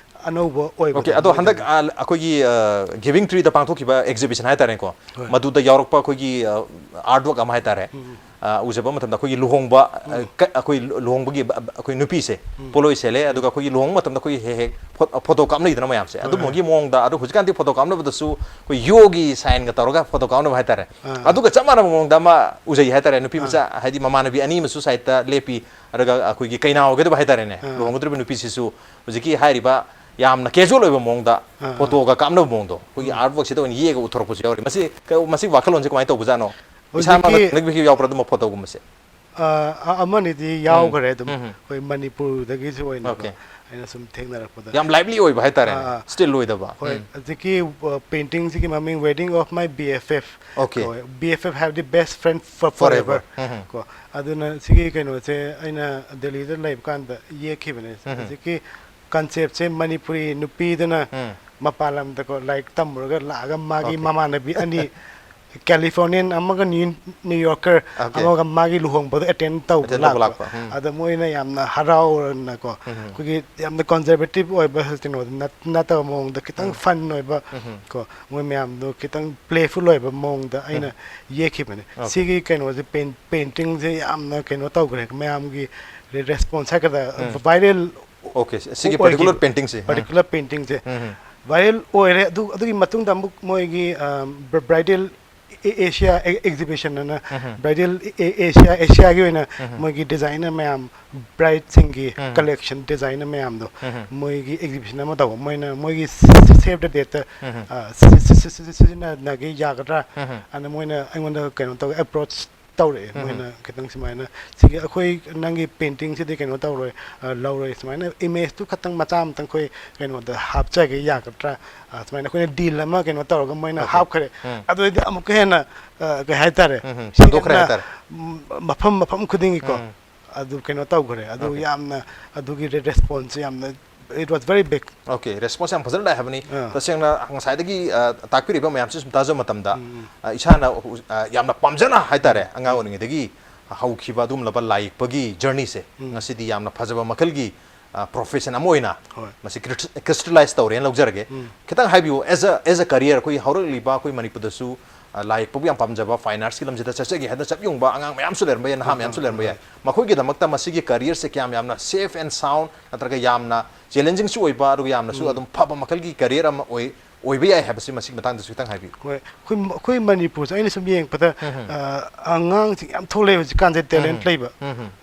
ꯑꯅꯧꯕ ꯑꯣꯏꯕꯗꯣ ꯑꯣꯀꯦ, ꯑꯗꯣ ꯍꯟꯗꯛ, ꯃꯣꯏꯗꯒꯤ꯫ ꯑ, ꯑꯩꯈꯣꯏꯒꯤ, ꯑ, ꯒꯤꯚꯤꯡ ꯇ꯭ꯔꯤꯗ ꯄꯥꯡꯊꯣꯛꯈꯤꯕ ꯑꯦꯛꯖꯤꯕꯤꯁꯟ ꯍꯥꯏꯇꯥꯔꯦꯀꯣ, ꯍꯣꯏ꯫ ꯃꯗꯨꯗ ꯌꯥꯎꯔꯛꯄ ꯑꯩꯈꯣꯏꯒꯤ, ꯑ, ꯑꯥꯔꯠꯋꯔꯛ ꯑꯃ ꯍꯥꯏꯇꯥꯔꯦ, ꯎꯝ꯫ ꯑ, ꯎꯖꯕ ꯃꯇꯝꯗ ꯑꯩꯈꯣꯏꯒꯤ ꯂꯨꯍꯣꯡꯕ, ꯑ, ꯎꯝ꯫ ꯀ-, ꯑꯩꯈꯣꯏ ꯂꯨ-, ꯂꯨꯍꯣꯡꯕꯒꯤ ꯕ-, ꯕ-, ꯑꯩꯈꯣꯏ ꯅꯨꯄꯤꯁꯦ ꯎꯝ꯫ ꯄꯣꯠꯂꯣꯏ ꯁꯦꯠꯂꯦ, ꯑꯗꯨꯒ ꯑꯩꯈꯣꯏꯒꯤ ꯂꯨꯍꯣꯡꯕ ꯃꯇꯝꯗ ꯑꯩꯈꯣꯏꯒꯤ ꯍꯦꯛ ꯍꯦꯛ ꯐꯣ-, ꯐꯣꯇꯣ ꯀꯥꯞꯅꯩꯗꯅ ꯃꯌꯥꯝꯁꯦ, ꯍꯣꯏ, ꯑꯗꯨꯝꯕꯒꯤ ꯍꯣꯏ꯫ ꯃꯑꯣꯡꯗ꯫ ꯑꯗꯣ ꯍꯧꯖꯤꯛꯀꯥꯟꯗꯤ ꯐꯣꯇꯣ ꯀꯥꯞꯅꯕꯗꯁꯨ ꯑꯩꯈꯣꯏ ꯌꯣꯒꯤ ꯁꯥꯏꯟꯒ ꯇꯧꯔꯒ ꯐꯣꯇꯣ ꯀꯥꯞꯅꯕ ꯍꯥꯏꯇꯥꯔꯦ, ꯑꯥ꯫ ꯑꯗꯨꯒ ꯆꯞ ꯃꯥꯟꯅꯕ ꯃꯑꯣꯡꯗ ꯑꯃ ꯎꯖꯩ ꯍꯥꯏꯇꯥꯔꯦ, ꯅꯨꯄꯤ ꯑꯥ꯫ ꯃꯆꯥ, ꯍꯥꯏꯗꯤ ꯃꯃꯥꯟꯅꯕꯤ ꯑꯅꯤ ꯑꯃꯁꯨ ꯁꯥꯏꯠꯇ ꯂꯦꯞꯄꯤ, ꯑꯗꯨꯒ ꯑꯩꯈꯣꯏꯒꯤ ꯀꯩꯅꯥ ꯑꯣꯏꯒꯗꯕ ꯍꯥꯏꯇꯥꯔꯦꯅꯦ, ꯑꯥ꯫ ꯂꯨꯍꯣꯡꯒꯗꯧꯔꯤꯕ ꯅꯨꯄꯤꯁꯤꯁꯨ ꯍꯧꯖꯤꯛꯀꯤ ꯍꯥꯏꯔꯤꯕ ꯌꯥꯝꯅ ꯀꯦꯖꯨꯋꯦꯜ ꯑꯣꯏꯕ ꯃꯑꯣꯡꯗ ꯑꯥ, ꯑꯥ꯫ ꯐꯣꯇꯣꯒ ꯀꯥꯞꯅꯕ ꯃꯑꯣꯡꯗꯣ ꯑꯩꯈꯣꯏꯒꯤ ꯎꯝ꯫ ꯑꯥꯔꯠꯋꯔꯛꯁꯤꯗ ꯑꯣꯏꯅ ꯌꯦꯛꯑꯒ ꯎꯠꯊꯣꯔꯛꯄꯁꯨ ꯌꯥꯎꯔꯤ꯫ ꯃꯁꯤ ꯀ-, ꯃꯁꯤ ꯋꯥꯈꯜꯂꯣꯟꯁꯦ ꯀꯃꯥꯏꯅ ꯇꯧꯕꯖꯥꯠꯅꯣ? ꯏꯁꯥꯃꯛꯅ ꯍꯧꯖꯤꯛꯀꯤ ꯊꯦꯡꯅꯈꯤꯕ ꯌꯥꯎꯕ꯭ꯔꯥ ꯑꯗꯨꯝꯕ ꯐꯣꯇꯣꯒꯨꯝꯕꯁꯦ? ꯑ, ꯑ-, ꯑꯃꯅꯤꯗꯤ ꯎꯝ꯫ ꯌꯥꯎꯈ꯭ꯔꯦ ꯑꯗꯨꯝ, ꯎꯝ, ꯎꯝ꯫ ꯑꯩꯈꯣꯏ ꯃꯅꯤꯄꯨꯔꯗꯒꯤꯁꯨ ꯑꯣꯏꯅꯀꯣ, ꯑꯣꯀꯦ꯫ ꯑꯩꯅ ꯁꯨꯝ ꯊꯦꯡꯅꯔꯛꯄꯗ꯫ ꯌꯥꯝ ꯂꯥꯏꯚꯂꯤ ꯑꯣꯏꯕ ꯍꯥꯏꯇꯥꯔꯦꯅꯦ, ꯑꯥ, ꯑꯥ꯫ ꯁ꯭ꯇꯤꯜ ꯑꯣꯏꯗꯕ꯫ ꯍꯣꯏ, ꯎꯝ꯫ ꯍꯧꯖꯤꯛꯀꯤ, ꯑ, ꯄꯦꯟꯇꯤꯡꯁꯤꯒꯤ ꯃꯃꯤꯡ Wedding of My B F F okay. ꯀꯧꯋꯦ꯫ B F F ꯍꯥꯏꯕꯗꯤ Best Friend for Forever꯫ Forever ꯎꯝ, ꯎꯝ꯫ ꯀꯣ꯫ ꯑꯗꯨꯅ ꯁꯤꯒꯤ ꯀꯩꯅꯣꯁꯦ ꯑꯩꯅ ꯗꯦꯜꯂꯤꯗ ꯂꯩꯕ ꯀꯥꯟꯗ ꯌꯦꯛꯈꯤꯕꯅꯦ꯫ ꯎꯝ, ꯎꯝ꯫ ꯍꯧꯖꯤꯛꯀꯤ ꯀꯟꯁꯦꯞꯁꯦ ꯃꯅꯤꯄꯨꯔꯤ ꯅꯨꯄꯤꯗꯨꯅ ꯎꯝ꯫ ꯃꯄꯥꯟ ꯂꯝꯗꯀꯣ ꯂꯥꯏꯔꯤꯛ ꯇꯝꯃꯨꯔꯒ ꯂꯥꯛꯑꯒ ꯃꯥꯒꯤ ꯑꯣꯀꯦ꯫ ꯃꯃꯥꯟꯅꯕꯤ ꯑꯅꯤ, ꯀꯦꯂꯤꯐꯣꯔꯅꯤꯌꯟ ꯑꯃꯒ ꯅ꯭ꯌꯨ-, ꯅ꯭ꯌꯨ ꯌꯣꯔꯀꯔ ꯑꯣꯀꯦ꯫ ꯑꯃꯒ ꯃꯥꯒꯤ ꯂꯨꯍꯣꯡꯕꯗ ꯑꯦꯇꯦꯟ ꯇꯧꯕ ꯑꯦꯇꯦꯟ ꯇꯧꯕ ꯂꯥꯛꯄ꯫ ꯂꯥꯛꯄ, ꯎꯝ꯫ ꯑꯗ ꯃꯣꯏꯅ ꯌꯥꯝꯅ ꯍꯔꯥꯎꯔꯅꯀꯣ, ꯎꯝ꯫ ꯑꯩꯈꯣꯏꯒꯤ ꯌꯥꯝꯅ ꯀꯟꯖꯔꯕꯦꯇꯤꯞ ꯑꯣꯏꯕ ꯀꯩꯅꯣꯗ ꯅꯠ-, ꯅꯠꯇꯕ ꯃꯑꯣꯡꯗ ꯈꯤꯇꯪ ꯎꯝ꯫ ꯐꯟ ꯑꯣꯏꯕ ꯎꯝ꯫ ꯀꯣ, ꯃꯣꯏ ꯃꯌꯥꯝꯗꯣ ꯈꯤꯇꯪ ꯄ꯭ꯂꯦꯐꯨꯜ ꯑꯣꯏꯕ ꯃꯑꯣꯡꯗ ꯑꯩꯅ ꯌꯦꯛꯈꯤꯕꯅꯦ꯫ ꯑꯣꯀꯦ꯫ ꯁꯤꯒꯤ ꯀꯩꯅꯣꯁꯦ, ꯄꯦꯟ-, ꯄꯦꯟꯇꯤꯡꯁꯦ ꯌꯥꯝꯅ ꯀꯩꯅꯣ ꯇꯧꯈ꯭ꯔꯦ, ꯃꯌꯥꯝꯒꯤ ꯔꯦꯁꯄꯣꯟꯁ ꯍꯥꯏꯒꯗ꯭ꯔꯥ, ꯎꯝ꯫ ꯚꯥꯏꯔꯦꯜ ꯑꯣꯀꯦ, ꯁꯤꯒꯤ ꯑꯣꯏꯈꯤꯕ꯫ ꯄꯔꯇꯤꯀꯨꯂꯔ ꯄꯦꯟꯇꯤꯡꯁꯦ, ꯎꯝ꯫ ꯄꯔꯇꯤꯀꯨꯂꯔ ꯄꯦꯟꯇꯤꯡꯁꯦ ꯎꯝ꯫ ꯚꯥꯏꯔꯦꯜ ꯑꯣꯏꯔꯦ꯫ ꯑꯗꯨ, ꯑꯗꯨꯒꯤ ꯃꯇꯨꯡꯗ ꯑꯃꯨꯛ ꯃꯣꯏꯒꯤ, ꯑ, ꯕ꯭ꯔ-, ꯕ꯭ꯔꯥꯏꯗꯦꯜ ꯑꯦꯁꯤꯌꯥ ꯑꯦꯛꯖꯤꯕꯤꯁꯟ ꯑꯅ ꯕ꯭ꯔꯥꯏꯗꯜ ꯑꯦꯁꯤꯌꯥ ꯑꯦꯁꯤꯌꯥꯒꯤ ꯑꯣꯏꯅ ꯃꯣꯏꯒꯤ ꯗꯤꯖꯥꯏꯅꯔ ꯃꯌꯥꯝ ꯕ꯭ꯔꯥꯏꯗꯁꯤꯡꯒꯤ ꯀꯂꯦꯛꯁꯟ ꯗꯤꯖꯥꯏꯅꯔ ꯃꯌꯥꯝꯗꯣ ꯃꯣꯏꯒꯤ ꯑꯦꯛꯖꯤꯕꯤꯁꯟ ꯑꯃ ꯇꯧꯕ, ꯃꯣꯏꯅ ꯃꯣꯏꯒꯤ ꯁꯦꯞ ꯗ ꯗꯦꯠꯇ ꯁꯤꯖꯤꯟꯅꯒꯦ ꯌꯥꯒꯗ꯭ꯔꯥ ꯑꯅ ꯃꯣꯏꯅ ꯑꯩꯉꯣꯟꯗ ꯀꯩꯅꯣ ꯇꯧꯋꯦ, ꯑꯦꯄ꯭ꯔꯣꯆ ꯇꯧꯔꯛꯑꯦ꯫ ꯃꯣꯏꯅ ꯈꯤꯇꯪ ꯁꯨꯃꯥꯏꯅ, "ꯁꯤꯒꯤ ꯑꯩꯈꯣꯏ ꯅꯪꯒꯤ ꯄꯦꯟꯇꯤꯡꯁꯤꯗꯤ ꯀꯩꯅꯣ ꯇꯧꯔꯣꯏ, ꯂꯧꯔꯣꯏ, ꯁꯨꯃꯥꯏꯅ ꯏꯃꯦꯖꯇꯨ ꯈꯛꯇꯪ ꯃꯆꯥ ꯑꯃꯇꯪ ꯑꯩꯈꯣꯏ ꯀꯩꯅꯣꯗ ꯍꯥꯞꯆꯒꯦ ꯌꯥꯒꯗ꯭ꯔꯥ?" ꯁꯨꯃꯥꯏꯅ ꯑꯩꯈꯣꯏꯅ ꯗꯤꯜ ꯑꯃ ꯀꯩꯅꯣ ꯇꯧꯔꯒ ꯃꯣꯏꯅ ꯍꯥꯞꯈ꯭ꯔꯦ꯫ ꯑꯗꯨꯗꯩꯗꯤ ꯑꯃꯨꯛꯀ ꯍꯦꯟꯅ ꯀꯩ ꯍꯥꯏꯇꯥꯔꯦ, ꯁꯟꯗꯣꯛꯈ꯭ꯔꯦ ꯍꯥꯏꯇꯥꯔꯦ꯫ ꯃꯐꯝ ꯃꯐꯝ ꯈꯨꯗꯤꯡꯒꯤꯀꯣ ꯑꯗꯨ ꯀꯩꯅꯣ ꯇꯧꯈ꯭ꯔꯦ꯫ ꯑꯗꯨ ꯌꯥꯝꯅ, ꯑꯗꯨꯒꯤ ꯔꯦꯁꯄꯣꯟꯁꯁꯦ ꯌꯥꯝꯅ, it was very big. Okay, response ꯌꯥꯝ ꯐꯖꯅ ꯂꯥꯛꯑꯦ ꯍꯥꯏꯕꯅꯤ꯫ ꯇꯁꯦꯡꯅ ꯉꯁꯥꯏꯗꯒꯤ ꯇꯥꯛꯄꯤꯔꯤꯕ ꯃꯌꯥꯝꯁꯤ ꯁꯨꯝ ꯇꯥꯖꯕ ꯃꯇꯝꯗ, ꯏꯁꯥꯅ ꯌꯥꯝꯅ ꯄꯥꯝꯖꯅ ꯍꯥꯏꯇꯥꯔꯦ, ꯑꯉꯥꯡ ꯑꯣꯏꯔꯤꯉꯩꯗꯒꯤ ꯍꯧꯈꯤꯕ ꯑꯗꯨꯒꯨꯝꯂꯕ ꯂꯥꯏ ꯌꯦꯛꯄꯒꯤ ꯖꯔꯅꯤꯁꯦ ꯉꯁꯤꯗꯤ ꯌꯥꯝꯅ ꯐꯖꯕ ꯃꯈꯜꯒꯤ ꯄ꯭ꯔꯣꯐꯦꯁꯟ ꯑꯃ ꯑꯣꯏꯅ ꯃꯁꯤ ꯀ꯭ꯔꯤꯁꯇꯂꯥꯏꯁ ꯇꯧꯔꯦꯅ ꯂꯧꯖꯔꯒꯦ꯫ ꯈꯤꯇꯪ ꯍꯥꯏꯕꯤꯌꯨ, as a, as a career, ꯑꯩꯈꯣꯏ ꯍꯧꯔꯛꯂꯤꯕ ꯑꯩꯈꯣꯏ ꯃꯅꯤꯄꯨꯔꯗꯁꯨ ꯂꯥꯏ ꯌꯦꯛꯄꯕꯨ ꯌꯥꯝ ꯄꯥꯝꯖꯕ, ꯐꯥꯏꯟ ꯑꯥꯔꯠꯁꯀꯤ ꯂꯝꯁꯤꯗ ꯆꯠꯆꯒꯦ ꯍꯥꯏꯅ ꯆꯠ ꯌꯨꯡꯕ ꯑꯉꯥꯡ ꯃꯌꯥꯝꯁꯨ ꯂꯩꯔꯝꯕ ꯌꯥꯏ, ꯅꯍꯥ ꯃꯌꯥꯝꯁꯨ ꯂꯩꯔꯝꯕ ꯌꯥꯏ꯫ ꯃꯈꯣꯏꯒꯤꯗꯃꯛꯇ ꯃꯁꯤꯒꯤ ꯀꯦꯔꯤꯌꯔꯁꯦ ꯀꯌꯥꯝ ꯌꯥꯝꯅ ꯁꯦꯐ ꯑꯦꯟ ꯁꯥꯎꯟ ꯅꯠꯇ꯭ꯔꯒ ꯌꯥꯝꯅ ꯆꯦꯂꯦꯟꯖꯤꯡꯁꯨ ꯑꯣꯏꯕ, ꯑꯗꯨꯒ ꯌꯥꯝꯅꯁꯨ ꯑꯗꯨꯝ ꯐꯕ ꯃꯈꯜꯒꯤ ꯀꯦꯔꯤꯌꯔ ꯑꯃ ꯑꯣꯏ, ꯑꯣꯏꯕ ꯌꯥꯏ ꯍꯥꯏꯕꯁꯤ ꯃꯁꯤꯒꯤ ꯃꯇꯥꯡꯗꯁꯨ ꯈꯤꯇꯪ ꯍꯥꯏꯕꯤꯌꯨ꯫ ꯍꯣꯏ, ꯑꯩꯈꯣꯏ, ꯑꯩꯈꯣꯏ ꯃꯅꯤꯄꯨꯔꯁꯦ ꯑꯩꯅ ꯁꯨꯝ ꯌꯦꯡꯉꯛꯄꯗ, ꯑ, ꯑꯉꯥꯡꯁꯤꯡ ꯌꯥꯝ ꯊꯣꯛꯂꯛꯑꯦ ꯍꯧꯖꯤꯛꯀꯥꯟꯁꯦ, ꯇꯦꯂꯦꯟ ꯂꯩꯕ꯫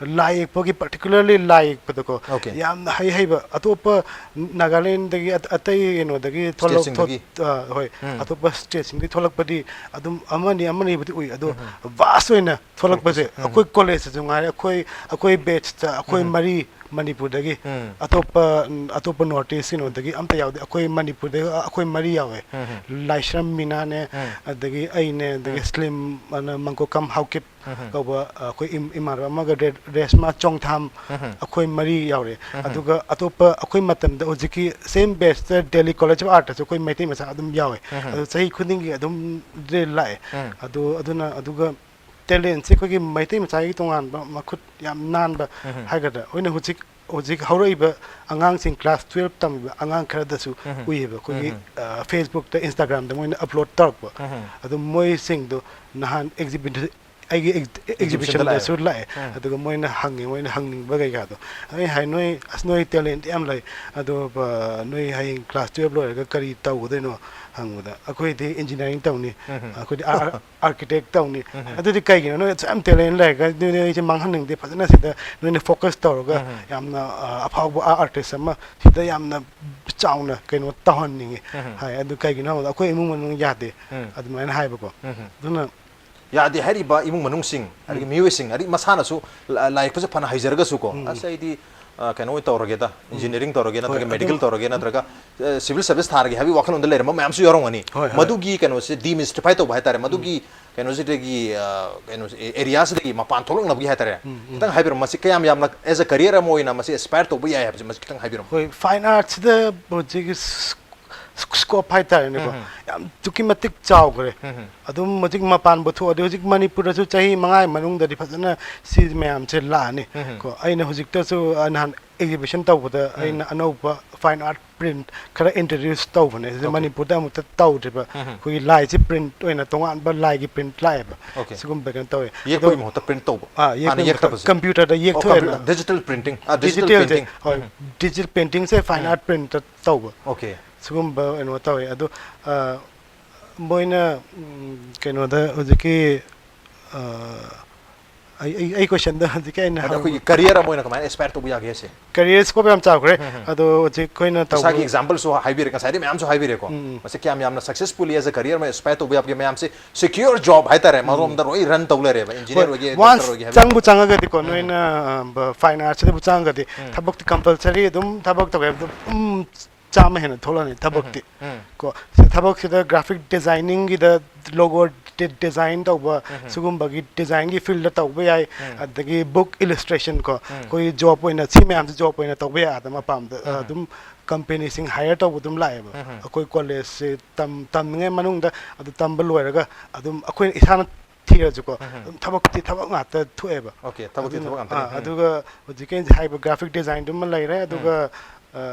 ꯂꯥꯏ ꯌꯦꯛꯄꯒꯤ, particularly ꯂꯥꯏ ꯌꯦꯛꯄꯗꯀꯣ, Okay. ꯌꯥꯝꯅ ꯍꯩ ꯍꯩꯕ, ꯑꯇꯣꯞꯄ ꯅꯥꯒꯥꯂꯦꯟꯗꯒꯤ, ꯑꯇꯩ ꯀꯩꯅꯣꯗꯒꯤ ꯊꯣꯛꯂꯛ-, ꯁ꯭ꯇꯦꯠꯁꯤꯡꯗꯒꯤ꯫ ꯊꯣꯛ-, ꯑ, ꯍꯣꯏ, ꯑꯇꯣꯞꯄ ꯁ꯭ꯇꯦꯠꯁꯤꯡꯗꯒꯤ ꯊꯣꯛꯂꯛꯄꯗꯤ ꯑꯗꯨꯝ ꯑꯃꯅꯤ ꯑꯃꯅꯤꯕꯨꯗꯤ ꯎꯏ, ꯑꯗꯣ ꯚꯥꯁ ꯑꯣꯏꯅ ꯊꯣꯛꯂꯛꯄꯁꯦ, ꯊꯣꯛꯂꯛꯄꯁꯦ, ꯎꯝ꯫ ꯑꯩꯈꯣꯏ ꯀꯣꯂꯦꯖꯇꯁꯨ ꯉꯥꯏꯔꯦ, ꯑꯩꯈꯣꯏ, ꯑꯩꯈꯣꯏ ꯕꯦꯠꯁꯇ ꯑꯩꯈꯣꯏ ꯎꯝ꯫ ꯃꯔꯤ ꯃꯅꯤꯄꯨꯔꯗꯒꯤ, ꯎꯝ꯫ ꯑꯇꯣꯞꯄ, ꯎꯝ, ꯑꯇꯣꯞꯄ ꯅꯣꯔꯠ ꯏꯁ ꯀꯩꯅꯣꯗꯒꯤ ꯑꯝꯇ ꯌꯥꯎꯗꯦ, ꯑꯩꯈꯣꯏ ꯃꯅꯤꯄꯨꯔꯗꯒꯤ ꯑꯩꯈꯣꯏ ꯃꯔꯤ ꯌꯥꯎꯋꯦ꯫ ꯎꯝ꯫ ꯂꯥꯏꯁ꯭ꯔꯝ ꯃꯤꯅꯥꯅꯦ, ꯎꯝ꯫ ꯑꯗꯒꯤ ꯑꯩꯅꯦ, ꯑꯗꯒꯤ ꯎꯝ꯫ ꯁ꯭ꯂꯤꯝ ꯑꯅ ꯃꯪꯀꯣꯀꯝ ꯍꯥꯎꯀꯤꯞ ꯎꯝ꯫ ꯀꯧꯕ, ꯑ, ꯑꯩꯈꯣꯏ ꯏꯝ-, ꯏꯃꯥꯟꯅꯕ ꯑꯃꯒ ꯔꯦ-, ꯔꯦꯁꯃꯥ ꯆꯣꯡꯊꯥꯝ, ꯎꯝ꯫ ꯑꯩꯈꯣꯏ ꯃꯔꯤ ꯌꯥꯎꯔꯦ꯫ ꯎꯝ꯫ ꯑꯗꯨꯒ ꯑꯇꯣꯞꯄ ꯑꯩꯈꯣꯏ ꯃꯇꯝꯗ ꯍꯧꯖꯤꯛꯀꯤ same batchꯇ Delhi College of Artꯇꯁꯨ ꯑꯩꯈꯣꯏ ꯃꯩꯇꯩ ꯃꯆꯥ ꯑꯗꯨꯝ ꯌꯥꯎꯋꯦ꯫ ꯎꯝ꯫ ꯑꯗꯨ ꯆꯍꯤ ꯈꯨꯗꯤꯡꯒꯤ ꯑꯗꯨꯝ ꯂꯥꯛꯑꯦ꯫ ꯎꯝ꯫ ꯑꯗꯨ, ꯑꯗꯨꯅ, ꯑꯗꯨꯒ ꯇꯦꯂꯦꯟꯁꯦ ꯑꯩꯈꯣꯏꯒꯤ ꯃꯩꯇꯩ ꯃꯆꯥꯒꯤ ꯇꯣꯉꯥꯟꯕ ꯃꯈꯨꯠ ꯌꯥꯝ ꯅꯥꯟꯕ ꯎꯝ꯫ ꯍꯥꯏꯒꯗ꯭ꯔꯥ, ꯑꯩꯈꯣꯏꯅ ꯍꯧꯖꯤꯛ, ꯍꯧꯖꯤꯛ ꯍꯧꯔꯛꯏꯕ ꯑꯉꯥꯡꯁꯤꯡ, class twelve ꯇꯝꯃꯤꯕ ꯑꯉꯥꯡ ꯈꯔꯗꯁꯨ ꯎꯝ꯫ ꯎꯏꯌꯦꯕ, ꯑꯩꯈꯣꯏꯒꯤ, ꯎꯝ꯫ ꯑ, Facebookꯇ, Instagramꯗ ꯃꯣꯏꯅ upload ꯇꯧꯔꯛꯄ꯫ ꯎꯝ꯫ ꯑꯗꯨ ꯃꯣꯏꯁꯤꯡꯗꯣ ꯅꯍꯥꯟ exhibition, ꯑꯩꯒꯤ exhibition ꯗꯁꯨ ꯂꯥꯛꯑꯦ꯫ ꯑꯗꯨꯒ ꯃꯣꯏꯅ ꯍꯪꯉꯦ, ꯃꯣꯏꯅ ꯍꯪꯅꯤꯡꯕ ꯀꯩꯀꯥꯗꯣ꯫ ꯑꯩ ꯍꯥꯏ, "ꯅꯣꯏ, ꯑꯁ, ꯅꯣꯏ talent ꯌꯥꯝ ꯂꯩ, ꯑꯗꯣ ꯅꯣꯏ ꯍꯌꯦꯡ class twelve ꯂꯣꯏꯔꯒ ꯀꯔꯤ ꯇꯧꯒꯗꯣꯏꯅꯣ?" ꯍꯪꯕꯗ, "ꯑꯩꯈꯣꯏꯗꯤ engineering ꯇꯧꯅꯤ, ꯑꯩꯈꯣꯏꯗꯤ architect ꯇꯧꯅꯤ꯫" "ꯑꯗꯨꯗꯤ ꯀꯩꯒꯤꯅꯣ ꯅꯣꯏ ꯑꯁꯨꯛ ꯌꯥꯝ talent ꯂꯩꯔꯒ? ꯑꯗꯨꯗꯤ ꯑꯩꯁꯦ ꯃꯥꯡꯍꯟꯅꯤꯡꯗꯦ, ꯐꯖꯅ ꯁꯤꯗ ꯅꯣꯏꯅ focus ꯇꯧꯔꯒ ꯌꯥꯝꯅ, ꯑ, ꯑꯐꯥꯎꯕ artist ꯑꯃ ꯁꯤꯗ ꯌꯥꯝꯅ ꯆꯥꯎꯅ ꯀꯩꯅꯣ ꯇꯧꯍꯟꯅꯤꯡꯉꯤ", ꯍꯥꯏ꯫ "ꯑꯗꯨ ꯀꯩꯒꯤꯅꯣ?" ꯍꯥꯏꯕꯗ, "ꯑꯩꯈꯣꯏ ꯏꯃꯨꯡ ꯃꯅꯨꯡ ꯌꯥꯗꯦ", ꯑꯗꯨꯃꯥꯏꯅ ꯍꯥꯏꯕꯀꯣ꯫ ꯑꯗꯨꯅ ꯌꯥꯗꯦ ꯍꯥꯏꯔꯤꯕ ꯏꯃꯨꯡ ꯃꯅꯨꯡꯁꯤꯡ, ꯑꯗꯒꯤ ꯃꯤꯑꯣꯏꯁꯤꯡ, ꯑꯗꯒꯤ ꯃꯁꯥꯅꯁꯨ ꯂꯥꯏ ꯌꯦꯛꯄꯁꯦ ꯐꯅ ꯍꯩꯖꯔꯒꯁꯨ ꯀꯣ, "ꯑꯁ, ꯑꯩꯗꯤ, ꯑ, ꯀꯩꯅꯣ ꯑꯣꯏꯅ ꯇꯧꯔꯒꯦꯗ, engineering ꯇꯧꯔꯒꯦ, ꯅꯠꯇ꯭ꯔꯒ medical ꯇꯧꯔꯒꯦ, ꯅꯠꯇ꯭ꯔꯒ, ꯑ, civil service ꯊꯥꯔꯒꯦ" ꯍꯥꯏꯕꯒꯤ ꯋꯥꯈꯜꯂꯣꯟꯗ ꯂꯩꯔꯝꯕ ꯃꯌꯥꯝꯁꯨ ꯌꯥꯎꯔꯝꯒꯅꯤ꯫ ꯃꯗꯨꯒꯤ ꯀꯩꯅꯣꯁꯦ demystify ꯇꯧꯕ ꯍꯥꯏꯇꯥꯔꯦ, ꯃꯗꯨꯒꯤ ꯀꯩꯅꯣꯁꯤꯗꯒꯤ, ꯑ, ꯀꯩꯅꯣꯁꯦ, areaꯁꯤꯗꯒꯤ ꯃꯄꯥꯟ ꯊꯣꯛꯂꯛꯅꯕꯒꯤ ꯍꯥꯏꯇꯥꯔꯦ꯫ ꯈꯤꯇꯪ ꯍꯥꯏꯕꯤꯔꯝꯃꯣ, ꯃꯁꯤ ꯀꯌꯥꯝ ꯌꯥꯝꯅ as a career ꯑꯃ ꯑꯣꯏꯅ ꯃꯁꯤ aspire ꯇꯧꯕ ꯌꯥꯏ ꯍꯥꯏꯕꯁꯦ, ꯃꯁꯤ ꯈꯤꯇꯪ ꯍꯥꯏꯕꯤꯔꯝꯃꯣ꯫ ꯍꯣꯏ, fine artsꯁꯤꯗ ꯍꯧꯖꯤꯛ scope ꯍꯥꯏꯇꯥꯔꯦꯅꯦꯀꯣ, ꯌꯥꯝ ꯑꯗꯨꯛꯀꯤ ꯃꯇꯤꯛ ꯆꯥꯎꯈ꯭ꯔꯦ꯫ ꯑꯗꯨꯝ ꯍꯧꯖꯤꯛ ꯃꯄꯥꯟꯕꯨ ꯊꯣꯛꯑꯗꯤ, ꯍꯧꯖꯤꯛ ꯃꯅꯤꯄꯨꯔꯗꯁꯨ ꯆꯍꯤ ꯃꯉꯥꯒꯤ ꯃꯅꯨꯡꯗꯗꯤ ꯐꯖꯅ ꯁꯤ ꯃꯌꯥꯝꯁꯦ ꯂꯥꯛꯑꯅꯤ꯫ ꯀꯣ, ꯑꯩꯅ ꯍꯧꯖꯤꯛꯇꯁꯨ, ꯑ, ꯅꯍꯥꯟ exhibition ꯇꯧꯕꯗ ꯑꯩꯅ ꯑꯅꯧꯕ fine art print ꯈꯔ introduce ꯇꯧꯕꯅꯦ꯫ ꯁꯤꯗ ꯃꯅꯤꯄꯨꯔꯗ ꯑꯃꯨꯛꯇ ꯇꯧꯗ꯭ꯔꯤꯕ, ꯑꯩꯈꯣꯏꯒꯤ ꯂꯥꯏꯁꯦ print ꯑꯣꯏꯅ ꯇꯣꯉꯥꯟꯕ ꯂꯥꯏꯒꯤ print ꯂꯥꯛꯑꯦꯕ꯫ ꯁꯤꯒꯨꯝꯕ ꯀꯩꯅꯣ ꯇꯧꯋꯦ꯫ ꯌꯦꯛꯄꯒꯤ ꯃꯍꯨꯠꯇ print ꯇꯧꯕ? ꯑꯥ, ꯌꯦꯛꯄꯒꯤ ꯃꯍꯨꯠꯇ computerꯗ ꯌꯦꯛꯊꯣꯛꯑꯦꯅ꯫ Digital printing꯫ ꯑꯥ, digital digitalꯁꯦ, painting꯫ ꯍꯣꯏ, digital paintingꯁꯦ fine art printꯇ ꯇꯧꯕ꯫ ꯁꯤꯒꯨꯝꯕ ꯀꯩꯅꯣ ꯇꯧꯋꯦ꯫ ꯑꯗꯣ, ꯑ, ꯃꯣꯏꯅ, ꯎꯝ, ꯀꯩꯅꯣꯗ ꯍꯧꯖꯤꯛꯀꯤ, ꯑ, ꯑꯩ, ꯑꯩ, ꯑꯩ questionꯗ ꯍꯧꯖꯤꯛꯀꯤ ꯑꯩꯅ ꯑꯗ ꯑꯩꯈꯣꯏꯒꯤ career ꯑꯃ ꯑꯣꯏꯅ ꯀꯃꯥꯏꯅ aspire ꯇꯧꯕ ꯌꯥꯒꯦ ꯁꯦ? Career scope ꯌꯥꯝ ꯆꯥꯎꯈ꯭ꯔꯦ꯫ ꯑꯗꯣ ꯍꯧꯖꯤꯛ ꯑꯩꯈꯣꯏꯅ ꯇꯧꯕ exampleꯁꯨ ꯍꯥꯏꯕꯤꯔꯦ, ꯉꯁꯥꯏꯗꯤ ꯃꯌꯥꯝꯁꯨ ꯍꯥꯏꯕꯤꯔꯦꯀꯣ꯫ ꯃꯁꯤ ꯀꯌꯥꯝ ꯌꯥꯝꯅ successfully as a career ꯑꯃ aspire ꯇꯧꯕ ꯌꯥꯕꯒꯦ? ꯃꯌꯥꯝꯁꯦ secure job ꯍꯥꯏꯇꯥꯔꯦ, ꯃꯔꯣꯝꯗ ꯂꯣꯏ run ꯇꯧ ꯂꯩꯔꯦꯕ, engineer ꯍꯣꯏ, ꯑꯣꯏꯒꯦ, once doctor ꯑꯣꯏꯒꯦ ꯍꯥꯏꯕ꯫ ꯆꯪꯕꯨ ꯆꯪꯉꯒꯗꯤꯀꯣ, ꯅꯣꯏꯅ, ꯑ, ꯕ-, fine artsꯁꯤꯗꯕꯨ ꯆꯪꯉꯒꯗꯤ ꯊꯕꯛꯇꯤ compulsory ꯑꯗꯨꯝ ꯊꯕꯛ ꯇꯧꯒꯦ ꯍꯥꯏꯕꯗ ꯑꯗꯨꯝ ꯆꯥꯝꯃ ꯍꯦꯟꯅ ꯊꯣꯛꯂꯛꯑꯅꯤ ꯊꯕꯛꯇꯤ꯫ ꯀꯣ, ꯁꯤ ꯊꯕꯛꯁꯤꯗ graphic designingꯒꯤꯗ logo de-, design ꯇꯧꯕ, ꯁꯤꯒꯨꯝꯕꯒꯤ designꯒꯤ fieldꯇ ꯇꯧꯕ ꯌꯥꯏ꯫ ꯑꯗꯒꯤ book illustration ꯀꯣ, ꯑꯩꯈꯣꯏ job ꯑꯣꯏꯅ, ꯁꯤ ꯃꯌꯥꯝꯁꯦ job ꯑꯣꯏꯅ ꯇꯧꯕ ꯌꯥꯏ ꯑꯗꯨꯝ ꯑꯄꯥꯝꯕꯗ, ꯑꯗꯨꯝ companyꯁꯤꯡ hire ꯇꯧꯕ ꯑꯗꯨꯝ ꯂꯥꯛꯑꯦꯕ꯫ ꯑꯩꯈꯣꯏ collegeꯁꯦ ꯇꯝ-, ꯇꯝꯃꯤꯉꯩ ꯃꯅꯨꯡꯗ, ꯑꯗꯨ ꯇꯝꯕ ꯂꯣꯏꯔꯒ ꯑꯗꯨꯝ ꯑꯩꯈꯣꯏꯅ ꯏꯁꯥꯅ ꯊꯤꯔꯁꯨꯀꯣ, ꯑꯗꯨꯝ ꯊꯕꯛꯇꯤ ꯊꯕꯛ ꯉꯥꯛꯇ ꯊꯣꯛꯑꯦꯕ꯫ Okay, ꯊꯕꯛꯇꯤ ꯑꯗꯨꯅ, ꯊꯕꯛ ꯉꯥꯛꯇꯅꯤ꯫ ꯑꯥ, ꯑꯗꯨꯒ ꯍꯧꯖꯤꯛꯀꯤ ꯑꯩꯅ ꯍꯥꯏꯕ graphic designꯗꯨꯃ ꯂꯩꯔꯦ, ꯑꯗꯨꯒ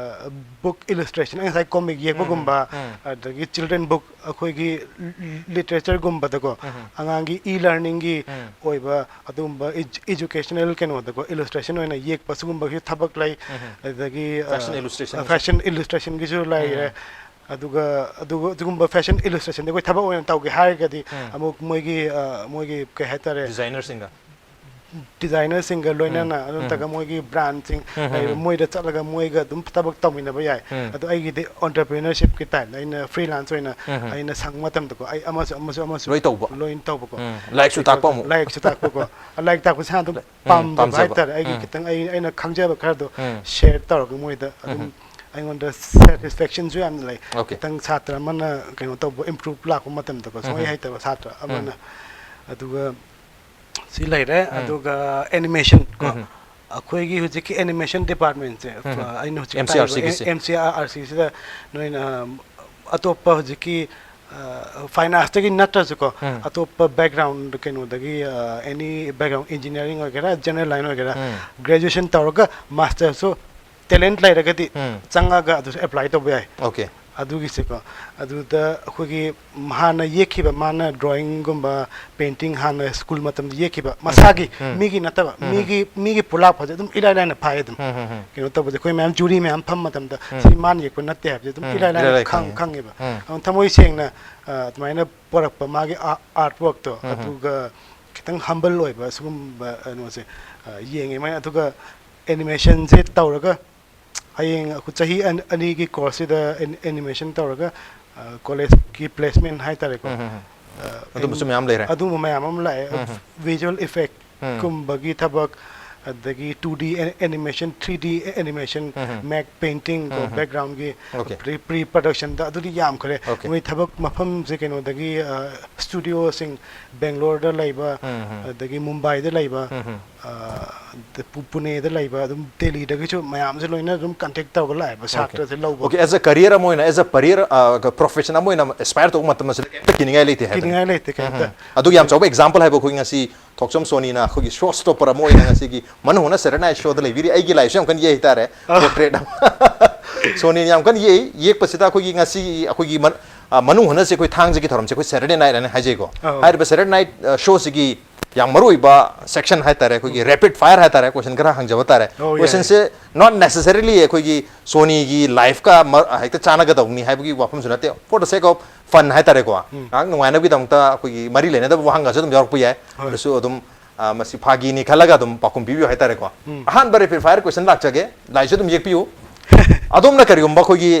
book illustration, ꯑꯩ ꯉꯁꯥꯏ comic ꯌꯦꯛꯄꯒꯨꯝꯕ, ꯑꯗꯒꯤ children book, ꯑꯩꯈꯣꯏꯒꯤ literature ꯒꯨꯝꯕꯗꯀꯣ, ꯑꯉꯥꯡꯒꯤ e learning ꯒꯤ ꯑꯣꯏꯕ ꯑꯗꯨꯒꯨꯝꯕ educational ꯀꯩꯅꯣꯗꯀꯣ, illustration ꯑꯣꯏꯅ ꯌꯦꯛꯄ ꯁꯤꯒꯨꯝꯕꯒꯤ ꯊꯕꯛ ꯂꯩ꯫ ꯑꯗꯒꯤ Fashion illustration ꯒꯤꯁꯨ꯫ Fashion illustration ꯒꯤꯁꯨ ꯂꯩꯔꯦ꯫ ꯑꯗꯨꯒ ꯑꯗꯨꯒ ꯑꯗꯨꯒꯨꯝꯕ fashion illustration ꯗ ꯑꯩꯈꯣꯏ ꯊꯕꯛ ꯑꯣꯏꯅ ꯇꯧꯒꯦ ꯍꯥꯏꯔꯒꯗꯤ, ꯑꯃꯨꯛ ꯃꯣꯏꯒꯤ, ꯑ, ꯃꯣꯏꯒꯤ ꯀꯩ ꯍꯥꯏꯇꯥꯔꯦ, ꯗꯤꯖꯥꯏꯅꯔꯁꯤꯡꯒ꯫ ꯗꯤꯖꯥꯏꯅꯔꯁꯤꯡꯒ ꯂꯣꯏꯅꯅ, ꯑꯗꯨ ꯅꯠꯇ꯭ꯔꯒ ꯃꯣꯏꯒꯤ ꯕ꯭ꯔꯥꯟꯁꯤꯡ ꯂꯩꯔꯤꯕ, ꯃꯣꯏꯗ ꯆꯠꯂꯒ ꯃꯣꯏꯒ ꯑꯗꯨꯝ ꯊꯕꯛ ꯇꯧꯃꯤꯟꯅꯕ ꯌꯥꯏ꯫ ꯑꯗꯣ ꯑꯩꯒꯤꯗꯤ entrepreneurship ꯀꯤ type ꯇ, ꯑꯩꯅ freelance ꯑꯣꯏꯅ ꯑꯩꯅ ꯁꯪꯕ ꯃꯇꯝꯗꯀꯣ, ꯑꯩ ꯑꯃꯁꯨ ꯑꯃꯁꯨ ꯑꯃꯁꯨ ꯂꯣꯏ ꯇꯧꯕ꯫ ꯂꯣꯏꯅ ꯇꯧꯕꯀꯣ꯫ ꯂꯥꯏꯔꯤꯛꯁꯨ ꯇꯥꯛꯄ ꯑꯃꯨꯛ꯫ ꯂꯥꯏꯔꯤꯛꯁꯨ ꯇꯥꯛꯄꯀꯣ꯫ ꯂꯥꯏꯔꯤꯛ ꯇꯥꯛꯄꯁꯦ ꯑꯗꯨꯝ ꯄꯥꯝꯖꯕ ꯍꯥꯏꯇꯥꯔꯦ꯫ ꯑꯩꯒꯤ ꯈꯤꯇꯪ ꯑꯩ, ꯑꯩꯅ ꯈꯪꯖꯕ ꯈꯔꯗꯣ share ꯇꯧꯔꯒ ꯃꯣꯏꯗ ꯑꯗꯨꯝ ꯑꯩꯉꯣꯟꯗ satisfaction ꯁꯨ ꯌꯥꯝꯅ ꯂꯩ꯫ Okay. ꯈꯤꯇꯪ ꯁꯥꯇ꯭ꯔ ꯑꯃꯅ ꯀꯩꯅꯣ ꯇꯧꯕ, improve ꯂꯥꯛꯄ ꯃꯇꯝꯗꯀꯣ, ꯁꯨꯡꯍꯩ ꯍꯩꯇꯕ ꯁꯥꯇ꯭ꯔ ꯑꯃꯅ꯫ ꯑꯗꯨꯒ ꯁꯤ ꯂꯩꯔꯦ꯫ ꯑꯗꯨꯒ animation ꯀꯣ, ꯑꯩꯈꯣꯏꯒꯤ ꯍꯧꯖꯤꯛꯀꯤ animation department ꯁꯦ, ꯑꯩꯅ ꯍꯧꯖꯤꯛ M C R C ꯒꯤꯁꯦ꯫ M C R C ꯁꯤꯗ ꯅꯣꯏꯅ, ꯑ, ꯑꯇꯣꯞꯄ ꯍꯧꯖꯤꯛꯀꯤ, ꯑ, fine arts ꯇꯒꯤ ꯅꯠꯇ꯭ꯔꯁꯨꯀꯣ, ꯑꯇꯣꯞꯄ background ꯀꯩꯅꯣꯗꯒꯤ, ꯑ, any background, engineering ꯑꯣꯏꯒꯦꯔꯥ, general line ꯑꯣꯏꯒꯦꯔꯥ, graduation ꯇꯧꯔꯒ master ꯁꯨ talent ꯂꯩꯔꯒꯗꯤ ꯆꯪꯉꯒ ꯑꯗꯨꯁꯨ apply ꯇꯧꯕ ꯌꯥꯏ꯫ Okay. ꯑꯗꯨꯒꯤꯁꯦꯀꯣ, ꯑꯗꯨꯗ ꯑꯩꯈꯣꯏꯒꯤ ꯍꯥꯟꯅ ꯌꯦꯛꯈꯤꯕ, ꯃꯥꯅ drawing ꯒꯨꯝꯕ, painting ꯍꯥꯟꯅ school ꯃꯇꯝꯗ ꯌꯦꯛꯈꯤꯕ ꯃꯁꯥꯒꯤ, ꯃꯤꯒꯤ ꯅꯠꯇꯕ, ꯃꯤꯒꯤ, ꯃꯤꯒꯤ ꯄꯣꯂꯥꯛꯄꯁꯦ ꯑꯗꯨꯝ ꯏꯂꯥꯏ ꯂꯥꯏꯅ ꯐꯥꯏ ꯑꯗꯨꯝ꯫ ꯀꯩꯅꯣ ꯇꯧꯕꯁꯦ, ꯑꯩꯈꯣꯏ ꯃꯌꯥꯝ jury ꯃꯌꯥꯝ ꯐꯝꯕ ꯃꯇꯝꯗ ꯁꯤ ꯃꯥꯅ ꯌꯦꯛꯄ ꯅꯠꯇꯦ ꯍꯥꯏꯕꯁꯦ ꯑꯗꯨꯝ ꯏꯂꯥꯏ ꯂꯥꯏꯅ ꯏꯂꯥꯏ ꯂꯥꯏ ꯈꯪ-, ꯈꯪꯉꯦ꯫ ꯈꯪꯉꯦꯕ꯫ ꯑꯗꯨꯝ ꯊꯃꯣꯏ ꯁꯦꯡꯅ, ꯑ, ꯑꯗꯨꯃꯥꯏꯅ ꯄꯣꯔꯛꯄ ꯃꯥꯒꯤ ꯑꯥꯔꯠ ꯋꯥꯔꯛꯇꯣ, ꯑꯗꯨꯒ ꯈꯤꯇꯪ humble ꯑꯣꯏꯕ ꯁꯤꯒꯨꯝꯕ ꯀꯩꯅꯣꯁꯦ, ꯑ, ꯌꯦꯡꯉꯦ ꯃꯥꯏ꯫ ꯑꯗꯨꯒ animation ꯁꯦ ꯇꯧꯔꯒ ꯍꯌꯦꯡ ꯑꯩꯈꯣꯏ ꯆꯍꯤ ꯑꯅꯤꯒꯤ course ꯁꯤꯗ animation ꯇꯧꯔꯒ, ꯑ, college ꯀꯤ placement ꯍꯥꯏꯇꯥꯔꯦꯀꯣ꯫ ꯑ, ꯑꯗꯨꯝꯕꯁꯨ ꯃꯌꯥꯝ ꯂꯩꯔꯦ꯫ ꯑꯗꯨꯝꯕ ꯃꯌꯥꯝ ꯑꯃ ꯂꯥꯛꯑꯦ꯫ Visual effect ꯀꯨꯝꯕꯒꯤ ꯊꯕꯛ, ꯑꯗꯒꯤ two D animation, three D animation, matte painting ꯀꯣ, background ꯒꯤ Okay. pre, pre production ꯗ, ꯑꯗꯨꯗꯤ ꯌꯥꯝꯈ꯭ꯔꯦ꯫ Okay. ꯃꯣꯏ ꯊꯕꯛ ꯃꯐꯝꯁꯦ ꯀꯩꯅꯣꯗꯒꯤ, ꯑ, studio ꯁꯤꯡ Bangalore ꯗ ꯂꯩꯕ, ꯑꯗꯒꯤ Mumbai ꯗ ꯂꯩꯕ, ꯑ, ꯄꯨ-, ꯄꯨꯅꯦꯗ ꯂꯩꯕ, ꯑꯗꯨꯝ ꯗꯦꯜꯂꯤꯗꯒꯤꯁꯨ ꯃꯌꯥꯝꯁꯦ ꯂꯣꯏꯅ ꯑꯗꯨꯝ contact ꯇꯧꯔꯒ ꯂꯥꯛꯑꯦꯕ, ꯁꯥꯇ꯭ꯔꯁꯦ ꯂꯧꯕ꯫ Okay, as a career ꯑꯃ ꯑꯣꯏꯅ, as a career, ꯑ, profession ꯑꯃ ꯑꯣꯏꯅ aspire ꯇꯧꯕ ꯃꯇꯝꯗ ꯀꯩꯝꯇ ꯀꯤꯅꯤꯡꯉꯥꯏ ꯂꯩꯇꯦ ꯍꯥꯏꯕꯅꯤ꯫ ꯀꯤꯅꯤꯡꯉꯥꯏ ꯂꯩꯇꯦ ꯀꯩꯝꯇ꯫ ꯑꯗꯨꯒꯤ ꯌꯥꯝ ꯆꯥꯎꯕ example ꯍꯥꯏꯕ ꯑꯩꯈꯣꯏ ꯉꯁꯤ ꯊꯣꯛꯆꯝ ꯁꯣꯅꯤꯅ ꯑꯩꯈꯣꯏꯒꯤ ꯁꯣ ꯁ꯭ꯇꯣꯄꯔ ꯑꯃ ꯑꯣꯏꯅ ꯉꯁꯤꯒꯤ ꯃꯅꯨꯡ ꯍꯨꯠꯅ ꯁꯦꯇꯔꯗꯦ ꯅꯥꯏꯠ ꯁꯣꯗ ꯂꯩꯕꯤꯔꯤ꯫ ꯑꯩꯒꯤ ꯂꯥꯏꯁꯨ ꯌꯥꯝ ꯀꯟꯅ ꯌꯦꯛ ꯍꯥꯏꯇꯥꯔꯦ, ꯄꯣꯔꯇ꯭ꯔꯦꯠ ꯑꯃ꯫ ꯁꯣꯅꯤꯅ ꯌꯥꯝ ꯀꯟꯅ ꯌꯦꯛꯏ꯫ ꯌꯦꯛꯄꯁꯤꯗ ꯑꯩꯈꯣꯏꯒꯤ ꯉꯁꯤ ꯑꯩꯈꯣꯏꯒꯤ ꯃꯟ-, ꯑ, ꯃꯅꯨꯡ ꯍꯨꯠꯅꯁꯦ ꯑꯩꯈꯣꯏ ꯊꯥꯡꯖꯒꯤ ꯊꯧꯔꯝꯁꯦ ꯑꯩꯈꯣꯏ ꯁꯦꯇꯔꯗꯦ ꯅꯥꯏꯠ ꯍꯥꯏꯅ ꯍꯥꯏꯖꯩꯀꯣ꯫ ꯑꯧ꯫ ꯍꯥꯏꯔꯤꯕ ꯁꯦꯇꯔꯗꯦ ꯅꯥꯏꯠ, ꯑ, ꯁꯣꯁꯤꯒꯤ ꯌꯥꯝ ꯃꯔꯨ ꯑꯣꯏꯕ ꯁꯦꯛꯁꯟ ꯍꯥꯏꯇꯥꯔꯦ, ꯑꯩꯈꯣꯏꯒꯤ ꯔꯦꯄꯤꯗ ꯐꯥꯌꯔ ꯍꯥꯏꯇꯥꯔꯦ, ꯀꯣꯏꯁꯟ ꯈꯔ ꯍꯪꯖꯕ ꯇꯥꯔꯦ꯫ ꯑꯧ, ꯌꯥꯏ꯫ ꯀꯣꯏꯁꯟꯁꯦ not necessarily ꯑꯩꯈꯣꯏꯒꯤ ꯁꯣꯅꯤꯒꯤ ꯂꯥꯏꯐꯀ ꯃ-, ꯍꯦꯛꯇ ꯆꯥꯟꯅꯒꯗꯧꯅꯤ ꯍꯥꯏꯕꯒꯤ ꯋꯥꯐꯝꯁꯨ ꯅꯠꯇꯦ꯫ For the sake of fun ꯍꯥꯏꯇꯥꯔꯦꯀꯣ, ꯎꯝ꯫ ꯉꯥꯏꯍꯥꯛ ꯅꯨꯡꯉꯥꯏꯅꯕꯒꯤꯗꯃꯛꯇ ꯑꯩꯈꯣꯏꯒꯤ ꯃꯔꯤ ꯂꯩꯅꯗꯕ ꯋꯥꯍꯪꯒꯁꯨ ꯑꯗꯨꯝ ꯌꯥꯎꯔꯛꯄ ꯌꯥꯏ꯫ ꯍꯣꯏ꯫ ꯑꯗꯨꯁꯨ ꯑꯗꯨꯝ, ꯑ, ꯃꯁꯤ ꯐꯥꯒꯤꯅꯤ ꯈꯜꯂꯒ ꯑꯗꯨꯝ ꯄꯥꯎꯈꯨꯝ ꯄꯤꯕꯤꯌꯨ ꯍꯥꯏꯇꯥꯔꯦꯀꯣ꯫ ꯎꯝ꯫ ꯑꯍꯥꯟꯕ ꯔꯦꯄꯤꯗ ꯐꯥꯌꯔ ꯀꯣꯏꯁꯟ ꯂꯥꯛꯆꯒꯦ, ꯂꯥꯏꯁꯨ ꯑꯗꯨꯝ ꯌꯦꯛꯄꯤꯌꯨ꯫ ꯑꯗꯣꯝꯅ ꯀꯔꯤꯒꯨꯝꯕ ꯑꯩꯈꯣꯏꯒꯤ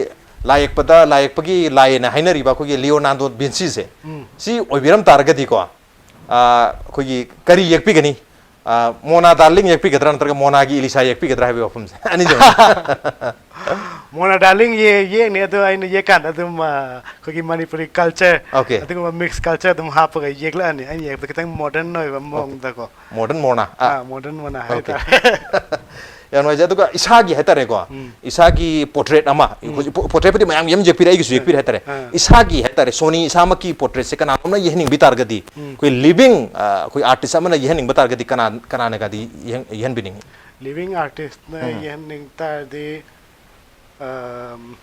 ꯂꯥꯏ ꯌꯦꯛꯄꯗ, ꯂꯥꯏ ꯌꯦꯛꯄꯒꯤ ꯂꯥꯏꯅ ꯍꯥꯏꯅꯔꯤꯕ ꯑꯩꯈꯣꯏꯒꯤ ꯂꯤꯑꯣꯅꯥꯔꯗꯣ ꯚꯤꯟꯁꯤꯁꯦ, ꯎꯝ꯫ ꯁꯤ ꯑꯣꯏꯕꯤꯔꯝ ꯇꯥꯔꯒꯗꯤꯀꯣ, ꯑ, ꯑꯩꯈꯣꯏꯒꯤ ꯀꯔꯤ ꯌꯦꯛꯄꯤꯒꯅꯤ? ꯑ, ꯃꯣꯅꯥ ꯗꯥꯔꯂꯤꯡ ꯌꯦꯛꯄꯤꯒꯗ꯭ꯔꯥ ꯅꯠꯇ꯭ꯔꯒ ꯃꯣꯅꯥꯒꯤ ꯏꯂꯤꯁꯥ ꯌꯦꯛꯄꯤꯒꯗ꯭ꯔꯥ ꯍꯥꯏꯕꯒꯤ ꯋꯥꯐꯝꯁꯦ꯫ ꯑꯅꯤꯁꯦ꯫ ꯃꯣꯅꯥ ꯗꯥꯔꯂꯤꯡ ꯌꯦ-, ꯌꯦꯛꯅꯤ, ꯑꯗꯣ ꯑꯩꯅ ꯌꯦꯛꯀꯥꯟꯗ ꯑꯗꯨꯝ, ꯑ, ꯑꯩꯈꯣꯏꯒꯤ ꯃꯅꯤꯄꯨꯔꯤ ꯀꯜꯆꯔ, Okay꯫ ꯑꯗꯨꯒꯨꯝꯕ ꯃꯤꯛꯁ ꯀꯜꯆꯔ ꯑꯗꯨꯝ ꯍꯥꯞꯄꯒ ꯌꯦꯛꯂꯛꯑꯅꯤ꯫ ꯑꯩꯅ ꯌꯦꯛꯄꯗ ꯈꯤꯇꯪ ꯃꯣꯗꯔꯟ ꯑꯣꯏꯕ ꯃꯑꯣꯡꯗꯀꯣ꯫ ꯃꯣꯗꯔꯟ ꯃꯣꯅꯥ꯫ ꯑꯥ꯫ ꯑꯥ, ꯃꯣꯗꯔꯟ ꯃꯣꯅꯥ Okay꯫ ꯍꯥꯏꯇꯥꯔꯦ꯫ ꯌꯥꯝ ꯅꯨꯡꯉꯥꯏꯖꯩ꯫ ꯑꯗꯨꯒ ꯏꯁꯥꯒꯤ ꯍꯥꯏꯇꯥꯔꯦꯀꯣ, ꯎꯝ꯫ ꯏꯁꯥꯒꯤ ꯄꯣꯔꯇ꯭ꯔꯦꯠ ꯑꯃ, ꯎꯝ꯫ ꯍꯧꯖꯤꯛ ꯄꯣ-, ꯄꯣꯔꯇ꯭ꯔꯦꯠꯄꯨꯗꯤ ꯃꯌꯥꯝ ꯌꯥꯝ ꯌꯦꯛꯄꯤꯔꯦ, ꯑꯩꯒꯤꯁꯨ ꯌꯦꯛꯄꯤꯔꯦ ꯍꯥꯏꯇꯥꯔꯦ꯫ ꯑꯥ꯫ ꯏꯁꯥꯒꯤ ꯍꯥꯏꯇꯥꯔꯦ, ꯁꯣꯅꯤ ꯏꯁꯥꯃꯛꯀꯤ ꯄꯣꯔꯇ꯭ꯔꯦꯠꯁꯦ ꯀꯅꯥꯅꯣꯝꯅ ꯌꯦꯛꯍꯟꯅꯤꯡꯕꯤ ꯇꯥꯔꯒꯗꯤ, ꯎꯝ꯫ ꯑꯩꯈꯣꯏ ꯂꯤꯕꯤꯡ, ꯑ, ꯑꯩꯈꯣꯏ ꯑꯥꯔꯇꯤꯁ ꯑꯃꯅ ꯌꯦꯛꯍꯟꯅꯤꯡꯕ ꯇꯥꯔꯒꯗꯤ ꯀꯅꯥ, ꯀꯅꯥꯅꯒꯗꯤ ꯌꯦꯛꯍꯟ-, ꯌꯦꯛꯍꯟꯕꯤꯅꯤꯡꯉꯤ? ꯂꯤꯕꯤꯡ ꯑꯥꯔꯇꯤꯁꯅ ꯎꯝ꯫ ꯌꯦꯛꯍꯟꯅꯤꯡ ꯇꯥꯔꯗꯤ, ꯑꯝ,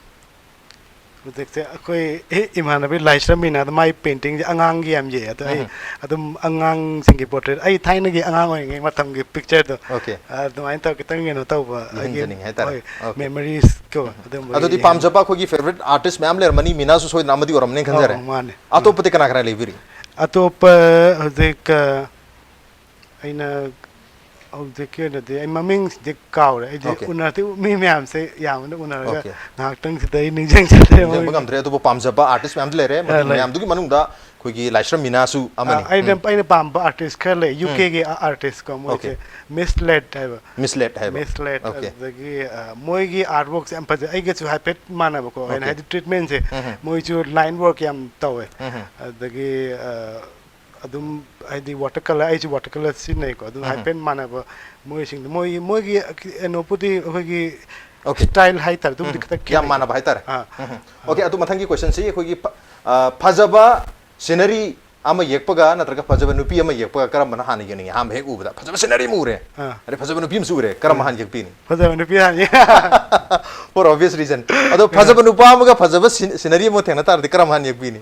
ꯍꯧꯖꯤꯛꯁꯦ ꯑꯩꯈꯣꯏ, ꯑꯦ, ꯏꯃꯥꯟꯅꯕꯤ ꯂꯥꯏꯁ꯭ꯔꯝ ꯃꯤꯅꯥꯗ ꯃꯥꯏ ꯄꯦꯟꯇꯤꯡꯁꯦ ꯑꯉꯥꯡꯒꯤ ꯌꯥꯝ ꯌꯦꯛꯑꯦ꯫ ꯑꯗꯣ ꯑꯩ ꯎꯝ꯫ ꯑꯗꯨꯝ ꯑꯉꯥꯡꯁꯤꯡꯒꯤ ꯄꯣꯔꯇ꯭ꯔꯦꯠ, ꯑꯩ ꯊꯥꯏꯅꯒꯤ ꯑꯉꯥꯡ ꯑꯣꯏꯔꯤꯉꯩ ꯃꯇꯝꯒꯤ ꯄꯤꯛꯆꯔꯗꯣ, Okay꯫ ꯑꯗꯨꯃꯥꯏꯅ ꯇꯧꯔ ꯈꯤꯇꯪ ꯀꯩꯅꯣ ꯇꯧꯕ, ꯑꯩꯒꯤ, ꯌꯦꯛꯍꯟꯖꯅꯤꯡꯉꯦ ꯍꯥꯏꯇꯥꯔꯦ꯫ ꯍꯣꯏ, Okay꯫ Memories ꯀꯣ, ꯎꯝ꯫ ꯑꯗꯨꯝꯕꯒꯤ ꯑꯗꯨꯗꯤ ꯌꯦꯛꯍꯟ- ꯄꯥꯝꯖꯕ ꯑꯩꯈꯣꯏꯒꯤ ꯐꯦꯕꯔꯤꯠ ꯑꯥꯔꯇꯤꯁ ꯃꯌꯥꯝ ꯂꯩꯔꯝꯃꯅꯤ, ꯃꯤꯅꯥꯁꯨ ꯁꯣꯏꯗꯅ ꯑꯃꯗꯤ ꯑꯣꯏꯔꯝꯅꯤꯅ ꯈꯟꯖꯔꯦ꯫ ꯑꯧ, ꯃꯥꯅꯦ꯫ ꯎꯝ꯫ ꯑꯇꯣꯞꯄꯗꯤ ꯀꯅꯥ ꯀꯅꯥ ꯂꯩꯕꯤꯔꯤ? ꯑꯇꯣꯞꯄ ꯍꯧꯖꯤꯛ, ꯑ, ꯑꯩꯅ ꯍꯧꯖꯤꯛꯀꯤ ꯑꯣꯏꯅꯗꯤ ꯑꯩ ꯃꯃꯤꯡꯁꯤꯗꯤ ꯀꯥꯎꯔꯦ꯫ ꯑꯩꯗꯤ Okay꯫ ꯎꯅꯔꯗꯤ ꯃꯤ ꯃꯌꯥꯝꯁꯦ ꯌꯥꯝꯕꯅ ꯎꯅꯔꯒ Okay꯫ ꯉꯥꯏꯍꯥꯛꯇꯪꯁꯤꯗ ꯑꯩ ꯅꯤꯡꯁꯤꯡꯖꯗ꯭ꯔꯦ ꯅꯤꯡꯁꯤꯡꯕ ꯃꯃꯤꯡ꯫ ꯉꯝꯗ꯭ꯔꯦ, ꯑꯗꯨꯕꯨ ꯄꯥꯝꯖꯕ ꯑꯥꯔꯇꯤꯁ ꯃꯌꯥꯝꯗꯤ ꯂꯩꯔꯦ, ꯑ, ꯃꯗꯨꯒꯤ ꯂꯩ꯫ ꯃꯌꯥꯝꯗꯨꯒꯤ ꯃꯅꯨꯡꯗ ꯑꯩꯈꯣꯏꯒꯤ ꯂꯥꯏꯁ꯭ꯔꯝ ꯃꯤꯅꯥꯁꯨ ꯑ, ꯑꯃꯅꯤ꯫ ꯑꯩꯅ, ꯎꯝ꯫ ꯑꯩꯅ ꯄꯥꯝꯕ ꯑꯥꯔꯇꯤꯁ ꯈꯔ ꯂꯩ, ꯎꯝ꯫ ꯌꯨ ꯀꯦꯒꯤ ꯑꯥ-, ꯑꯥꯔꯇꯤꯁ ꯀꯣ, ꯃꯣꯏꯁꯦ Okay꯫ ꯃꯤꯁ ꯂꯦꯠ ꯍꯥꯏꯕ꯫ ꯃꯤꯁ ꯂꯦꯠ ꯍꯥꯏꯕ꯫ ꯃꯤꯁ ꯂꯦꯠ, Okay꯫ ꯑꯗꯒꯤ, ꯑ, ꯃꯣꯏꯒꯤ ꯑꯥꯔꯠ ꯋꯥꯔꯛꯁꯦ ꯌꯥꯝ ꯐꯖꯩ, ꯑꯩꯒꯁꯨ ꯍꯥꯏꯐꯦꯠ ꯃꯥꯟꯅꯕꯀꯣ, ꯑꯩꯅ Okay꯫ ꯍꯥꯏꯗꯤ ꯇ꯭ꯔꯤꯠꯃꯦꯟꯁꯦ, ꯎꯝ꯫ ꯃꯣꯏꯁꯨ ꯂꯥꯏꯟ ꯋꯥꯔꯛ ꯌꯥꯝ ꯇꯧꯋꯦ꯫ ꯎꯝ꯫ ꯑꯗꯒꯤ, ꯑ, ꯑꯗꯨꯝ ꯍꯥꯏꯗꯤ ꯋꯥꯇꯔ ꯀꯂꯔ, ꯑꯩꯁꯨ ꯋꯥꯇꯔ ꯀꯂꯔ ꯁꯤꯖꯤꯟꯅꯩꯀꯣ, ꯑꯗꯨꯝ ꯎꯝ꯫ ꯍꯥꯏꯐꯦꯠ ꯃꯥꯟꯅꯕ ꯃꯣꯏꯁꯤꯡꯗꯣ꯫ ꯃꯣꯏ, ꯃꯣꯏꯒꯤ ꯀꯩꯅꯣꯕꯨꯗꯤ ꯑꯩꯈꯣꯏꯒꯤ Okay꯫ ꯁ꯭ꯇꯥꯏꯜ ꯍꯥꯏꯇꯥꯔꯦ, ꯑꯗꯨꯕꯨꯗꯤ ꯎꯝ꯫ ꯈꯤꯇꯪ ꯌꯥꯝ ꯈꯦꯠꯅꯩꯀꯣ꯫ ꯃꯥꯟꯅꯕ ꯍꯥꯏꯇꯥꯔꯦ꯫ ꯑꯥ꯫ ꯎꯝ꯫ Okay, ꯑꯗꯨ ꯃꯊꯪꯒꯤ ꯀꯣꯏꯁꯟꯁꯤ ꯑꯩꯈꯣꯏꯒꯤ ꯐ-, ꯑ, ꯐꯖꯕ ꯁꯤꯅꯔꯤ ꯑꯃ ꯌꯦꯛꯄꯒ ꯅꯠꯇ꯭ꯔꯒ ꯐꯖꯕ ꯅꯨꯄꯤ ꯑꯃ ꯌꯦꯛꯄꯒ ꯀꯔꯝꯕꯅ ꯍꯥꯟꯅ ꯌꯦꯡꯅꯤꯡꯉꯤ? ꯑꯍꯥꯟꯕ ꯍꯦꯛ ꯎꯕꯗ ꯐꯖꯕ ꯁꯤꯅꯔꯤ ꯑꯃ ꯎꯔꯦ, ꯑꯥ꯫ ꯑꯗꯩ ꯐꯖꯕ ꯅꯨꯄꯤ ꯑꯃꯁꯨ ꯎꯔꯦ, ꯀꯔꯝꯕ ꯍꯥꯟꯅ ꯌꯦꯛꯄꯤꯅꯤ? ꯐꯖꯕ ꯅꯨꯄꯤ ꯍꯥꯟꯅ For obvious reason. ꯑꯗꯣ ꯐꯖꯕ ꯅꯨꯄꯥ ꯑꯃꯒ ꯐꯖꯕ ꯁꯤ- ꯁꯤꯅꯔꯤ ꯑꯃ ꯊꯦꯡꯅ ꯇꯥꯔꯗꯤ ꯀꯔꯝꯕ ꯍꯥꯟꯅ ꯌꯦꯛꯄꯤꯅꯤ?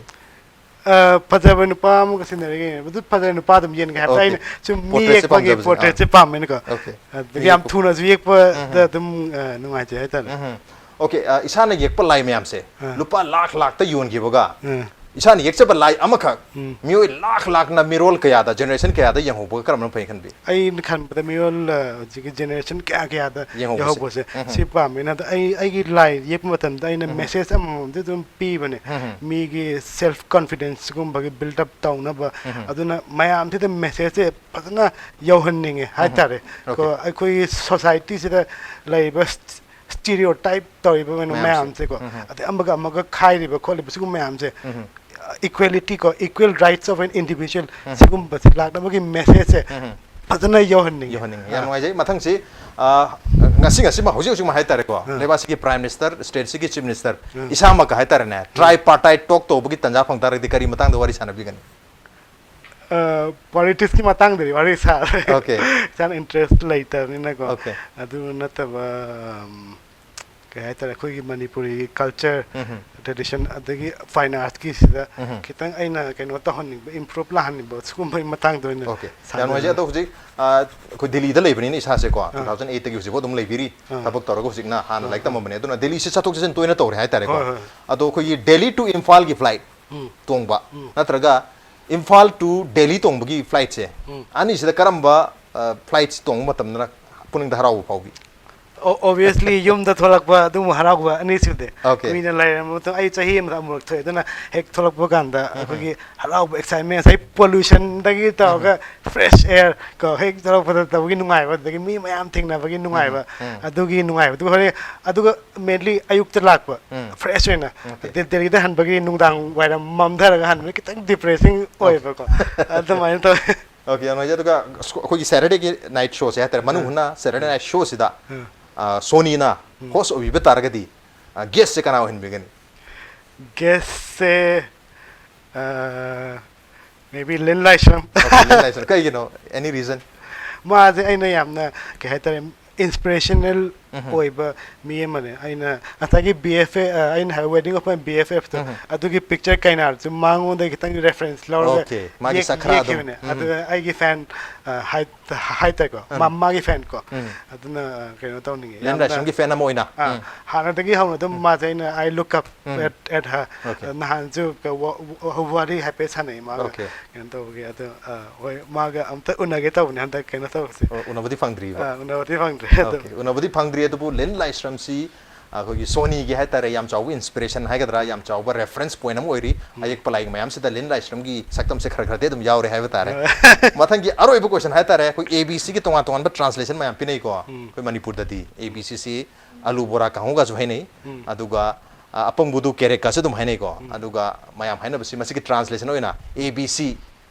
ꯑ, ꯐꯖꯕ ꯅꯨꯄꯥ ꯑꯃꯒ ꯁꯤꯟꯅꯔꯒꯦ꯫ ꯑꯗꯨ ꯐꯖꯕ ꯅꯨꯄꯥ ꯑꯗꯨꯝ ꯌꯦꯡꯒꯦ ꯍꯥꯏꯕꯗꯤ Okay. ꯑꯩꯅ ꯁꯨꯝ ꯃꯤ Portraitꯁꯦ ꯌꯦꯛꯄꯒꯤ ꯄꯥꯝꯖꯕꯁꯦ꯫ ꯄꯣꯔꯇ꯭ꯔꯦꯠꯁꯦ ꯄꯥꯝꯃꯦꯅꯀꯣ꯫ Okay. ꯑꯗꯒꯤ ꯃꯤ ꯌꯥꯝ ꯌꯦꯛꯄ- ꯊꯨꯅꯁꯨ ꯌꯦꯛꯄꯗ ꯑꯗꯨꯝ ꯑ, ꯅꯨꯡꯉꯥꯏꯖꯩ ꯍꯥꯏꯇꯥꯔꯦ꯫ ꯎꯝ꯫ Okay, ꯑ, ꯏꯁꯥꯅ ꯌꯦꯛꯄ ꯂꯥꯏ ꯃꯌꯥꯝꯁꯦ ꯑꯥ꯫ ꯂꯨꯄꯥ ꯂꯥꯛ ꯂꯥꯛꯇ ꯌꯣꯟꯈꯤꯕꯒ ꯎꯝ꯫ ꯏꯁꯥꯅ ꯌꯦꯛꯆꯕ ꯂꯥꯏ ꯑꯃꯈꯛ ꯎꯝ꯫ ꯃꯤꯑꯣꯏ ꯂꯥꯛ ꯂꯥꯛꯅ ꯃꯤꯔꯣꯜ ꯀꯌꯥꯗ, ꯖꯦꯅꯦꯔꯦꯁꯟ ꯀꯌꯥꯗ ꯌꯦꯡꯍꯧꯕꯒ ꯀꯔꯝꯕꯅ ꯐꯩ ꯈꯟꯕꯤ? ꯑꯩꯅ ꯈꯟꯕꯗ ꯃꯤꯔꯣꯜ ꯑ, ꯍꯧꯖꯤꯛꯀꯤ ꯖꯦꯅꯦꯔꯦꯁꯟ ꯀꯌꯥ ꯀꯌꯥꯗ ꯌꯦꯡꯍꯧꯕꯁꯦ꯫ ꯌꯧꯍꯧꯕꯁꯦ ꯎꯝ꯫ ꯁꯤ ꯄꯥꯝꯃꯦꯅ꯫ ꯑꯗ ꯑꯩ ꯑꯩꯒꯤ ꯂꯥꯏ ꯌꯦꯛꯄ ꯃꯇꯝꯗ ꯑꯩꯅ ꯎꯝ꯫ ꯃꯦꯁꯦꯖ ꯑꯃꯃꯝꯗꯤ ꯑꯗꯨꯝ ꯄꯤꯕꯅꯦ꯫ ꯎꯝ꯫ ꯃꯤꯒꯤ ꯁꯦꯜꯐ ꯀꯣꯟꯐꯤꯗꯦꯟꯁꯒꯨꯝꯕꯒꯤ ꯕꯤꯜꯗ ꯑꯞ ꯇꯧꯅꯕ꯫ ꯎꯝ꯫ ꯑꯗꯨꯅ ꯃꯌꯥꯝꯁꯤꯗ ꯃꯦꯁꯦꯖꯁꯦ ꯐꯖꯅ ꯌꯧꯍꯟꯅꯤꯡꯉꯦ ꯍꯥꯏꯇꯥꯔꯦ꯫ Okay. ꯀꯣ ꯑꯩꯈꯣꯏꯒꯤ ꯁꯣꯁꯥꯏꯇꯤꯁꯤꯗ ꯂꯩꯔꯤꯕ ꯁ꯭ꯇꯤꯔꯤꯑꯣ ꯇꯥꯏꯞ ꯇꯧꯔꯤꯕ ꯀꯩꯅꯣ ꯃꯌꯥꯝꯁꯦ꯫ ꯃꯌꯥꯝꯁꯦꯀꯣ꯫ ꯎꯝ꯫ ꯑꯗꯩ ꯑꯃꯒ ꯑꯃꯒ ꯈꯥꯏꯔꯤꯕ ꯈꯣꯠꯂꯤꯕ ꯁꯤꯒꯨꯝꯕ ꯃꯌꯥꯝꯁꯦ꯫ ꯎꯝ꯫ Equality ꯀꯣ, equal rights of an individual, ꯎꯝ꯫ ꯁꯤꯒꯨꯝꯕꯁꯦ ꯂꯥꯛꯅꯕꯒꯤ ꯃꯦꯁꯦꯖꯁꯦ ꯎꯝ꯫ ꯐꯖꯅ ꯌꯧꯍꯟꯅꯤꯡꯉꯦ꯫ ꯌꯧꯍꯟꯅꯤꯡꯉꯤ꯫ ꯌꯥꯝ ꯑꯥ꯫ ꯅꯨꯡꯉꯥꯏꯖꯩ꯫ ꯃꯊꯪꯁꯤ, ꯑ, ꯉꯁꯤ ꯉꯁꯤꯃꯛ ꯍꯧꯖꯤꯛ ꯍꯧꯖꯤꯛꯃꯛ ꯍꯥꯏꯇꯥꯔꯦꯀꯣ, ꯑꯥ꯫ ꯂꯩꯕꯥꯛꯁꯤꯒꯤ Prime Minister, stateꯁꯤꯒꯤ Chief Minister, ꯑꯥ꯫ ꯏꯁꯥꯃꯛꯀ ꯍꯥꯏꯇꯥꯔꯦꯅꯦ, tripartite talk ꯇꯧꯕꯒꯤ ꯇꯥꯟꯖꯥ ꯐꯪ ꯇꯥꯔꯒꯗꯤ ꯀꯔꯤ ꯃꯇꯥꯡꯗ ꯋꯥꯔꯤ ꯁꯥꯟꯅꯕꯤꯒꯅꯤ? ꯄꯣꯂꯤꯇꯤꯛꯁꯀꯤ ꯃꯇꯥꯡꯗꯗꯤ ꯋꯥꯔꯤ ꯁꯥꯔꯦ꯫ Okay. ꯏꯁꯥꯅ ꯏꯟꯇꯔꯦꯁ ꯂꯩꯇꯕꯅꯤꯅꯀꯣ꯫ Okay. ꯑꯗꯨ ꯅꯠꯇꯕ, ꯎꯝ, ꯀꯩ ꯍꯥꯏꯇꯥꯔꯦ, ꯑꯩꯈꯣꯏꯒꯤ ꯃꯅꯤꯄꯨꯔꯤꯒꯤ ꯀꯜꯆꯔ, ꯎꯝ꯫ ꯇ꯭ꯔꯦꯗꯤꯁꯟ, ꯑꯗꯒꯤ ꯐꯥꯏꯟ ꯑꯥꯔꯠꯁꯀꯤꯁꯤꯗ ꯎꯝ꯫ ꯈꯤꯇꯪ ꯑꯩꯅ ꯀꯩꯅꯣ ꯇꯧꯍꯟꯅꯤꯡꯕ, ꯏꯝꯄ꯭ꯔꯨꯞ ꯂꯥꯛꯍꯟꯅꯤꯡꯕ, ꯁꯤꯒꯨꯝꯕꯒꯤ ꯃꯇꯥꯡꯗ ꯑꯣꯏꯅ Okay. ꯌꯥꯝ ꯁꯥꯟꯅꯔꯦ꯫ ꯅꯨꯡꯉꯥꯏꯖꯩ꯫ ꯑꯗꯣ ꯍꯧꯖꯤꯛ, ꯑ, ꯑꯩꯈꯣꯏ ꯗꯤꯜꯂꯤꯗ ꯂꯩꯕꯅꯤꯅ ꯏꯁꯥꯁꯦꯀꯣ, ꯑꯥ꯫ two thousand eightꯇꯒꯤ ꯍꯧꯖꯤꯛꯐꯥꯎ ꯑꯗꯨꯝ ꯂꯩꯕꯤꯔꯤ, ꯑꯥ꯫ ꯊꯕꯛ ꯇꯧꯔꯒ ꯍꯧꯖꯤꯛꯅ, ꯍꯥꯟꯅ ꯑꯥ꯫ ꯂꯥꯏꯔꯤꯛ ꯇꯝꯃꯝꯕꯅꯦ꯫ ꯑꯗꯨꯅ ꯗꯤꯜꯂꯤꯁꯤ ꯆꯠꯊꯣꯛ ꯆꯠꯁꯤꯟ ꯇꯣꯏꯅ ꯇꯧꯔꯦ ꯍꯥꯏꯇꯥꯔꯦꯀꯣ꯫ ꯍꯣꯏ, ꯍꯣꯏ꯫ ꯑꯗꯣ ꯑꯩꯈꯣꯏꯒꯤ Delhi to ꯏꯝꯐꯥꯜꯒꯤ flight ꯎꯝ꯫ ꯇꯣꯡꯕ ꯎꯝ꯫ ꯅꯠꯇ꯭ꯔꯒ ꯏꯝꯐꯥꯜ to Delhi ꯇꯣꯡꯕꯒꯤ flightꯁꯦ, ꯎꯝ꯫ ꯑꯅꯤꯁꯤꯗ ꯀꯔꯝꯕ, ꯑ, flightꯁꯤ ꯇꯣꯡꯕ ꯃꯇꯝꯗꯅ ꯄꯨꯛꯅꯤꯡꯗ ꯍꯔꯥꯎꯕ ꯐꯥꯎꯕꯤ? ꯑꯣ-, obviously ꯌꯨꯝꯗ ꯊꯣꯛꯂꯛꯄ ꯑꯗꯨꯒꯨꯝꯕ ꯍꯔꯥꯎꯕ ꯑꯅꯤꯁꯤꯗꯤ꯫ Okay. ꯀꯨꯏꯅ ꯂꯩꯔꯕ ꯃꯇꯨꯡ, ꯑꯩ ꯆꯍꯤ ꯑꯃꯗ ꯑꯃꯨꯔꯛ ꯊꯣꯛꯑꯦ꯫ ꯑꯗꯨꯅ ꯍꯦꯛ ꯊꯣꯛꯂꯛꯄ ꯀꯥꯟꯗ ꯎꯝ꯫ ꯑꯩꯈꯣꯏꯒꯤ ꯍꯔꯥꯎꯕ, excitement, ꯉꯁꯥꯏ pollutionꯗꯒꯤ ꯇꯧꯔꯒ fresh air ꯀꯣ, ꯍꯦꯛ ꯊꯣꯛꯂꯛꯄꯗ ꯇꯧꯕꯒꯤ ꯅꯨꯡꯉꯥꯏꯕ, ꯑꯗꯒꯤ ꯃꯤ ꯃꯌꯥꯝ ꯊꯦꯡꯅꯕꯒꯤ ꯅꯨꯡꯉꯥꯏꯕ, ꯎꯝ꯫ ꯑꯗꯨꯒꯤ ꯅꯨꯡꯉꯥꯏꯕ꯫ ꯑꯗꯨꯒ ꯍꯣꯔꯦꯟ, ꯑꯗꯨꯒ mainly ꯑꯌꯨꯛꯇ ꯂꯥꯛꯄ, ꯎꯝ꯫ fresh ꯑꯣꯏꯅ꯫ Okay. ꯗꯦ-, ꯗꯦꯜꯂꯤꯗ ꯍꯟꯕꯒꯤ ꯅꯨꯡꯗꯥꯡ ꯋꯥꯏꯔꯝ ꯃꯝꯊꯔꯒ ꯍꯟꯕꯒꯤ ꯈꯤꯇꯪ depressing ꯑꯣꯏꯕꯀꯣ꯫ ꯑꯗꯨꯃꯥꯏꯅ ꯇꯧꯋꯦ꯫ Okay, ꯌꯥꯝ ꯅꯨꯡꯉꯥꯏꯖꯩ꯫ ꯑꯗꯨꯒ ꯁ꯭ꯀꯨ-, ꯑꯩꯈꯣꯏꯒꯤ Saturdayꯒꯤ night showꯁꯦ ꯍꯥꯏꯇꯥꯔꯦ, ꯃꯅꯨꯡ ꯑꯥ꯫ ꯍꯨꯠꯅ Saturday night showꯁꯤꯗ, ꯑꯥ꯫ ꯑ, ꯁꯣꯅꯤꯅ ꯎꯝ꯫ host ꯑꯣꯏꯕꯤꯕ ꯇꯥꯔꯒꯗꯤ, ꯑ, guestꯁꯦ ꯀꯅꯥ ꯑꯣꯏꯍꯟꯕꯤꯒꯅꯤ? Guestꯁꯦ, ꯑ, Maybe ꯂꯤꯟ ꯂꯥꯏꯁ꯭ꯔꯝ꯫ Okay, ꯂꯤꯟ ꯂꯥꯏꯁ꯭ꯔꯝ꯫ ꯀꯩꯒꯤꯅꯣ? Any reason? ꯃꯥꯁꯦ ꯑꯩꯅ ꯌꯥꯝꯅ, ꯀꯩ ꯍꯥꯏꯇꯥꯔꯦ, inspirational ꯎꯝꯍꯨꯝ꯫ ꯑꯣꯏꯕ ꯃꯤ ꯑꯃꯅꯦ꯫ ꯑꯩꯅ ꯉꯁꯥꯏꯒꯤ B F F, ꯑ, ꯑꯩꯅ ꯍꯥꯏ Wedding of My B F F ꯇꯣ, ꯎꯝꯍꯨꯝ꯫ ꯑꯗꯨꯒꯤ picture ꯀꯩꯅꯥꯗꯨ ꯃꯉꯣꯟꯗꯒꯤ ꯈꯤꯇꯪ reference ꯂꯧꯔꯒ Okay, ꯃꯥꯒꯤ ꯌꯦꯛ-, ꯆꯈ꯭ꯔꯥ ꯑꯗꯨꯝ꯫ ꯌꯦꯛꯈꯤꯕꯅꯦ꯫ ꯎꯝ꯫ ꯑꯗꯨꯗ ꯑꯩꯒꯤ fan, ꯑ, ꯍꯥꯏ-, ꯍꯥꯏꯇꯥꯔꯦꯀꯣ, ꯎꯝ꯫ ꯃꯥ-, ꯃꯥꯒꯤ fan ꯀꯣ꯫ ꯎꯝ꯫ ꯑꯗꯨꯅ, ꯑ, ꯀꯩꯅꯣ ꯇꯧꯅꯤꯡꯉꯦ꯫ ꯂꯤꯟ ꯌꯥꯝꯅ, ꯂꯥꯏꯁ꯭ꯔꯝꯒꯤ fan ꯑꯃ ꯑꯣꯏꯅ? ꯑ, ꯎꯝ꯫ ꯍꯥꯟꯅꯗꯒꯤ ꯍꯧꯅ ꯑꯗꯨꯝ ꯎꯝ꯫ ꯃꯥꯁꯦ ꯑꯩꯅ I look up um. at, at her꯫ Okay. ꯅꯍꯥꯟꯁꯨ ꯀ-, ꯋꯥ-, ꯋꯥ-, ꯋꯥꯔꯤ ꯍꯥꯏꯐꯦꯠ ꯁꯥꯟꯅꯩ ꯃꯥꯒ꯫ Okay. ꯀꯩꯅꯣ ꯇꯧꯕꯒꯤ꯫ ꯑꯗꯣ, ꯑ, ꯍꯣꯏ, ꯃꯥꯒ ꯑꯝꯇ ꯎꯅꯒꯦ ꯇꯧꯕꯅꯦ ꯍꯟꯗꯛ ꯀꯩꯅꯣ ꯇꯧꯕꯁꯦ꯫ ꯑꯣ, ꯎꯅꯕꯗꯤ ꯐꯪꯗ꯭ꯔꯤꯕ? ꯑ, ꯎꯅꯕꯗꯤ ꯐꯪꯗ꯭ꯔꯤ꯫ ꯑꯗꯣ, Okay, ꯎꯅꯕꯗꯤ ꯐꯪꯗ꯭ꯔꯤ, ꯑꯗꯨꯕꯨ ꯂꯤꯟ ꯂꯥꯏꯁ꯭ꯔꯝꯁꯤ ꯑꯩꯈꯣꯏꯒꯤ Sonyꯒꯤ ꯍꯥꯏꯇꯥꯔꯦ, ꯌꯥꯝ ꯆꯥꯎꯕ inspiration ꯍꯥꯏꯒꯗ꯭ꯔꯥ, ꯌꯥꯝ ꯆꯥꯎꯕ reference point ꯑꯃ ꯑꯣꯏꯔꯤ꯫ ꯑꯌꯦꯛꯄ ꯂꯥꯏꯔꯤꯛ ꯃꯌꯥꯝꯁꯤꯗ ꯂꯤꯟ ꯂꯥꯏꯁ꯭ꯔꯝꯒꯤ ꯁꯛꯇꯝꯁꯦ ꯈꯔ ꯈꯔꯗꯤ ꯑꯗꯨꯝ ꯌꯥꯎꯔꯦ ꯍꯥꯏꯕ ꯇꯥꯔꯦ꯫ ꯃꯊꯪꯒꯤ ꯑꯔꯣꯏꯕ question ꯍꯥꯏꯇꯥꯔꯦ, ꯑꯩꯈꯣꯏ A B C ꯒꯤ ꯇꯣꯉꯥꯟ ꯇꯣꯉꯥꯟꯕ translation ꯃꯌꯥꯝ ꯄꯤꯅꯩꯀꯣ꯫ ꯎꯝ꯫ ꯑꯩꯈꯣꯏ ꯃꯅꯤꯄꯨꯔꯗꯗꯤ A B C ꯁꯤ ꯑꯂꯨ ꯕꯣꯔꯥ ꯀꯥꯡꯍꯧꯒꯁꯨ ꯍꯥꯏꯅꯩ꯫ ꯎꯝ꯫ ꯑꯗꯨꯒ, ꯑ, ꯑꯄꯪꯕꯨꯗꯨ ꯀꯦꯔꯦꯛꯀꯁꯨ ꯑꯗꯨꯝ ꯍꯥꯏꯅꯩꯀꯣ꯫ ꯎꯝ꯫ ꯑꯗꯨꯒ ꯃꯌꯥꯝ ꯍꯥꯏꯅꯕꯁꯤ ꯃꯁꯤꯒꯤ translation ꯑꯣꯏꯅ A B C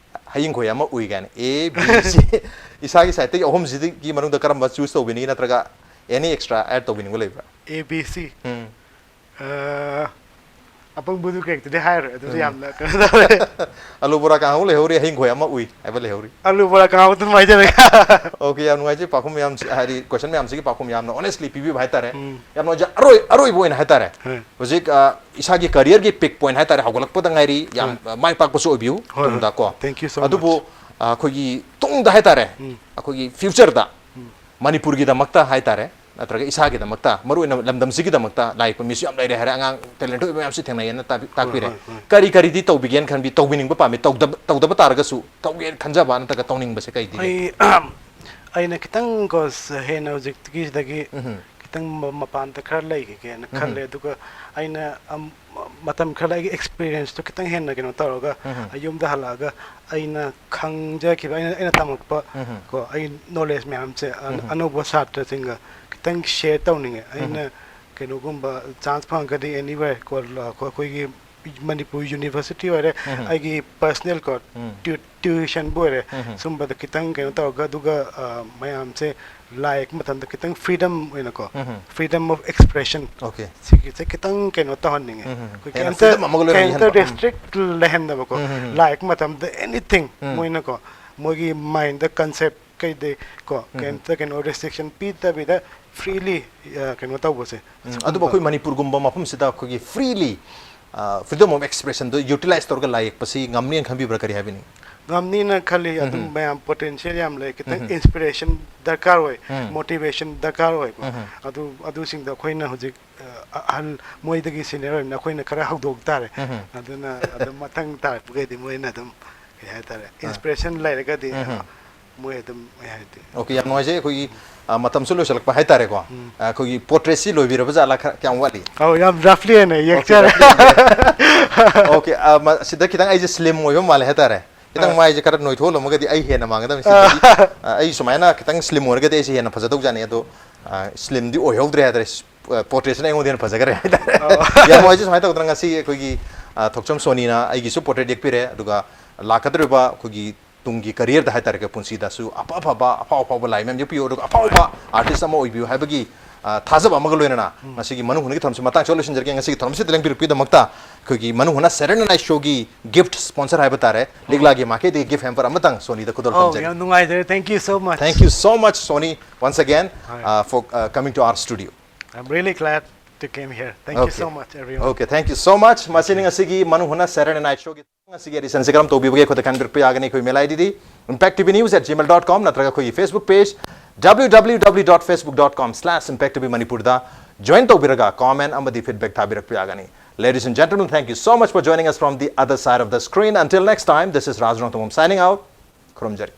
ꯍꯌꯤꯡꯈꯣꯏ ꯑꯃ ꯎꯏ ꯀꯥꯏꯅ꯫ A, B, C꯫ ꯏꯁꯥꯒꯤ sideꯇꯒꯤ ꯑꯍꯨꯝꯁꯤꯒꯤ ꯃꯅꯨꯡꯗ ꯀꯔꯝꯕ choose ꯇꯧꯕꯤꯅꯤꯡꯉꯤ, ꯅꯠꯇ꯭ꯔꯒ any extra add ꯇꯧꯕꯤꯅꯤꯡꯕ ꯂꯩꯕ꯭ꯔꯥ? A B C꯫ ꯎꯝ꯫ ꯑ, ꯑꯄꯪꯕꯨꯗꯨ ꯀꯦꯔꯦꯛꯇꯨꯗꯤ ꯍꯥꯏꯔꯣꯏ, ꯑꯗꯨꯗꯤ ꯎꯝ꯫ ꯌꯥꯝꯅ ꯀꯩꯅꯣ ꯇꯧꯔꯦ꯫ ꯑꯂꯨ ꯕꯣꯔꯥ ꯀꯥꯡꯍꯧ ꯂꯩꯍꯧꯔꯤ, ꯍꯌꯤꯡꯈꯣꯏ ꯑꯃ ꯎꯏ ꯍꯥꯏꯕ ꯂꯩꯍꯧꯔꯤ꯫ ꯑꯂꯨ ꯕꯣꯔꯥ ꯀꯥꯡꯍꯧ ꯑꯗꯨꯝ ꯍꯥꯏꯖꯔꯒꯦ꯫ Okay, ꯌꯥꯝ ꯅꯨꯡꯉꯥꯏꯖꯩ ꯄꯥꯎꯈꯨꯝ ꯃꯌꯥꯝꯁꯤ, ꯍꯥꯏꯗꯤ question ꯃꯌꯥꯝꯁꯤꯒꯤ ꯄꯥꯎꯈꯨꯝ ꯌꯥꯝꯅ honestly ꯄꯤꯕꯤꯕ ꯍꯥꯏꯇꯥꯔꯦ꯫ ꯎꯝ꯫ ꯌꯥꯝ ꯅꯨꯡꯉꯥꯏꯖꯩ꯫ ꯑꯔꯣꯏ-, ꯑꯔꯣꯏꯕ ꯑꯣꯏꯅ ꯍꯥꯏꯇꯥꯔꯦ꯫ ꯍꯣꯏ꯫ ꯍꯧꯖꯤꯛ, ꯑ, ꯏꯁꯥꯒꯤ careerꯒꯤ peak point ꯍꯥꯏꯇꯥꯔꯦ, ꯍꯧꯒꯠꯂꯛꯄꯗ ꯉꯥꯏꯔꯤ, ꯌꯥꯝ, ꯍꯣꯏ꯫ ꯑ, ꯃꯥꯏ ꯄꯥꯛꯄꯁꯨ ꯑꯣꯏꯕꯤꯌꯨ ꯍꯣꯏ, ꯍꯣꯏ꯫ ꯇꯨꯡꯗꯀꯣ꯫ Thank you so ꯑꯗꯨꯕꯨ, much꯫ ꯑ, ꯑꯩꯈꯣꯏꯒꯤ ꯇꯨꯡꯗ ꯍꯥꯏꯇꯥꯔꯦ, ꯎꯝ꯫ ꯑꯩꯈꯣꯏꯒꯤ futureꯗ ꯎꯝ꯫ ꯃꯅꯤꯄꯨꯔꯒꯤꯗꯃꯛꯇ ꯍꯥꯏꯇꯥꯔꯦ, ꯅꯠꯇ꯭ꯔꯒ ꯏꯁꯥꯒꯤꯗꯃꯛꯇ, ꯃꯔꯨꯑꯣꯏꯅ ꯂꯝꯗꯝꯁꯤꯒꯤꯗꯃꯛꯇ, ꯂꯥꯏ ꯌꯦꯛꯄ ꯃꯤꯁꯨ ꯌꯥꯝ ꯂꯩꯔꯦ ꯍꯥꯏꯔꯦ, ꯑꯉꯥꯡ talent ꯑꯣꯏꯕ ꯃꯌꯥꯝꯁꯨ ꯊꯦꯡꯅꯩꯌꯦꯅ ꯇꯥꯛꯄꯤ-, ꯍꯣꯏ, ꯇꯥꯛꯄꯤꯔꯦ꯫ ꯍꯣꯏ, ꯍꯣꯏ꯫ ꯀꯔꯤ ꯀꯔꯤꯗꯤ ꯇꯧꯕꯤꯒꯦꯅ ꯈꯟꯕꯤ, ꯇꯧꯕꯤꯅꯤꯡꯕ ꯄꯥꯝꯃꯤ, ꯇꯧꯗꯕ, ꯇꯧꯗꯕ ꯇꯥꯔꯒꯁꯨ ꯇꯧꯒꯦꯅ ꯈꯟꯖꯕ ꯅꯠꯇ꯭ꯔꯒ ꯇꯧꯅꯤꯡꯕꯁꯦ ꯀꯩꯗꯤ ꯂꯩ? ꯑꯩ, ꯑꯩꯅ ꯈꯤꯇꯪ ꯀꯣ, ꯍꯦꯟꯅ ꯍꯧꯖꯤꯛꯀꯤꯁꯤꯗꯒꯤ ꯎꯝꯍꯨꯝ꯫ ꯈꯤꯇꯪ ꯃ-, ꯃꯄꯥꯟꯗ ꯈꯔ ꯂꯩꯈꯤꯒꯦꯅ ꯎꯝꯍꯨꯝ꯫ ꯈꯜꯂꯦ꯫ ꯑꯗꯨꯒ ꯑꯩꯅ, ꯑꯝ, ꯃꯇꯝ ꯈꯔ ꯑꯩꯒꯤ experienceꯇꯣ ꯈꯤꯇꯪ ꯍꯦꯟꯅ ꯀꯩꯅꯣ ꯇꯧꯔꯒ, ꯎꯝꯍꯨꯝ꯫ ꯑꯩ ꯌꯨꯝꯗ ꯍꯜꯂꯛꯑꯒ ꯑꯩꯅ ꯈꯪꯖꯈꯤꯕ, ꯑꯩꯅ, ꯑꯩꯅ ꯇꯝꯃꯛꯄ ꯎꯝꯍꯨꯝ꯫ ꯀꯣ, ꯑꯩ knowledge ꯃꯌꯥꯝꯁꯦ, ꯑ-, ꯎꯝꯍꯨꯝ꯫ ꯑꯅꯧꯕ ꯁꯥꯇ꯭ꯔꯁꯤꯡꯒ ꯈꯤꯇꯪ share ꯇꯧꯅꯤꯡꯉꯦ꯫ ꯑꯩꯅ ꯎꯝꯍꯨꯝ꯫ ꯀꯩꯅꯣꯒꯨꯝꯕ chance ꯐꯪꯉꯒꯗꯤ anywhere ꯀꯣ, ꯑꯩꯈꯣꯏ-, ꯑꯩꯈꯣꯏꯒꯤ ꯃꯅꯤꯄꯨꯔ ꯌꯨꯅꯤꯚꯔꯁꯤꯇꯤ ꯑꯣꯏꯔꯦ, ꯑꯩꯒꯤ ꯄꯔꯁꯅꯦꯜ ꯀꯣ, ꯇ꯭ꯌꯨ- ꯇ꯭ꯌꯨꯁꯟꯕꯨ ꯑꯣꯏꯔꯦ, ꯁꯨꯝꯕꯗ ꯈꯤꯇꯪ ꯀꯩꯅꯣ ꯇꯧꯔꯒ, ꯑꯗꯨꯒ ꯑ, ꯃꯌꯥꯝꯁꯦ ꯂꯥꯏ ꯌꯦꯛꯄ ꯃꯇꯝꯗ ꯈꯤꯇꯪ ꯐ꯭ꯔꯤꯗꯝ ꯑꯣꯏꯅꯀꯣ, ꯐ꯭ꯔꯤꯗꯝ ꯑꯣꯐ ꯑꯦꯛꯁꯄ꯭ꯔꯦꯁꯟ, ꯑꯣꯀꯦ ꯁꯤꯒꯤꯁꯦ ꯈꯤꯇꯪ ꯀꯩꯅꯣ ꯇꯧꯍꯟꯅꯤꯡꯉꯦ꯫ ꯎꯝ, ꯎꯝ. ꯑꯩꯈꯣꯏ ꯍꯦꯟꯅ ꯀꯩꯝꯇ freedom ꯑꯃꯒ ꯂꯣꯏꯅ ꯀꯩꯝꯇ ꯌꯥꯎꯍꯟꯕ꯫ ꯎꯝ. ꯔꯦꯁꯇ꯭ꯔꯤꯛ ꯂꯩꯍꯟꯗꯕꯀꯣ, ꯎꯝ, ꯎꯝ, ꯎꯝ. ꯂꯥꯏ ꯌꯦꯛꯄ ꯃꯇꯝꯗ ꯑꯦꯅꯤꯊꯤꯡ ꯎꯝ. ꯃꯣꯏꯅꯀꯣ, ꯃꯣꯏꯒꯤ ꯃꯥꯏꯟꯗ ꯀꯟꯁꯦꯞ ꯀꯩꯗꯩ ꯀꯣ, ꯀꯩꯝꯇ ꯀꯩꯅꯣ ꯔꯦꯁꯇ꯭ꯔꯤꯛꯁꯟ ꯄꯤꯗꯕꯤꯗ ꯐ꯭ꯔꯤꯂꯤ ꯀꯩꯅꯣ ꯇꯧꯕꯁꯦ꯫ ꯎꯝ, ꯑꯗꯨꯕꯨ ꯑꯩꯈꯣꯏ ꯃꯅꯤꯄꯨꯔꯒꯨꯝꯕ ꯃꯐꯝꯁꯤꯗ ꯑꯩꯈꯣꯏꯒꯤ ꯐ꯭ꯔꯤꯂꯤ ꯐ꯭ꯔꯤꯗꯝ ꯑꯣꯐ ꯑꯦꯛꯁꯄ꯭ꯔꯦꯁꯟꯗꯣ ꯌꯨꯇꯤꯂꯥꯏꯁ ꯇꯧꯔꯒ ꯂꯥꯏ ꯌꯦꯛꯄꯁꯤ ꯉꯝꯅꯦꯅ ꯈꯟꯕꯤꯕ꯭ꯔꯥ, ꯀꯔꯤ ꯍꯥꯏꯕꯤꯅꯤꯡ? ꯉꯝꯅꯤꯅ ꯈꯜꯂꯤ꯫ ꯑꯗꯨꯝ ꯃꯌꯥꯝ ꯄꯣꯇꯦꯟꯁꯤꯌꯦꯜ ꯌꯥꯝ ꯂꯩ꯫ ꯈꯤꯇꯪ ꯏꯟꯁꯄꯤꯔꯦꯁꯟ ꯗꯔꯀꯥꯔ ꯑꯣꯏ, ꯃꯣꯇꯤꯚꯦꯁꯟ ꯗꯔꯀꯥꯔ ꯑꯣꯏꯀꯣ꯫ ꯑꯗꯨ ꯑꯗꯨꯁꯤꯡꯗꯣ ꯑꯩꯈꯣꯏꯅ ꯍꯧꯖꯤꯛ ꯑ, ꯑꯍꯜ, ꯃꯣꯏꯗꯒꯤ ꯁꯤꯅꯤꯌꯔ ꯑꯣꯏꯕꯅ ꯑꯩꯈꯣꯏꯅ ꯈꯔ ꯍꯧꯗꯣꯛ ꯇꯥꯔꯦ꯫ ꯑꯗꯨꯅ ꯑꯗꯨꯝ ꯃꯊꯪ ꯇꯥꯔꯛꯄꯈꯩꯗꯤ ꯃꯣꯏꯅ ꯑꯗꯨꯝ ꯀꯩ ꯍꯥꯏꯇꯥꯔꯦ, ꯏꯟꯁꯄꯤꯔꯦꯁꯟ ꯂꯩꯔꯒꯗꯤ ꯃꯣꯏ ꯑꯗꯨꯝ ꯀꯩ ꯍꯥꯏꯗꯤ꯫ ꯑꯣꯀꯦ, ꯌꯥꯝ ꯅꯨꯡꯉꯥꯏꯖꯩ꯫ ꯑꯩꯈꯣꯏꯒꯤ ꯑ, ꯃꯇꯝꯁꯨ ꯂꯣꯏꯁꯤꯜꯂꯛꯄ ꯍꯥꯏꯇꯥꯔꯦꯀꯣ꯫ ꯑ, ꯑꯩꯈꯣꯏꯒꯤ ꯄꯣꯔꯇ꯭ꯔꯦꯠꯁꯤ ꯂꯣꯏꯕꯤꯔꯕ ꯖꯥꯠꯂꯥ? ꯈꯔ ꯀꯌꯥꯝ ꯋꯥꯠꯂꯤ? ꯑꯧ, ꯌꯥꯝ ꯔꯐꯂꯤ ꯑꯣꯏꯅ ꯌꯦꯛꯆꯔꯦ꯫ ꯑꯣꯀꯦ, ꯑ, ꯃ- ꯁꯤꯗ ꯈꯤꯇꯪ ꯑꯩꯁꯦ ꯁ꯭ꯂꯤꯝ ꯑꯣꯏꯕ ꯃꯥꯜꯂꯦ ꯍꯥꯏꯇꯥꯔꯦ꯫ ꯈꯤꯇꯪ ꯃꯥꯏꯁꯦ ꯈꯔ ꯅꯣꯏꯊꯣꯛꯍꯜꯂꯝꯃꯒꯗꯤ ꯑꯩ ꯍꯦꯟꯅ ꯃꯥꯡꯒꯗꯕꯅꯤ꯫ ꯁꯤꯗꯗꯤ, ꯑ, ꯑꯩ ꯁꯨꯃꯥꯏꯅ ꯈꯤꯇꯪ ꯁ꯭ꯂꯤꯝ ꯑꯣꯏꯔꯒꯗꯤ ꯑꯩꯁꯦ ꯍꯦꯟꯅ ꯐꯖꯗꯧꯖꯥꯠꯅꯤ꯫ ꯑꯗꯣ ꯁ꯭ꯂꯤꯝꯗꯤ ꯑꯣꯏꯍꯧꯗ꯭ꯔꯦ ꯍꯥꯏꯇꯥꯔꯦ꯫ ꯄꯣꯔꯇ꯭ꯔꯦꯠꯁꯤꯅ ꯑꯩꯉꯣꯟꯗ ꯍꯦꯟꯅ ꯐꯖꯈ꯭ꯔꯦ ꯍꯥꯏꯇꯥꯔꯦ꯫ ꯌꯥꯝ ꯅꯨꯡꯉꯥꯏꯖꯩ꯫ ꯁꯨꯃꯥꯏꯅ ꯇꯧꯗꯅ ꯉꯁꯤ ꯑꯩꯈꯣꯏꯒꯤ ꯑ, ꯊꯣꯛꯆꯝ ꯁꯣꯅꯤꯅ ꯑꯩꯒꯤꯁꯨ ꯄꯣꯔꯇ꯭ꯔꯦꯠ ꯌꯦꯛꯄꯤꯔꯦ, ꯑꯗꯨꯒ ꯂꯥꯛꯀꯗꯧꯔꯤꯕ ꯑꯩꯈꯣꯏꯒꯤ ꯇꯨꯡꯒꯤ ꯀꯔꯤꯌꯔꯗ ꯍꯥꯏꯇꯥꯔꯦ, ꯄꯨꯟꯁꯤꯗꯁꯨ ꯑꯐ ꯑꯐꯕ, ꯑꯐꯥꯎ ꯑꯐꯥꯎꯕ ꯂꯥꯏ ꯃꯌꯥꯝ ꯌꯦꯛꯄꯤꯌꯨ, ꯑꯗꯨꯒ ꯑꯐꯥꯎꯕ ꯑꯥꯔꯇꯤꯁ ꯑꯃ ꯑꯣꯏꯕꯤꯌꯨ ꯍꯥꯏꯕꯒꯤ ꯑ, ꯊꯥꯖꯕ ꯑꯃꯒ ꯂꯣꯏꯅꯅ ꯉꯁꯤꯒꯤ ꯃꯅꯨꯡ ꯍꯨꯠꯅꯒꯤ ꯊꯧꯔꯝꯁꯤ ꯃꯇꯥꯡꯁꯤꯗ ꯂꯣꯏꯁꯤꯟꯖꯔꯒꯦ꯫ ꯉꯁꯤꯒꯤ ꯊꯧꯔꯝꯁꯤꯗ ꯂꯦꯡꯕꯤꯔꯛꯄꯒꯤꯗꯃꯛꯇ ꯑꯩꯈꯣꯏꯒꯤ ꯃꯅꯨꯡ ꯍꯨꯠꯅ ꯁꯦꯇꯔꯗꯦ ꯅꯥꯏꯠ ꯁꯣꯒꯤ ꯒꯤꯐꯠ ꯁ꯭ꯄꯣꯟꯁꯔ ꯍꯥꯏꯕ ꯇꯥꯔꯦ, ꯂꯤꯛꯂꯥꯒꯤ ꯃꯥꯔꯀꯦꯠꯇꯒꯤ ꯒꯤꯐꯠ ꯍꯦꯝꯄꯔ ꯑꯃꯇꯪ ꯁꯣꯅꯤꯗ ꯈꯨꯗꯣꯜ ꯑꯧ, ꯇꯝꯖꯔꯤ꯫ ꯌꯥꯝ ꯅꯨꯡꯉꯥꯏꯖꯔꯦ꯫ Thank you so much. Thank you so much, Sony, once again, ꯍꯣꯏ꯫ uh, for uh, coming to our studio. I'm really glad to came here. Thank you so much, everyone. Okay, thank you so much. ꯃꯁꯤꯅꯤ ꯉꯁꯤꯒꯤ ꯃꯅꯨꯡ ꯍꯨꯠꯅ ꯁꯦꯇꯔꯗꯦ night ꯁꯣꯒꯤ ꯉꯁꯤꯒꯤ ꯑꯦꯗꯤꯁꯟꯁꯤ ꯀꯔꯝ ꯇꯧꯕꯤꯕꯒꯦ? ꯑꯩꯈꯣꯏꯗ ꯈꯟꯕꯤꯔꯛꯄ ꯌꯥꯒꯅꯤ꯫ ꯑꯩꯈꯣꯏ ꯃꯦꯜ ꯑꯥꯏ ꯗꯤꯗꯤ impact T V news at gmail dot com ꯅꯠꯇ꯭ꯔꯒ ꯑꯩꯈꯣꯏꯒꯤ Facebook page W W W dot facebook dot com slash impact T V Manipur ꯗ join ꯇꯧꯕꯤꯔꯒ comment ꯑꯃꯗꯤ feedback ꯊꯥꯕꯤꯔꯛꯄ ꯌꯥꯒꯅꯤ꯫ Ladies and gentlemen, thank you so much for joining us from the other side of the screen. Until next time, this is Raj Rongthangam signing out. ꯈꯨꯔꯨꯝꯖꯔꯤ꯫